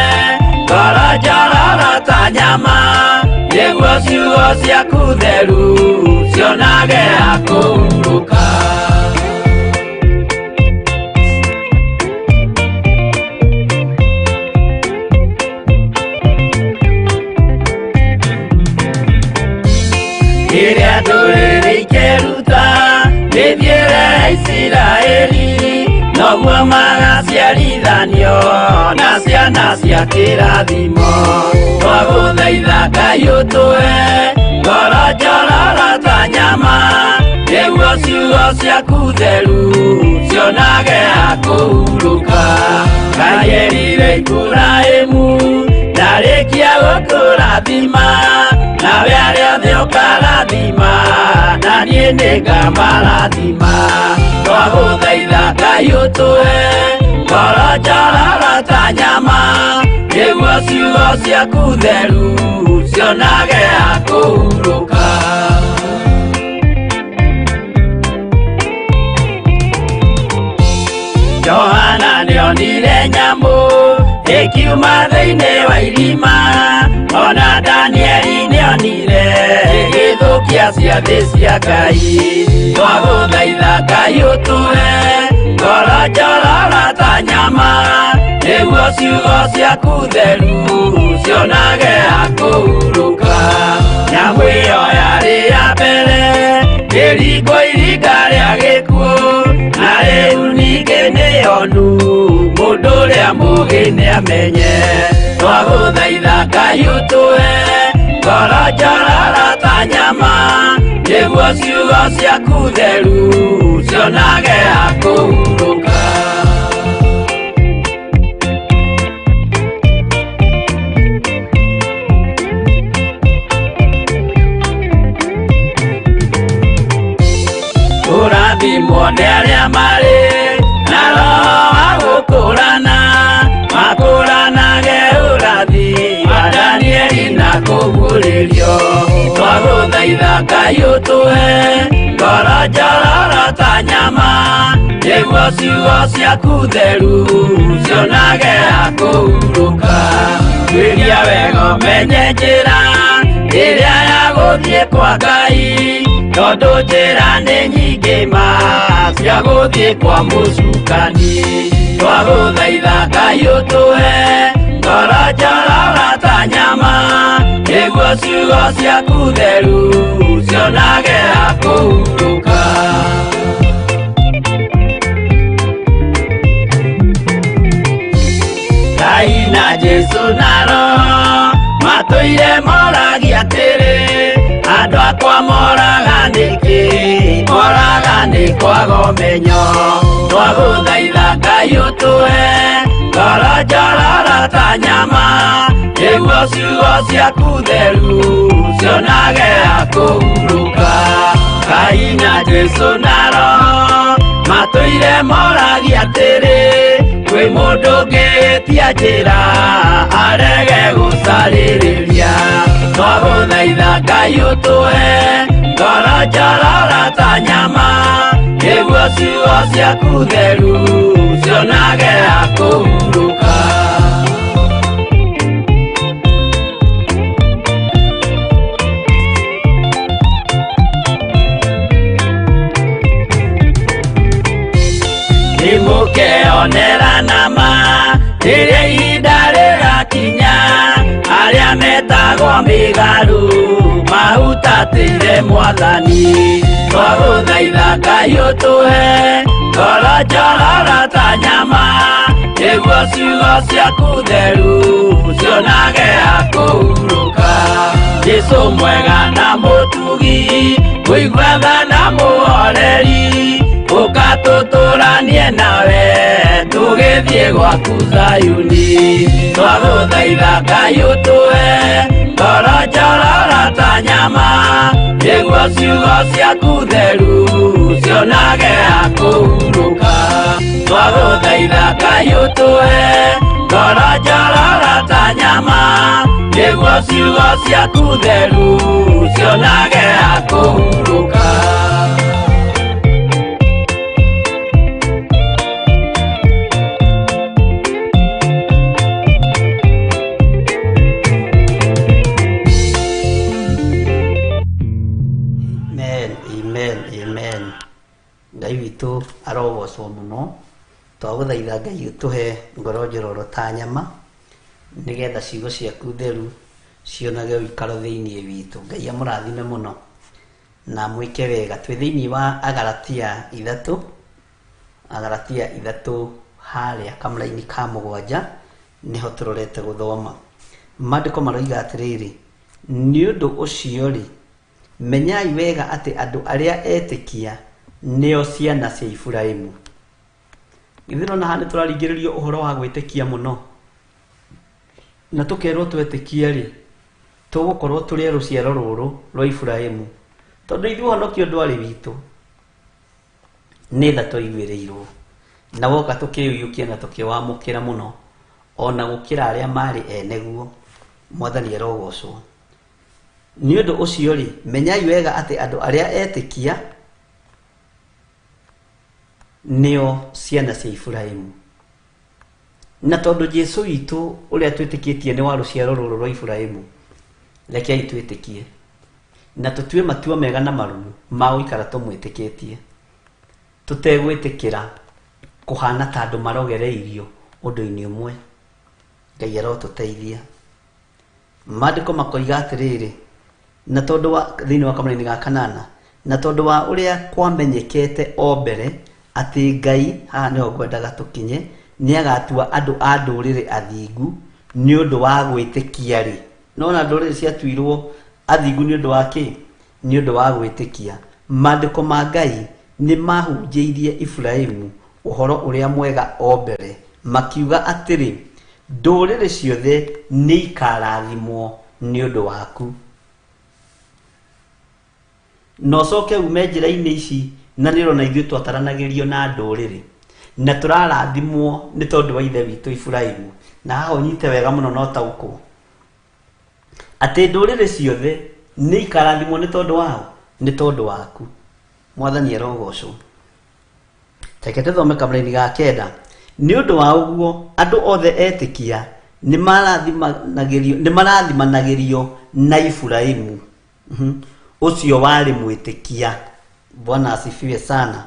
ngoro njororo ta nyama, nĩguo ciugo ciaku theru cionage ha kũhurũka. Rĩrĩa ndũrĩrĩ ikeruta mĩthiĩre ya Isiraeli, noguo magaciarithanio na ciana cia kĩrathimo. Twagũthaitha Ngai ũtũhe ngoro njororo ta nyama, nĩguo ciugo ciaku theru cionage ha kũhurũka. Ngai erire Iburahĩmu ndarĩkia gũkũrathima, nawe arĩa othe ũkarathima, na niĩ nĩngamarathima. Twagũthaitha Ngai ũtũhe ngoro njororo ta nyama, nĩguo ciugo ciaku theru cionage ha kũhurũka. Johana nĩonire nyamũ ĩkiuma thĩinĩ wa irima, ona Danieli nĩonire ĩgĩthũkia ciathĩ cia Ngai. Twagũthaitha Ngai ũtũhe ngoro njororo ta nyama, nĩguo ciugo ciaku theru cionage ha kũhurũka. Nyamũ ĩyo yarĩ ya mbere ĩringwo iringa rĩa gĩkuũ, na rĩu ningĩ nĩyonu mũndũ ũrĩa mũũgĩ nĩamenye. Twagũthaitha Ngai ũtũhe ngoro njororo ta nyama, nĩguo ciugo ciaku theru cionage ha kũhurũka. Kũrathimwo nĩ arĩa marĩ na roho wa gũkũrana, makũranage ũrathi wa Danieli na kũguũrĩrio. Twagũthaitha Ngai ũtũhe ngoro njororo ta nyama, nĩguo ciugo ciaku theru cionage ha kũhurũka. Tuĩria wega ũmenye njĩra ĩrĩa ya gũthiĩ kwa Ngai, tondũ njĩra nĩ nyingĩ ma cia gũthiĩ kwa mũcukani. Twagũthaitha Ngai ũtũhe ngoro njororo ta nyama, nĩguo ciugo ciaku theru cionage ha kũhurũka. Ngai na Jesũ na Roho matũire moragia atĩrĩ, andũ akwa moraga nĩkĩ? Moraga nĩ kwaga ũmenyo. Twagũthaitha Ngai ũtũhe ngoro njororo ta nyama, nĩguo ciugo ciaku theru cionage ha kũhurũka. Ngai na Jesũ na Roho matũire moragia atĩrĩ, kwĩ mũndũ ũngĩtia njĩra arege gũcarĩrĩria. Twagũthaitha Ngai ũtũhe ngoro njororo ta nyama, nĩguo ciugo ciaku theru cionage ha kũhurũka. Nĩmũkeonera nama rĩrĩa ihinda rĩgakinya, arĩa metagwo mĩgarũ mahutatĩire Mwathani. Twagũthaitha Ngai ũtũhe ngoro njororo ta nyama, nĩguo ciugo ciaku theru cionage ha kũhurũka. Jesũ mwega na mũtugi, mũigua tha na mũhoreri, ũka tũtũranie nawe tũgĩthiĩ gwaku Zayuni. Twagũthaitha Ngai ũtũhe ngoro njororo ta nyama, nĩguo ciugo ciaku theru cionage ha kũhurũka. Twagũthaitha Ngai ũtũhe ngoro njororo ta nyama, nĩguo ciugo ciaku theru cionage ha kũhurũka. Amen, amen, amen. Ngai witũ arogocwo mũno. Twagũthaitha Ngai ũtũhe ngoro njororo ta nyama, nĩgetha ciugo ciaku theru cionage ũikaro thĩinĩ witũ. Ngai amũrathime mũno. Na mwĩke wega. Twĩ thĩinĩ wa Agalatia 3, Agalatia 3 harĩa kamũraini ka 7 nĩho tũrorete gũthoma. Maandĩko maroiga atĩrĩrĩ, nĩ ũndũ ũcio rĩ, menyai wega atĩ andũ arĩa etĩkia nĩo ciana cia Iburahĩmu. Githĩ nĩwona haha nĩtũraringĩrĩrio ũhoro wa gwĩtĩkia mũno? Na tũkerwo twetĩkia rĩ, tũgũkorwo tũrĩ a rũciaro rũrũ rwa Iburahĩmu. Tondũ ithuĩ ũhonokio ndwarĩ witũ, nĩ tha twaiguĩrĩirwo. Na woka tũkĩũiyũkia na tũkĩwamũkĩra mũno, ona gũkĩra arĩa marĩ ene guo. Mwathani arogocwo. Nĩ ũndũ ũcio rĩ, menyai wega atĩ andũ arĩa etĩkia nĩo ciana cia Iburahĩmu. Na tondũ Jesu witũ ũrĩa twĩtĩkĩtie nĩ wa rũciaro rũrũ rwa Iburahĩmu, rekei twĩtĩkie na tũtue matua mega na marũmu ma gũikara tũmwĩtĩkĩtie, tũtegwĩtĩkĩra kũhana ta andũ marogereirio ũndũ-inĩ ũmwe. Ngai arotũteithia. Maandĩko makoiga atĩrĩrĩ, na tondũ wa thĩinĩ wa kamũraini ga 8, na tondũ wa ũrĩa kwamenyekete o mbere atĩ Ngai, haha nĩho ngwendaga tũkinye, nĩagatua andũ a ndũrĩrĩ athingu nĩ ũndũ wa gwĩtĩkia rĩ. Nona ndũrĩrĩ ciatuirwo athingu nĩ ũndũ wa kĩ? Nĩ ũndũ wa gwĩtĩkia. Maandĩko ma Ngai nĩ mahunjĩirie Iburahĩmu ũhoro ũrĩa mwega o mbere, makiuga atĩrĩ, ndũrĩrĩ ciothe nĩ ikarathimwo nĩ ũndũ waku. Na ũcoke ume njĩra-inĩ ici, na nĩ ũrona ithuĩ twataranagĩrio na ndũrĩrĩ na tũrarathimwo nĩ tondũ wa ithe witũ Iburahĩmu. Na haha ũnyite wega mũno na ũtaũkwo atĩ ndũrĩrĩ ciothe nĩ ikarathimwo nĩ tondũ wao, nĩ tondũ waku. Mwathani arogocwo. Reke tũthome kamũraini ga 9. Nĩ ũndũ wa ũguo andũ othe etĩkia nĩ marathimanagĩrio na Iburahĩmu ũcio warĩ mwĩtĩkia. Bwana asifiwe sana.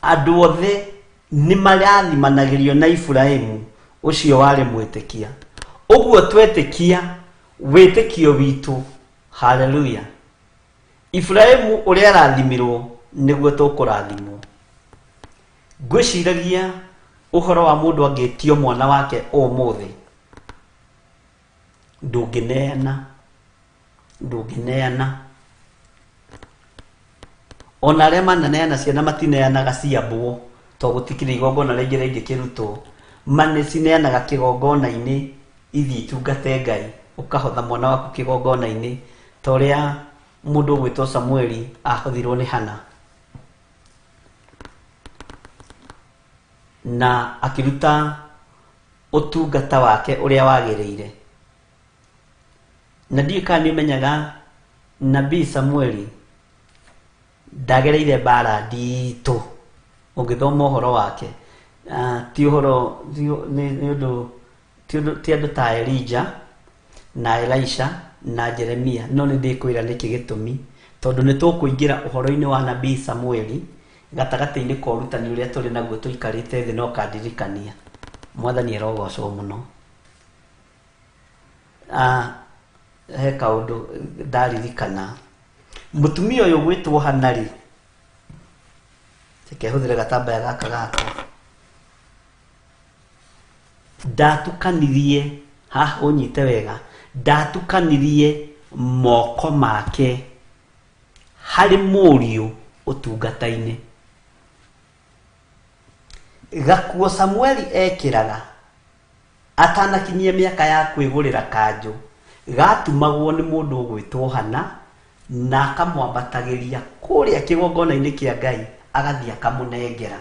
Andũ othe nĩ marathimanagĩrio na Iburahĩmu ũcio warĩ mwĩtĩkia. Ũguo twetĩkia wĩtĩkio witũ, haleluya, Iburahĩmu ũrĩa arathimirwo nĩguo tũkũrathimwo. Ngwĩciragia ũhoro wa mũndũ angĩtio mwana wake ũmũthĩ, ndũngĩneana, ndũngĩneana. Ona arĩa mananeana ciana matineanaga ciambwo, tondũ gũtikĩrĩ igongona rĩngĩ rĩngĩkĩrutwo. Manĩcineanaga kĩgongona-inĩ ithiĩ itungate Ngai, ũkahotha mwana waku kĩgongona-inĩ ta ũrĩa mũndũ ũgwĩtwo Samueli ahothirwo nĩ Hana na akĩruta ũtungata wake ũrĩa wagĩrĩire. Na ndiũĩ kana nĩ ũmenyaga Nabii Samueli ndagereire mbara nditũ. Ũngĩthoma ũhoro wake, ti ũhoro, nĩ ũndũ, ti andũ ta Elijah na Elisha na Jeremia, no nĩ ndĩkwĩra nĩkĩ gĩtũmi, tondũ nĩ tũkũingĩra ũhoro-inĩ wa Nabii Samueli gatagatĩ-inĩ ka ũrutani ũrĩa tũrĩ naguo tũikarĩte thĩ na ũkandirikania. Mwathani arogocwo mũno. He kaũndũ ndaririkana. Mũtumia ũyũ ũgwĩtwo Hana rĩ, reke hũthĩre gatambaya gaka gakwa. Ndatukanirie, haha ũnyite wega, ndatukanirie moko make harĩ mũriũ ũtungata-inĩ. Gakuo Samueli ekĩraga atanakinyia mĩaka ya kwĩgũrĩra kanjũ, gatumagwo nĩ mũndũ ũgwĩtwo Hana na akamwambatagĩria kũrĩa kĩgongona-inĩ kĩa Ngai, agathiĩ akamũnengera.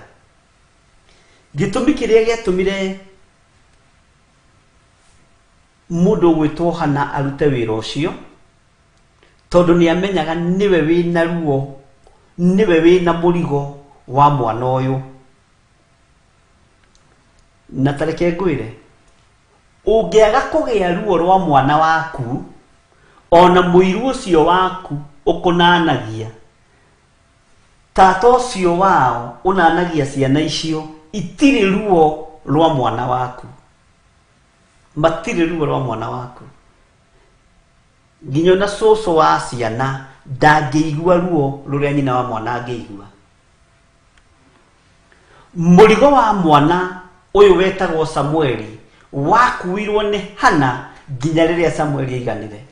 Gĩtũmi kĩrĩa gĩatũmire mũndũ ũgwĩtwo Hana arute wĩra ũcio, tondũ nĩ amenyaga nĩwe wĩna ruo, nĩwe wĩna mũrigo wa mwana ũyũ. Na ta reke ngwĩre, ũngĩaga kũgĩa ruo rwa mwana waku, ona mũiru ũcio waku ũkũnanagia, tata ũcio wao ũnanagia ciana icio, itirĩ ruo rwa mwana waku. Matirĩ ruo rwa mwana waku. Nginya ona cũcũ wa ciana ndangĩigua ruo rũrĩa nyina wa mwana angĩigua. Mũrigo wa mwana ũyũ wetagwo Samueli wakuirwo nĩ Hana nginya rĩrĩa Samueli aiganire.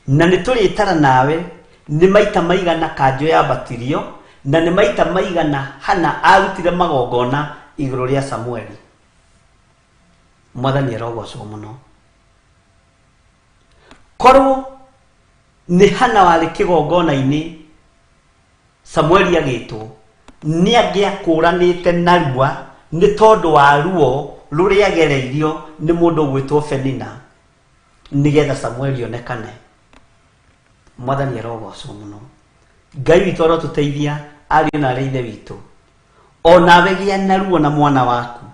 Na nĩ tũrĩtara nawe nĩ maita maigana kanjũ yambatirio na nĩ maita maigana Hana arutire magongona igũrũ rĩa Samueli. Mwathani arogocwo mũno. Korwo nĩ Hana warĩ kĩgongona-inĩ Samueli agĩtwo, nĩ angĩakũranĩte narua nĩ tondũ wa ruo rũrĩa agereirio nĩ mũndũ ũgwĩtwo Penina nĩgetha Samueli onekane. Mwathani arogocwo mũno. Ngai witũ arotũteithia ariũ na arĩ ithe witũ. Onawe gĩa na ruo na mwana waku.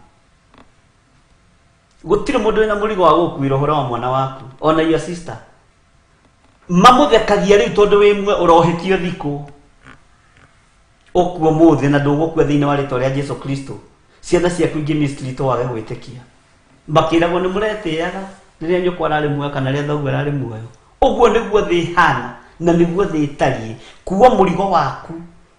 Gũtirĩ mũndũ wĩna mũrigo wa gũkuĩra ũhoro wa mwana waku, ona your sister. Mamũthekagia rĩu tondũ wĩ mwe ũrohĩtio thikũ. Ũkua ũmũthĩ na ndũgũkua thĩinĩ wa rĩtwa rĩa Jesu Kristo. Ciana ciaku ingĩ mistreat wage gwĩtĩkia. Makĩragwo nĩ mũretĩaga rĩrĩa nyũkwa ararĩ muoyo kana rĩrĩa thoguo ararĩ muoyo. Ũguo nĩguo thĩ ĩhana na nĩguo thĩ ĩtariĩ. Kuua mũrigo waku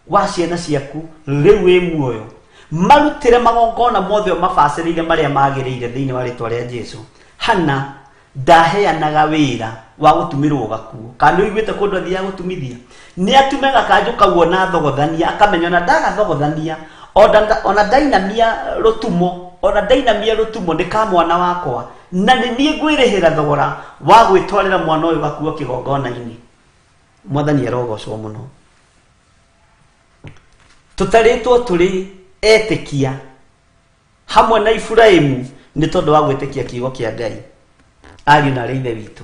wa ciana ciaku rĩu wĩ muoyo. Marutĩre magongona mothe ũmabacĩrĩire marĩa magĩrĩire thĩinĩ wa rĩtwa rĩa Jesu. Hana ndaheanaga wĩra wa gũtumĩrwo gakuo. Kana nĩ ũiguĩte kũndũ athiaga gũtumithia? Nĩ atume gakanjũ kau ona thogothania, akamenya ona ndagathogothania, ona ndainamia rũtumo, ona ndainamia rũtumo nĩ ka mwana wakwa, na nĩ niĩ ngwĩrĩhĩra thogora wa gwĩtwarĩra mwana ũyũ gakuo kĩgongona-inĩ. Mwathani arogocwo mũno. Tũtarĩtwo tũrĩ etĩkia hamwe na Iburahĩmu nĩ tondũ wa gwĩtĩkia kiugo kĩa Ngai. Ariũ na arĩ ithe witũ,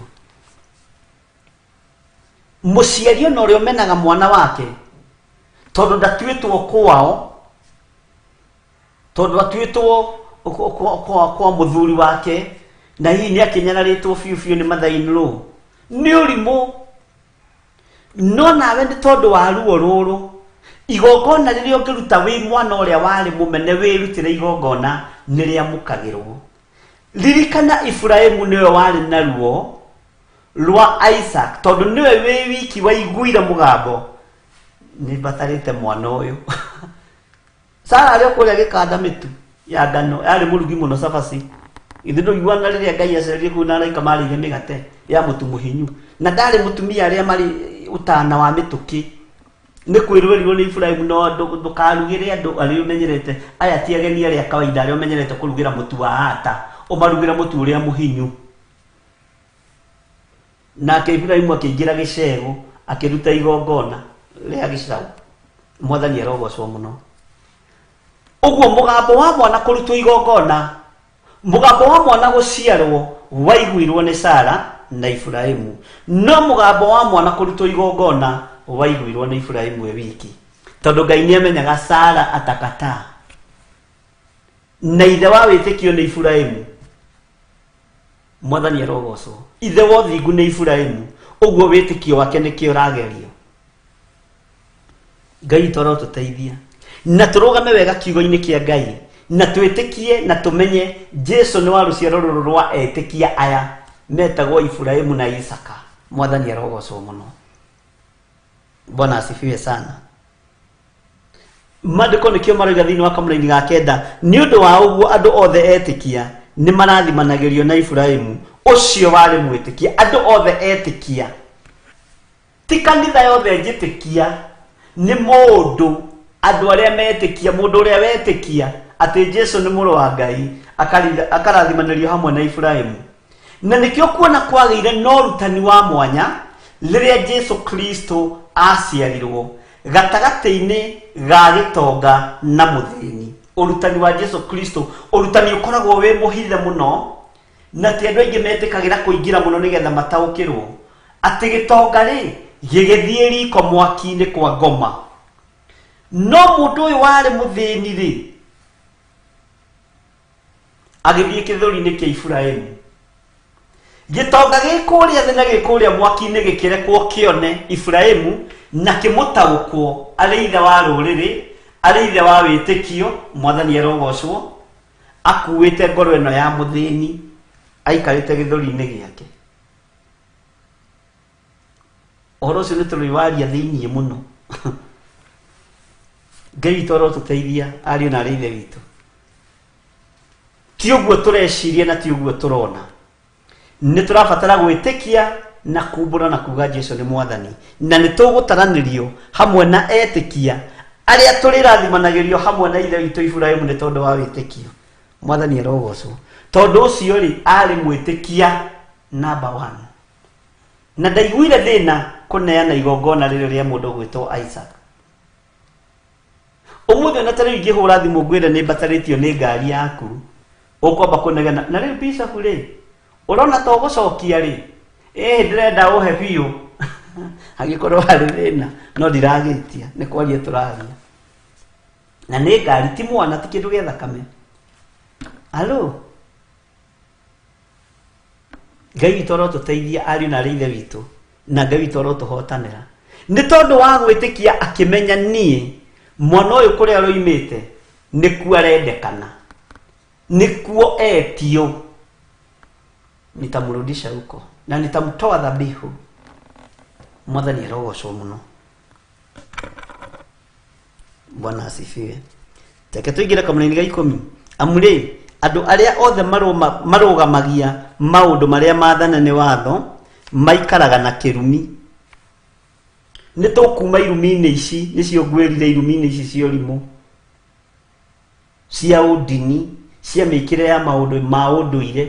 mũciari ona ũrĩa ũmenaga mwana wake tondũ ndatuĩtwo kwao, tondũ atuĩtwo kwa mũthuri wake na hihi nĩ akĩnyararĩtwo biũ biũ nĩ mother-in-law, nĩ ũrimũ. No nawe nĩ tondũ wa ruo rũrũ, igongona rĩrĩa ũngĩruta wĩ mwana ũrĩa warĩ mũmene wĩrutĩre igongona nĩ rĩamũkagĩrwo. Ririkana Iburahĩmu nĩwe warĩ na ruo rwa Isaac tondũ nĩwe wĩ wiki waiguire mũgambo, nĩ mbatarĩte mwana ũyũ. Sara arĩ o kũrĩa gĩkanda mĩtu ya ngano, yarĩ mũrugi mũno cabaci. Ithe ndũiguaga rĩrĩa Ngai acerire kũu na araika marĩire mĩgate ya mũtu mũhinyu, na ndarĩ mũtumia arĩa marĩ ũtana wa mĩtũkĩ. Nĩ kwĩrwo erirwo nĩ Iburahĩmu, no ndũkarugĩre andũ arĩa ũmenyerete. Aya ti ageni arĩa kawaida arĩa ũmenyerete kũrugĩra mũtu wa ata, ũmarugĩre mũtu ũrĩa mũhinyu. Nake Iburahĩmu akĩingĩra gĩcegũ akĩruta igongona rĩa gĩcaũ. Mwathani arogocwo mũno. Ũguo mũgambo wa mwana kũrutwo igongona, mũgambo wa mwana gũciarwo waiguirwo nĩ Sara na Iburahĩmu, no mũgambo wa mwana kũrutwo igongona waiguirwo nĩ Iburahĩmu e wiki, tondũ Ngai nĩ amenyaga Sara atakataa na ithe wa wĩtĩkio nĩ Iburahĩmu. Mwathani arogocwo. Ithe wa ũthingu nĩ Iburahĩmu, ũguo wĩtĩkio wake nĩkĩo ũragerio. Ngai witũ arotũteithia na tũrũgame wega kiugo-inĩ kĩa Ngai, na twĩtĩkie na tũmenye Jesu nĩ wa rũciaro rũrũ rwa etĩkia aya metagwo Iburahĩmu na Isaka. Mwathani arogocwo mũno. Bwana asifiwe sana. Maandĩko nĩkĩo maroiga thĩinĩ wa kamũraini ga kenda, nĩ ũndũ wa ũguo andũ othe etĩkia nĩ marathimanagĩrio na Iburahĩmu ũcio warĩ mwĩtĩkia. Andũ othe etĩkia, ti kanitha yothe njĩtĩkia, nĩ mũndũ, andũ arĩa metĩkia, mũndũ ũrĩa wetĩkia atĩ Jesu nĩ mũrũ wa Ngai akarathimanĩrio hamwe na Iburahĩmu. Na nĩkĩo kuona kwagĩire na ũrutani wa mwanya rĩrĩa Jesu Kristo aciarirwo gatagatĩ-inĩ ga gĩtonga na mũthĩni. Ũrutani wa Jesu Kristo, ũrutani ũkoragwo wĩ mũhithe mũno, na ti andũ aingĩ metĩkagĩra kũingĩra mũno nĩgetha mataũkĩrwo atĩ gĩtonga rĩ gĩgĩthiĩ riko mwaki-inĩ kwa ngoma, no mũndũ ũyũ warĩ mũthĩni rĩ agĩthiĩ kĩthũri-inĩ kĩa Iburahĩmu. Gĩtonga gĩkũrĩa thĩ na gĩkũrĩa mwaki-inĩ gĩkĩrekwo kĩone Iburahĩmu na kĩmũtaũkwo arĩ ithe wa rũrĩrĩ, arĩ ithe wa wĩtĩkio. Mwathani arogocwo. Akuĩte ngoro ĩno ya mũthĩni aikarĩte gĩthũri-inĩ gĩake. Ũhoro ũcio nĩ tũrĩwaria thĩiniĩ mũno. Ngai witũ arotũteithia ariũ na arĩ ithe witũ. Ti ũguo tũreciria na ti ũguo tũrona. Nĩ tũrabatara gwĩtĩkia na kumbũra na kuga Jesu nĩ mwathani, na nĩ tũgũtaranĩrio hamwe na etĩkia arĩa tũrĩrathimanagĩrio hamwe na ithe witũ Iburahĩmu nĩ tondũ wa wĩtĩkio. Mwathani arogocwo. Tondũ ũcio rĩ, arĩ mwĩtĩkia number one, na ndaiguire thĩna kũneana igongona rĩrĩ rĩa mũndũ gwĩtwo Isaac. Ũmũthĩ ona ta rĩu ingĩhũra thimũ ngwĩre nĩ mbatarĩtio nĩ ngari yaku, ũkwamba kũnegena na rĩu bishop rĩ, ũrona to gũcokia rĩ, ĩĩ ndĩrenda ũhe biũ. Angĩkorwo harĩ thĩna, no ndiragĩtia, nĩ kwaria tũraria. Na nĩ ngari, ti mwana, ti kĩndũ gĩa thakame. Alo, Ngai witũ arotũteithia ariũ na arĩ ithe witũ, na Ngai witũ arotũhotanĩra. Nĩ tondũ wa gwĩtĩkia akĩmenya niĩ mwana ũyũ kũrĩa aroimĩte nĩkuo arendekana, nĩkuo etio, nitamrudisha huko na nitamtoa dhabihu. Mwathani arogocwo mũno. Bwana asifiwe. Reke tũingĩre kamũraini ga 10. Amu rĩ, andũ arĩa othe marũgamagia maũndũ marĩa maathane nĩ watho maikaraga na kĩrumi. Nĩ tũkuma irumi-inĩ ici, nĩcio ngwĩrire, irumi-inĩ ici cia ũrimũ, cia ũndini, cia mĩkĩre ya maũndũ ma ũndũire.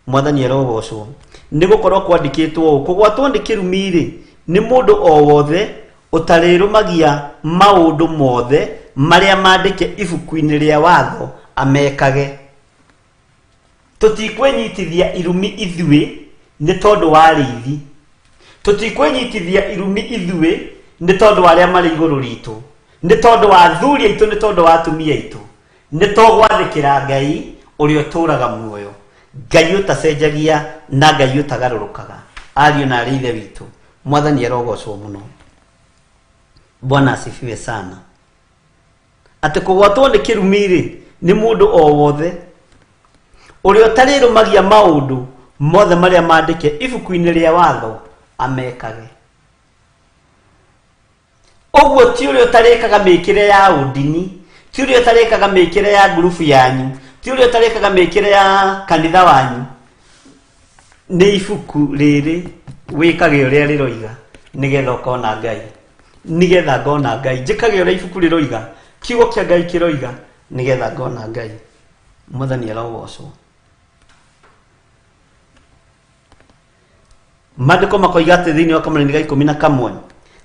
Mwathani arogocwo. Nĩ gũkorwo kwandĩkĩtwo ũũ, kũgwatwo nĩ kĩrumi-rĩ, nĩ mũndũ o wothe ũtarĩrũmagia maũndũ mothe marĩa mandĩke ibuku-inĩ rĩa watho amekage. Tũtikwĩnyitithia irumi ithuĩ nĩ tondũ wa arĩithi. Tũtikwĩnyitithia irumi ithuĩ nĩ tondũ wa arĩa marĩ igũrũ ritũ, nĩ tondũ wa athuri aitũ, nĩ tondũ wa atumia aitũ. Nĩ tũgwathĩkĩra Ngai ũrĩa ũtũũraga muoyo, Ngai ũtacenjagia na Ngai ũtagarũrũkaga. Ariũ na arĩ ithe witũ, Mwathani arogocwo mũno. Bwana asifiwe sana. Atĩ kũgwatwo nĩ kĩrumi-rĩ, nĩ mũndũ o wothe ũrĩa ũtarĩrũmagia maũndũ mothe marĩa mandĩke ibuku-inĩ rĩa watho amekage. Ũguo ti ũrĩa ũtarĩkaga mĩkĩre ya ũndini, ti ũrĩa ũtarĩkaga mĩkĩre ya ngurubu yanyu, ti ũrĩa ũtarĩkaga mĩkĩre ya kanitha wanyu. Nĩ ibuku rĩrĩ wĩkage ũrĩa rĩroiga nĩgetha ũkona Ngai, nĩgetha ngona Ngai. Njĩkage ũrĩa ibuku rĩroiga, kiugo kĩa Ngai kĩroiga, nĩgetha ngona Ngai. Mwathani arogocwo. Maandĩko makoiga atĩ thĩinĩ wa kamũraini ga 11,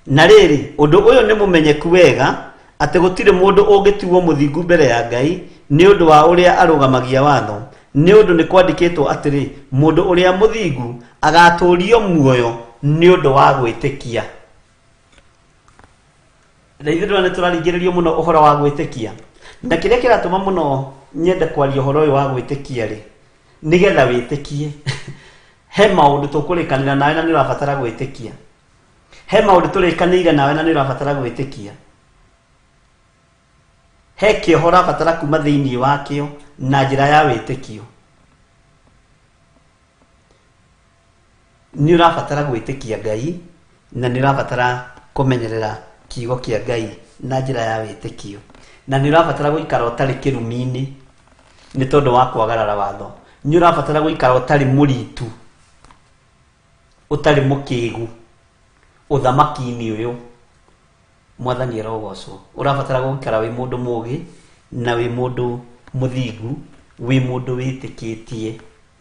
na rĩrĩ, ũndũ ũyũ nĩ mũmenyeku wega, atĩ gũtirĩ mũndũ ũngĩtuo mũthingu mbere ya Ngai nĩ ũndũ wa ũrĩa arũgamagia watho, nĩ ũndũ nĩ kwandĩkĩtwo atĩrĩ, mũndũ ũrĩa mũthingu agatũũrio muoyo nĩ ũndũ wa gwĩtĩkia. Na ithuĩ ndĩrona nĩ tũraringĩrĩrio mũno ũhoro wa gwĩtĩkia, na kĩrĩa kĩratũma mũno nyende kwaria ũhoro ũyũ wa gwĩtĩkia rĩ, nĩgetha wĩtĩkie. He maũndũ tũkũrĩkanĩra nawe na nĩ ũrabatara gwĩtĩkia. He maũndũ tũrĩkanĩire nawe na nĩ ũrabatara gwĩtĩkia. He kĩoho ũrabatara kuma thĩinĩ wakĩo na njĩra ya wĩtĩkio. Nĩ ũrabatara gwĩtĩkia Ngai na nĩ ũrabatara kũmenyerera kiugo kĩa Ngai na njĩra ya wĩtĩkio, na nĩ ũrabatara gũikara ũtarĩ kĩrumi-inĩ nĩ tondũ wa kwagarara watho. Nĩ ũrabatara gũikara ũtarĩ mũritu, ũtarĩ mũkĩgu ũthamaki-inĩ ũyũ. Mwathani arogocwo. Ũrabatara gũikara wĩ mũndũ mũgĩ na wĩ mũndũ mũthingu, wĩ mũndũ wĩtĩkĩtie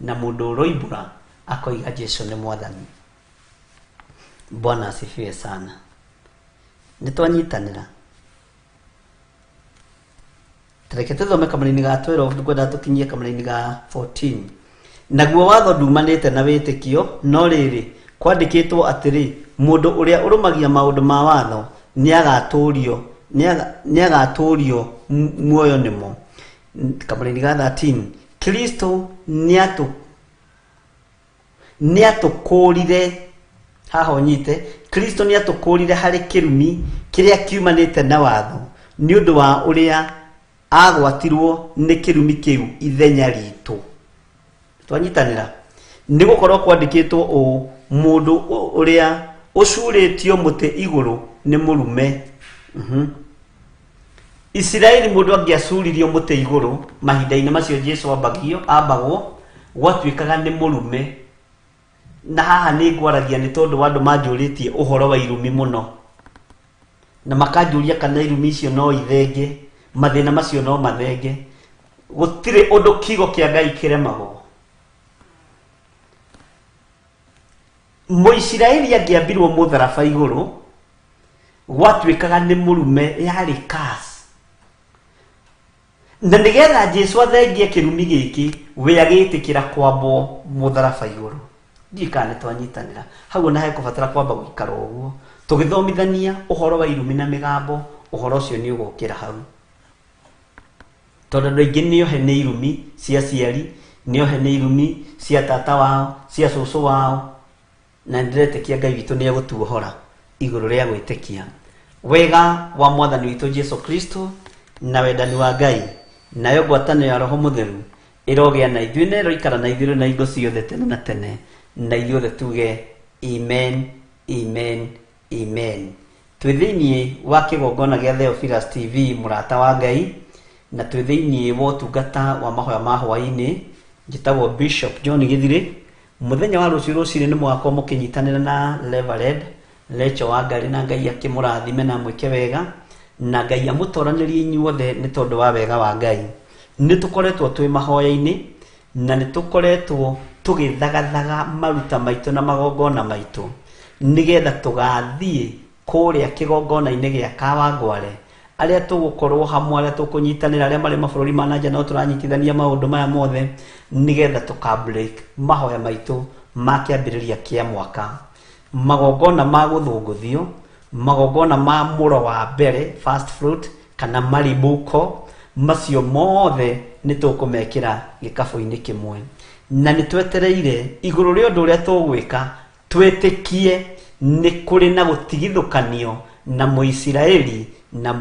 na mũndũ ũroimbũra akoiga Jesu nĩ mwathani. Bwana asifiwe sana. Nĩ twanyitanĩra. Reke tũthome kamũraini ga 12, ngwenda tũkinyie kamũraini ga 14. Naguo watho ndumanĩte na wĩtĩkio, no rĩrĩ, kwandĩkĩtwo atĩrĩ, mũndũ ũrĩa ũrũmagia maũndũ ma watho nĩagatũũrio muoyo nĩmo. Kamũraini ga 13, Kristo nĩatũkũũrire, haha ũnyite, Kristo nĩatũkũũrire harĩ kĩrumi kĩrĩa kiumanĩte na watho, nĩ ũndũ wa ũrĩa agwatirwo nĩ kĩrumi kĩu ithenya ritũ. Twanyitanĩra. Nĩ gũkorwo kwandĩkĩtwo ũũ, mũndũ ũrĩa Ũcurĩtio mũtĩ igũrũ nĩ mũrume. Isiraeli mũndũ angĩacuririo mũtĩ igũrũ mahinda-inĩ macio Jesu ambagio ambagwo gwatuĩkaga nĩ mũrume. Na haha nĩ ngwaragia nĩ tondũ wa andũ manjũrĩtie ũhoro wa irumi mũno na makanjũria kana irumi icio no ithenge, mathĩna macio no mathenge. Gũtirĩ ũndũ kiugo kĩa Ngai kĩremagwo. Mũisiraeli angĩambirwo mũtharaba igũrũ gwatuĩkaga nĩ mũrume, yarĩ curse. Na nĩgetha Jesu athengie kĩrumi gĩkĩ, we agĩtĩkĩra kwambwo mũtharaba igũrũ. Ndiũĩ kana nĩ twanyitanĩra. Hau ona hekũbatara kwamba gũikara ũguo. Tũgĩthomithania ũhoro wa irumi na mĩgambo, ũhoro ũcio nĩ ũgũkĩra hau. Tondũ andũ aingĩ nĩ ohe nĩ irumi cia aciari, nĩ ohe nĩ irumi cia tata wao, cia cũcũ wao, na nĩndĩretĩkia Ngai witũ nĩ egũtuohora igũrũ rĩa gwĩtĩkia. Wega wa Mwathani witũ Jesu Kristo na wendani wa Ngai nayo ngwatanĩro ya Roho Mũtheru ĩrogĩa na ithuĩ na ĩroikara na ithuĩ rĩu na hingo ciothe tene na tene, na ithuothe tuge amen, amen, amen. Twĩ thĩinĩ wa kĩgongona gĩa Theophilus TV mũrata wa Ngai, na twĩ thĩinĩ wa ũtungata wa mahoya ma hwaĩ-inĩ. Njĩtagwo Bishop John Gĩthirĩ. Mũthenya wa rũciũ rũcinĩ nĩ mũgakorwo mũkĩnyitanĩra na Reverend Rachel Wangari, na Ngai akĩmũrathime na amwĩke wega, na Ngai amũtoranĩrie inyuothe nĩ tondũ wa wega wa Ngai. Nĩ tũkoretwo twĩ mahoya-inĩ na nĩ tũkoretwo tũgĩthagathaga maruta maitũ na magongona maitũ nĩgetha tũgathiĩ kũrĩa kĩgongona-inĩ gĩa Kawangware, arĩa tũgũkorwo hamwe, arĩa tũkũnyitanĩra, arĩa marĩ mabũrũri ma nanja no tũranyitithania maũndũ maya mothe nĩgetha tũka break mahoya maitũ ma kĩambĩrĩria kĩa mwaka. Magongona ma gũthũngũthio, magongona ma mũro wa mbere, first fruit, kana maribuko, macio mothe nĩ tũkũmekĩra gĩkabũ-inĩ kĩmwe. Na nĩ twetereire igũrũ rĩa ũndũ ũrĩa tũgwĩka, twĩtĩkie nĩ kũrĩ na gũtigithũkanio na Mũisiraeli na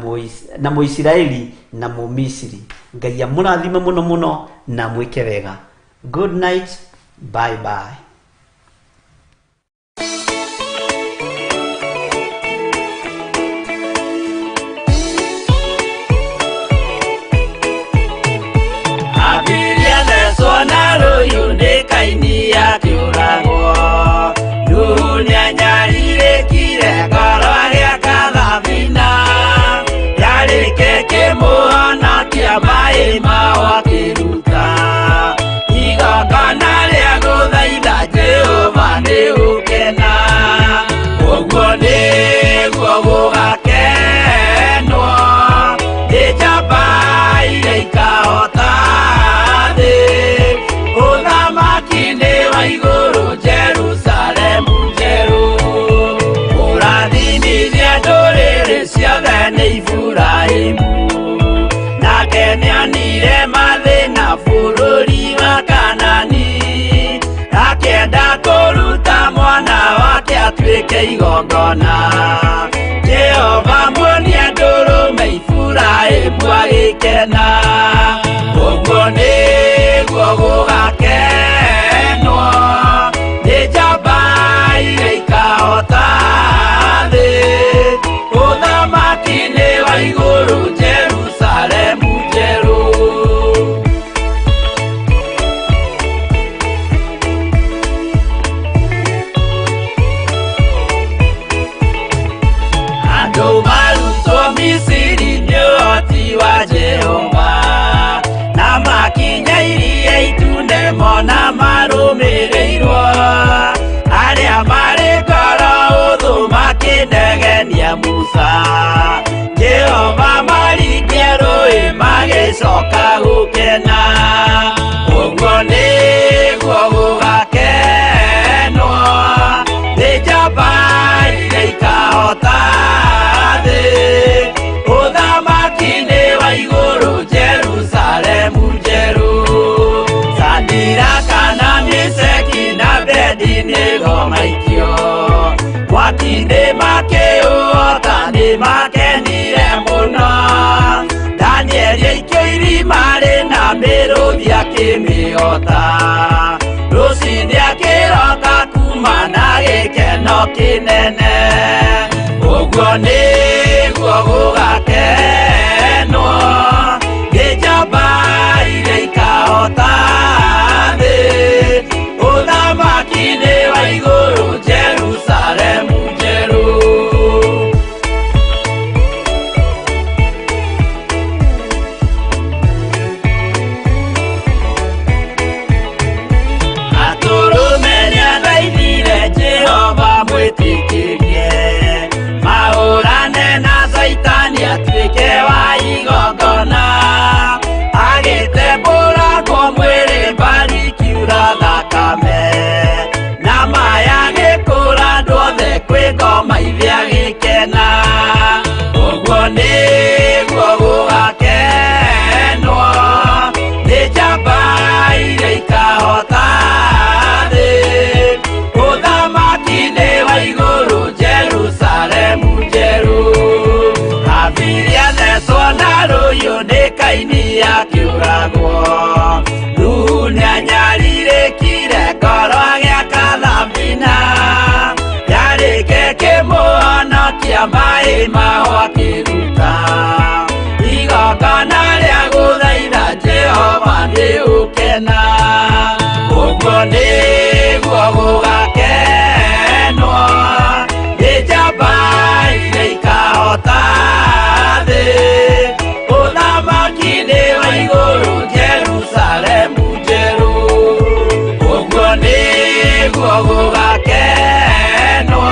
na Mũisiraeli na Mũmisiri. Ngai amũrathime mũno mũno na amwĩke wega. Good night, bye bye. Abiria thecwo na rũhiũ nĩ Kaini akĩũragwo. Nuhu nĩanyarirĩkire ngoro agĩaka thabina. Yarĩke kĩmũhonokia maĩ mao akĩruta. Igongona rĩa gũthaitha Jehova nĩ gũkena. Ũguo nĩguo gũgakenwo nĩ njamba iria ikahota thĩ. Ũthamaki nĩ wa igũrũ Jerusalemu njerũ. Kũrathimithia ndũrĩrĩ ciothe nĩ Iburahĩmu. Nake nĩonire mathĩna bũrũri wa Kanani. Akĩenda kũruta mwana wake atuĩke igongona. Jehova muonia ndũrũme Iburahĩmu agĩkena. Ũguo nĩguo gũgakenwo nĩ njamba iria ikahota thĩ. Ũthamaki nĩ wa igũrũ Jerusalemu njerũ. Andũ marutwo Misiri nĩ ũhoti wa Jehova, na makinya iria itune mona marũmĩrĩirwo. Arĩa marĩ ngoro ũthũ makĩnegenia Musa, Jehova maringie rũĩ magĩcoka gũkena. Ũguo nĩguo gũgakenwo nĩ njamba iria ikahota thĩ. Ũthamaki nĩ wa igũrũ Jerusalemu njerũ. Sadiraka na Meshaki na Abednego maikio mwaki-inĩ makĩũhota nĩ makenire mũno. Danieli aikio irima rĩna mĩrũthi akĩmĩhota. Rũcinĩ akĩroka kuma na gĩkeno. Gĩkeno kĩnene ũguo nĩguo gũgakenwo nĩ njamba iria ikahota thĩ ũthamaki-inĩ wa igũrũ Jerusalemu njerũ. Atũrũme nĩathaithire Jehova mwĩtĩkĩrie mahũrane na Caitani atuĩke wa igongona agĩtembũrangwo mwĩrĩ mbari kiura thakame na maya gĩkũra andũ othe kwĩ ngoma ithia gĩkena ũguo nĩguo gũgakenwo nĩ njamba iria ikahota thĩ ũthamaki-inĩ wa igũrũ Jerusalemu njerũ. Habili athecwo na rũhiũ nĩ Kaini akĩũragwo Nuhu nĩanyarirĩkire ngoro agĩaka thabina yarĩke kĩmũhonokia maĩ maho akĩruta igongona rĩa gũthaitha Jehova nĩ ũkena ũguo nĩguo gũgakenwo nĩ njamba iria ikahota thĩ ũthamaki-inĩ wa igũrũ Jerusalemu njerũ ũguo nĩguo gũgakenwo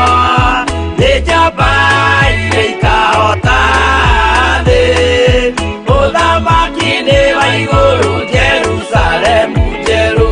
nĩ njamba iria ikahota thĩ ũthamaki-inĩ wa igũrũ Jerusalemu njerũ.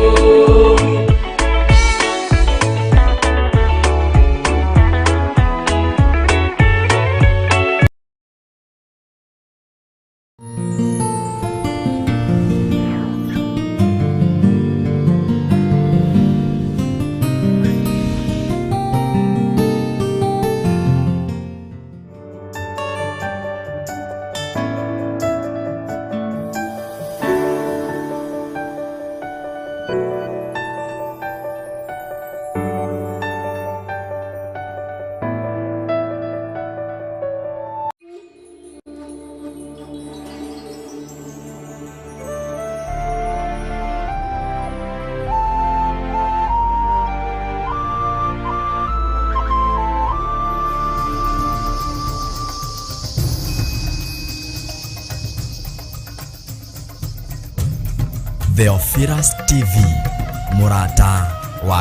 Theophilus TV, mũrata wa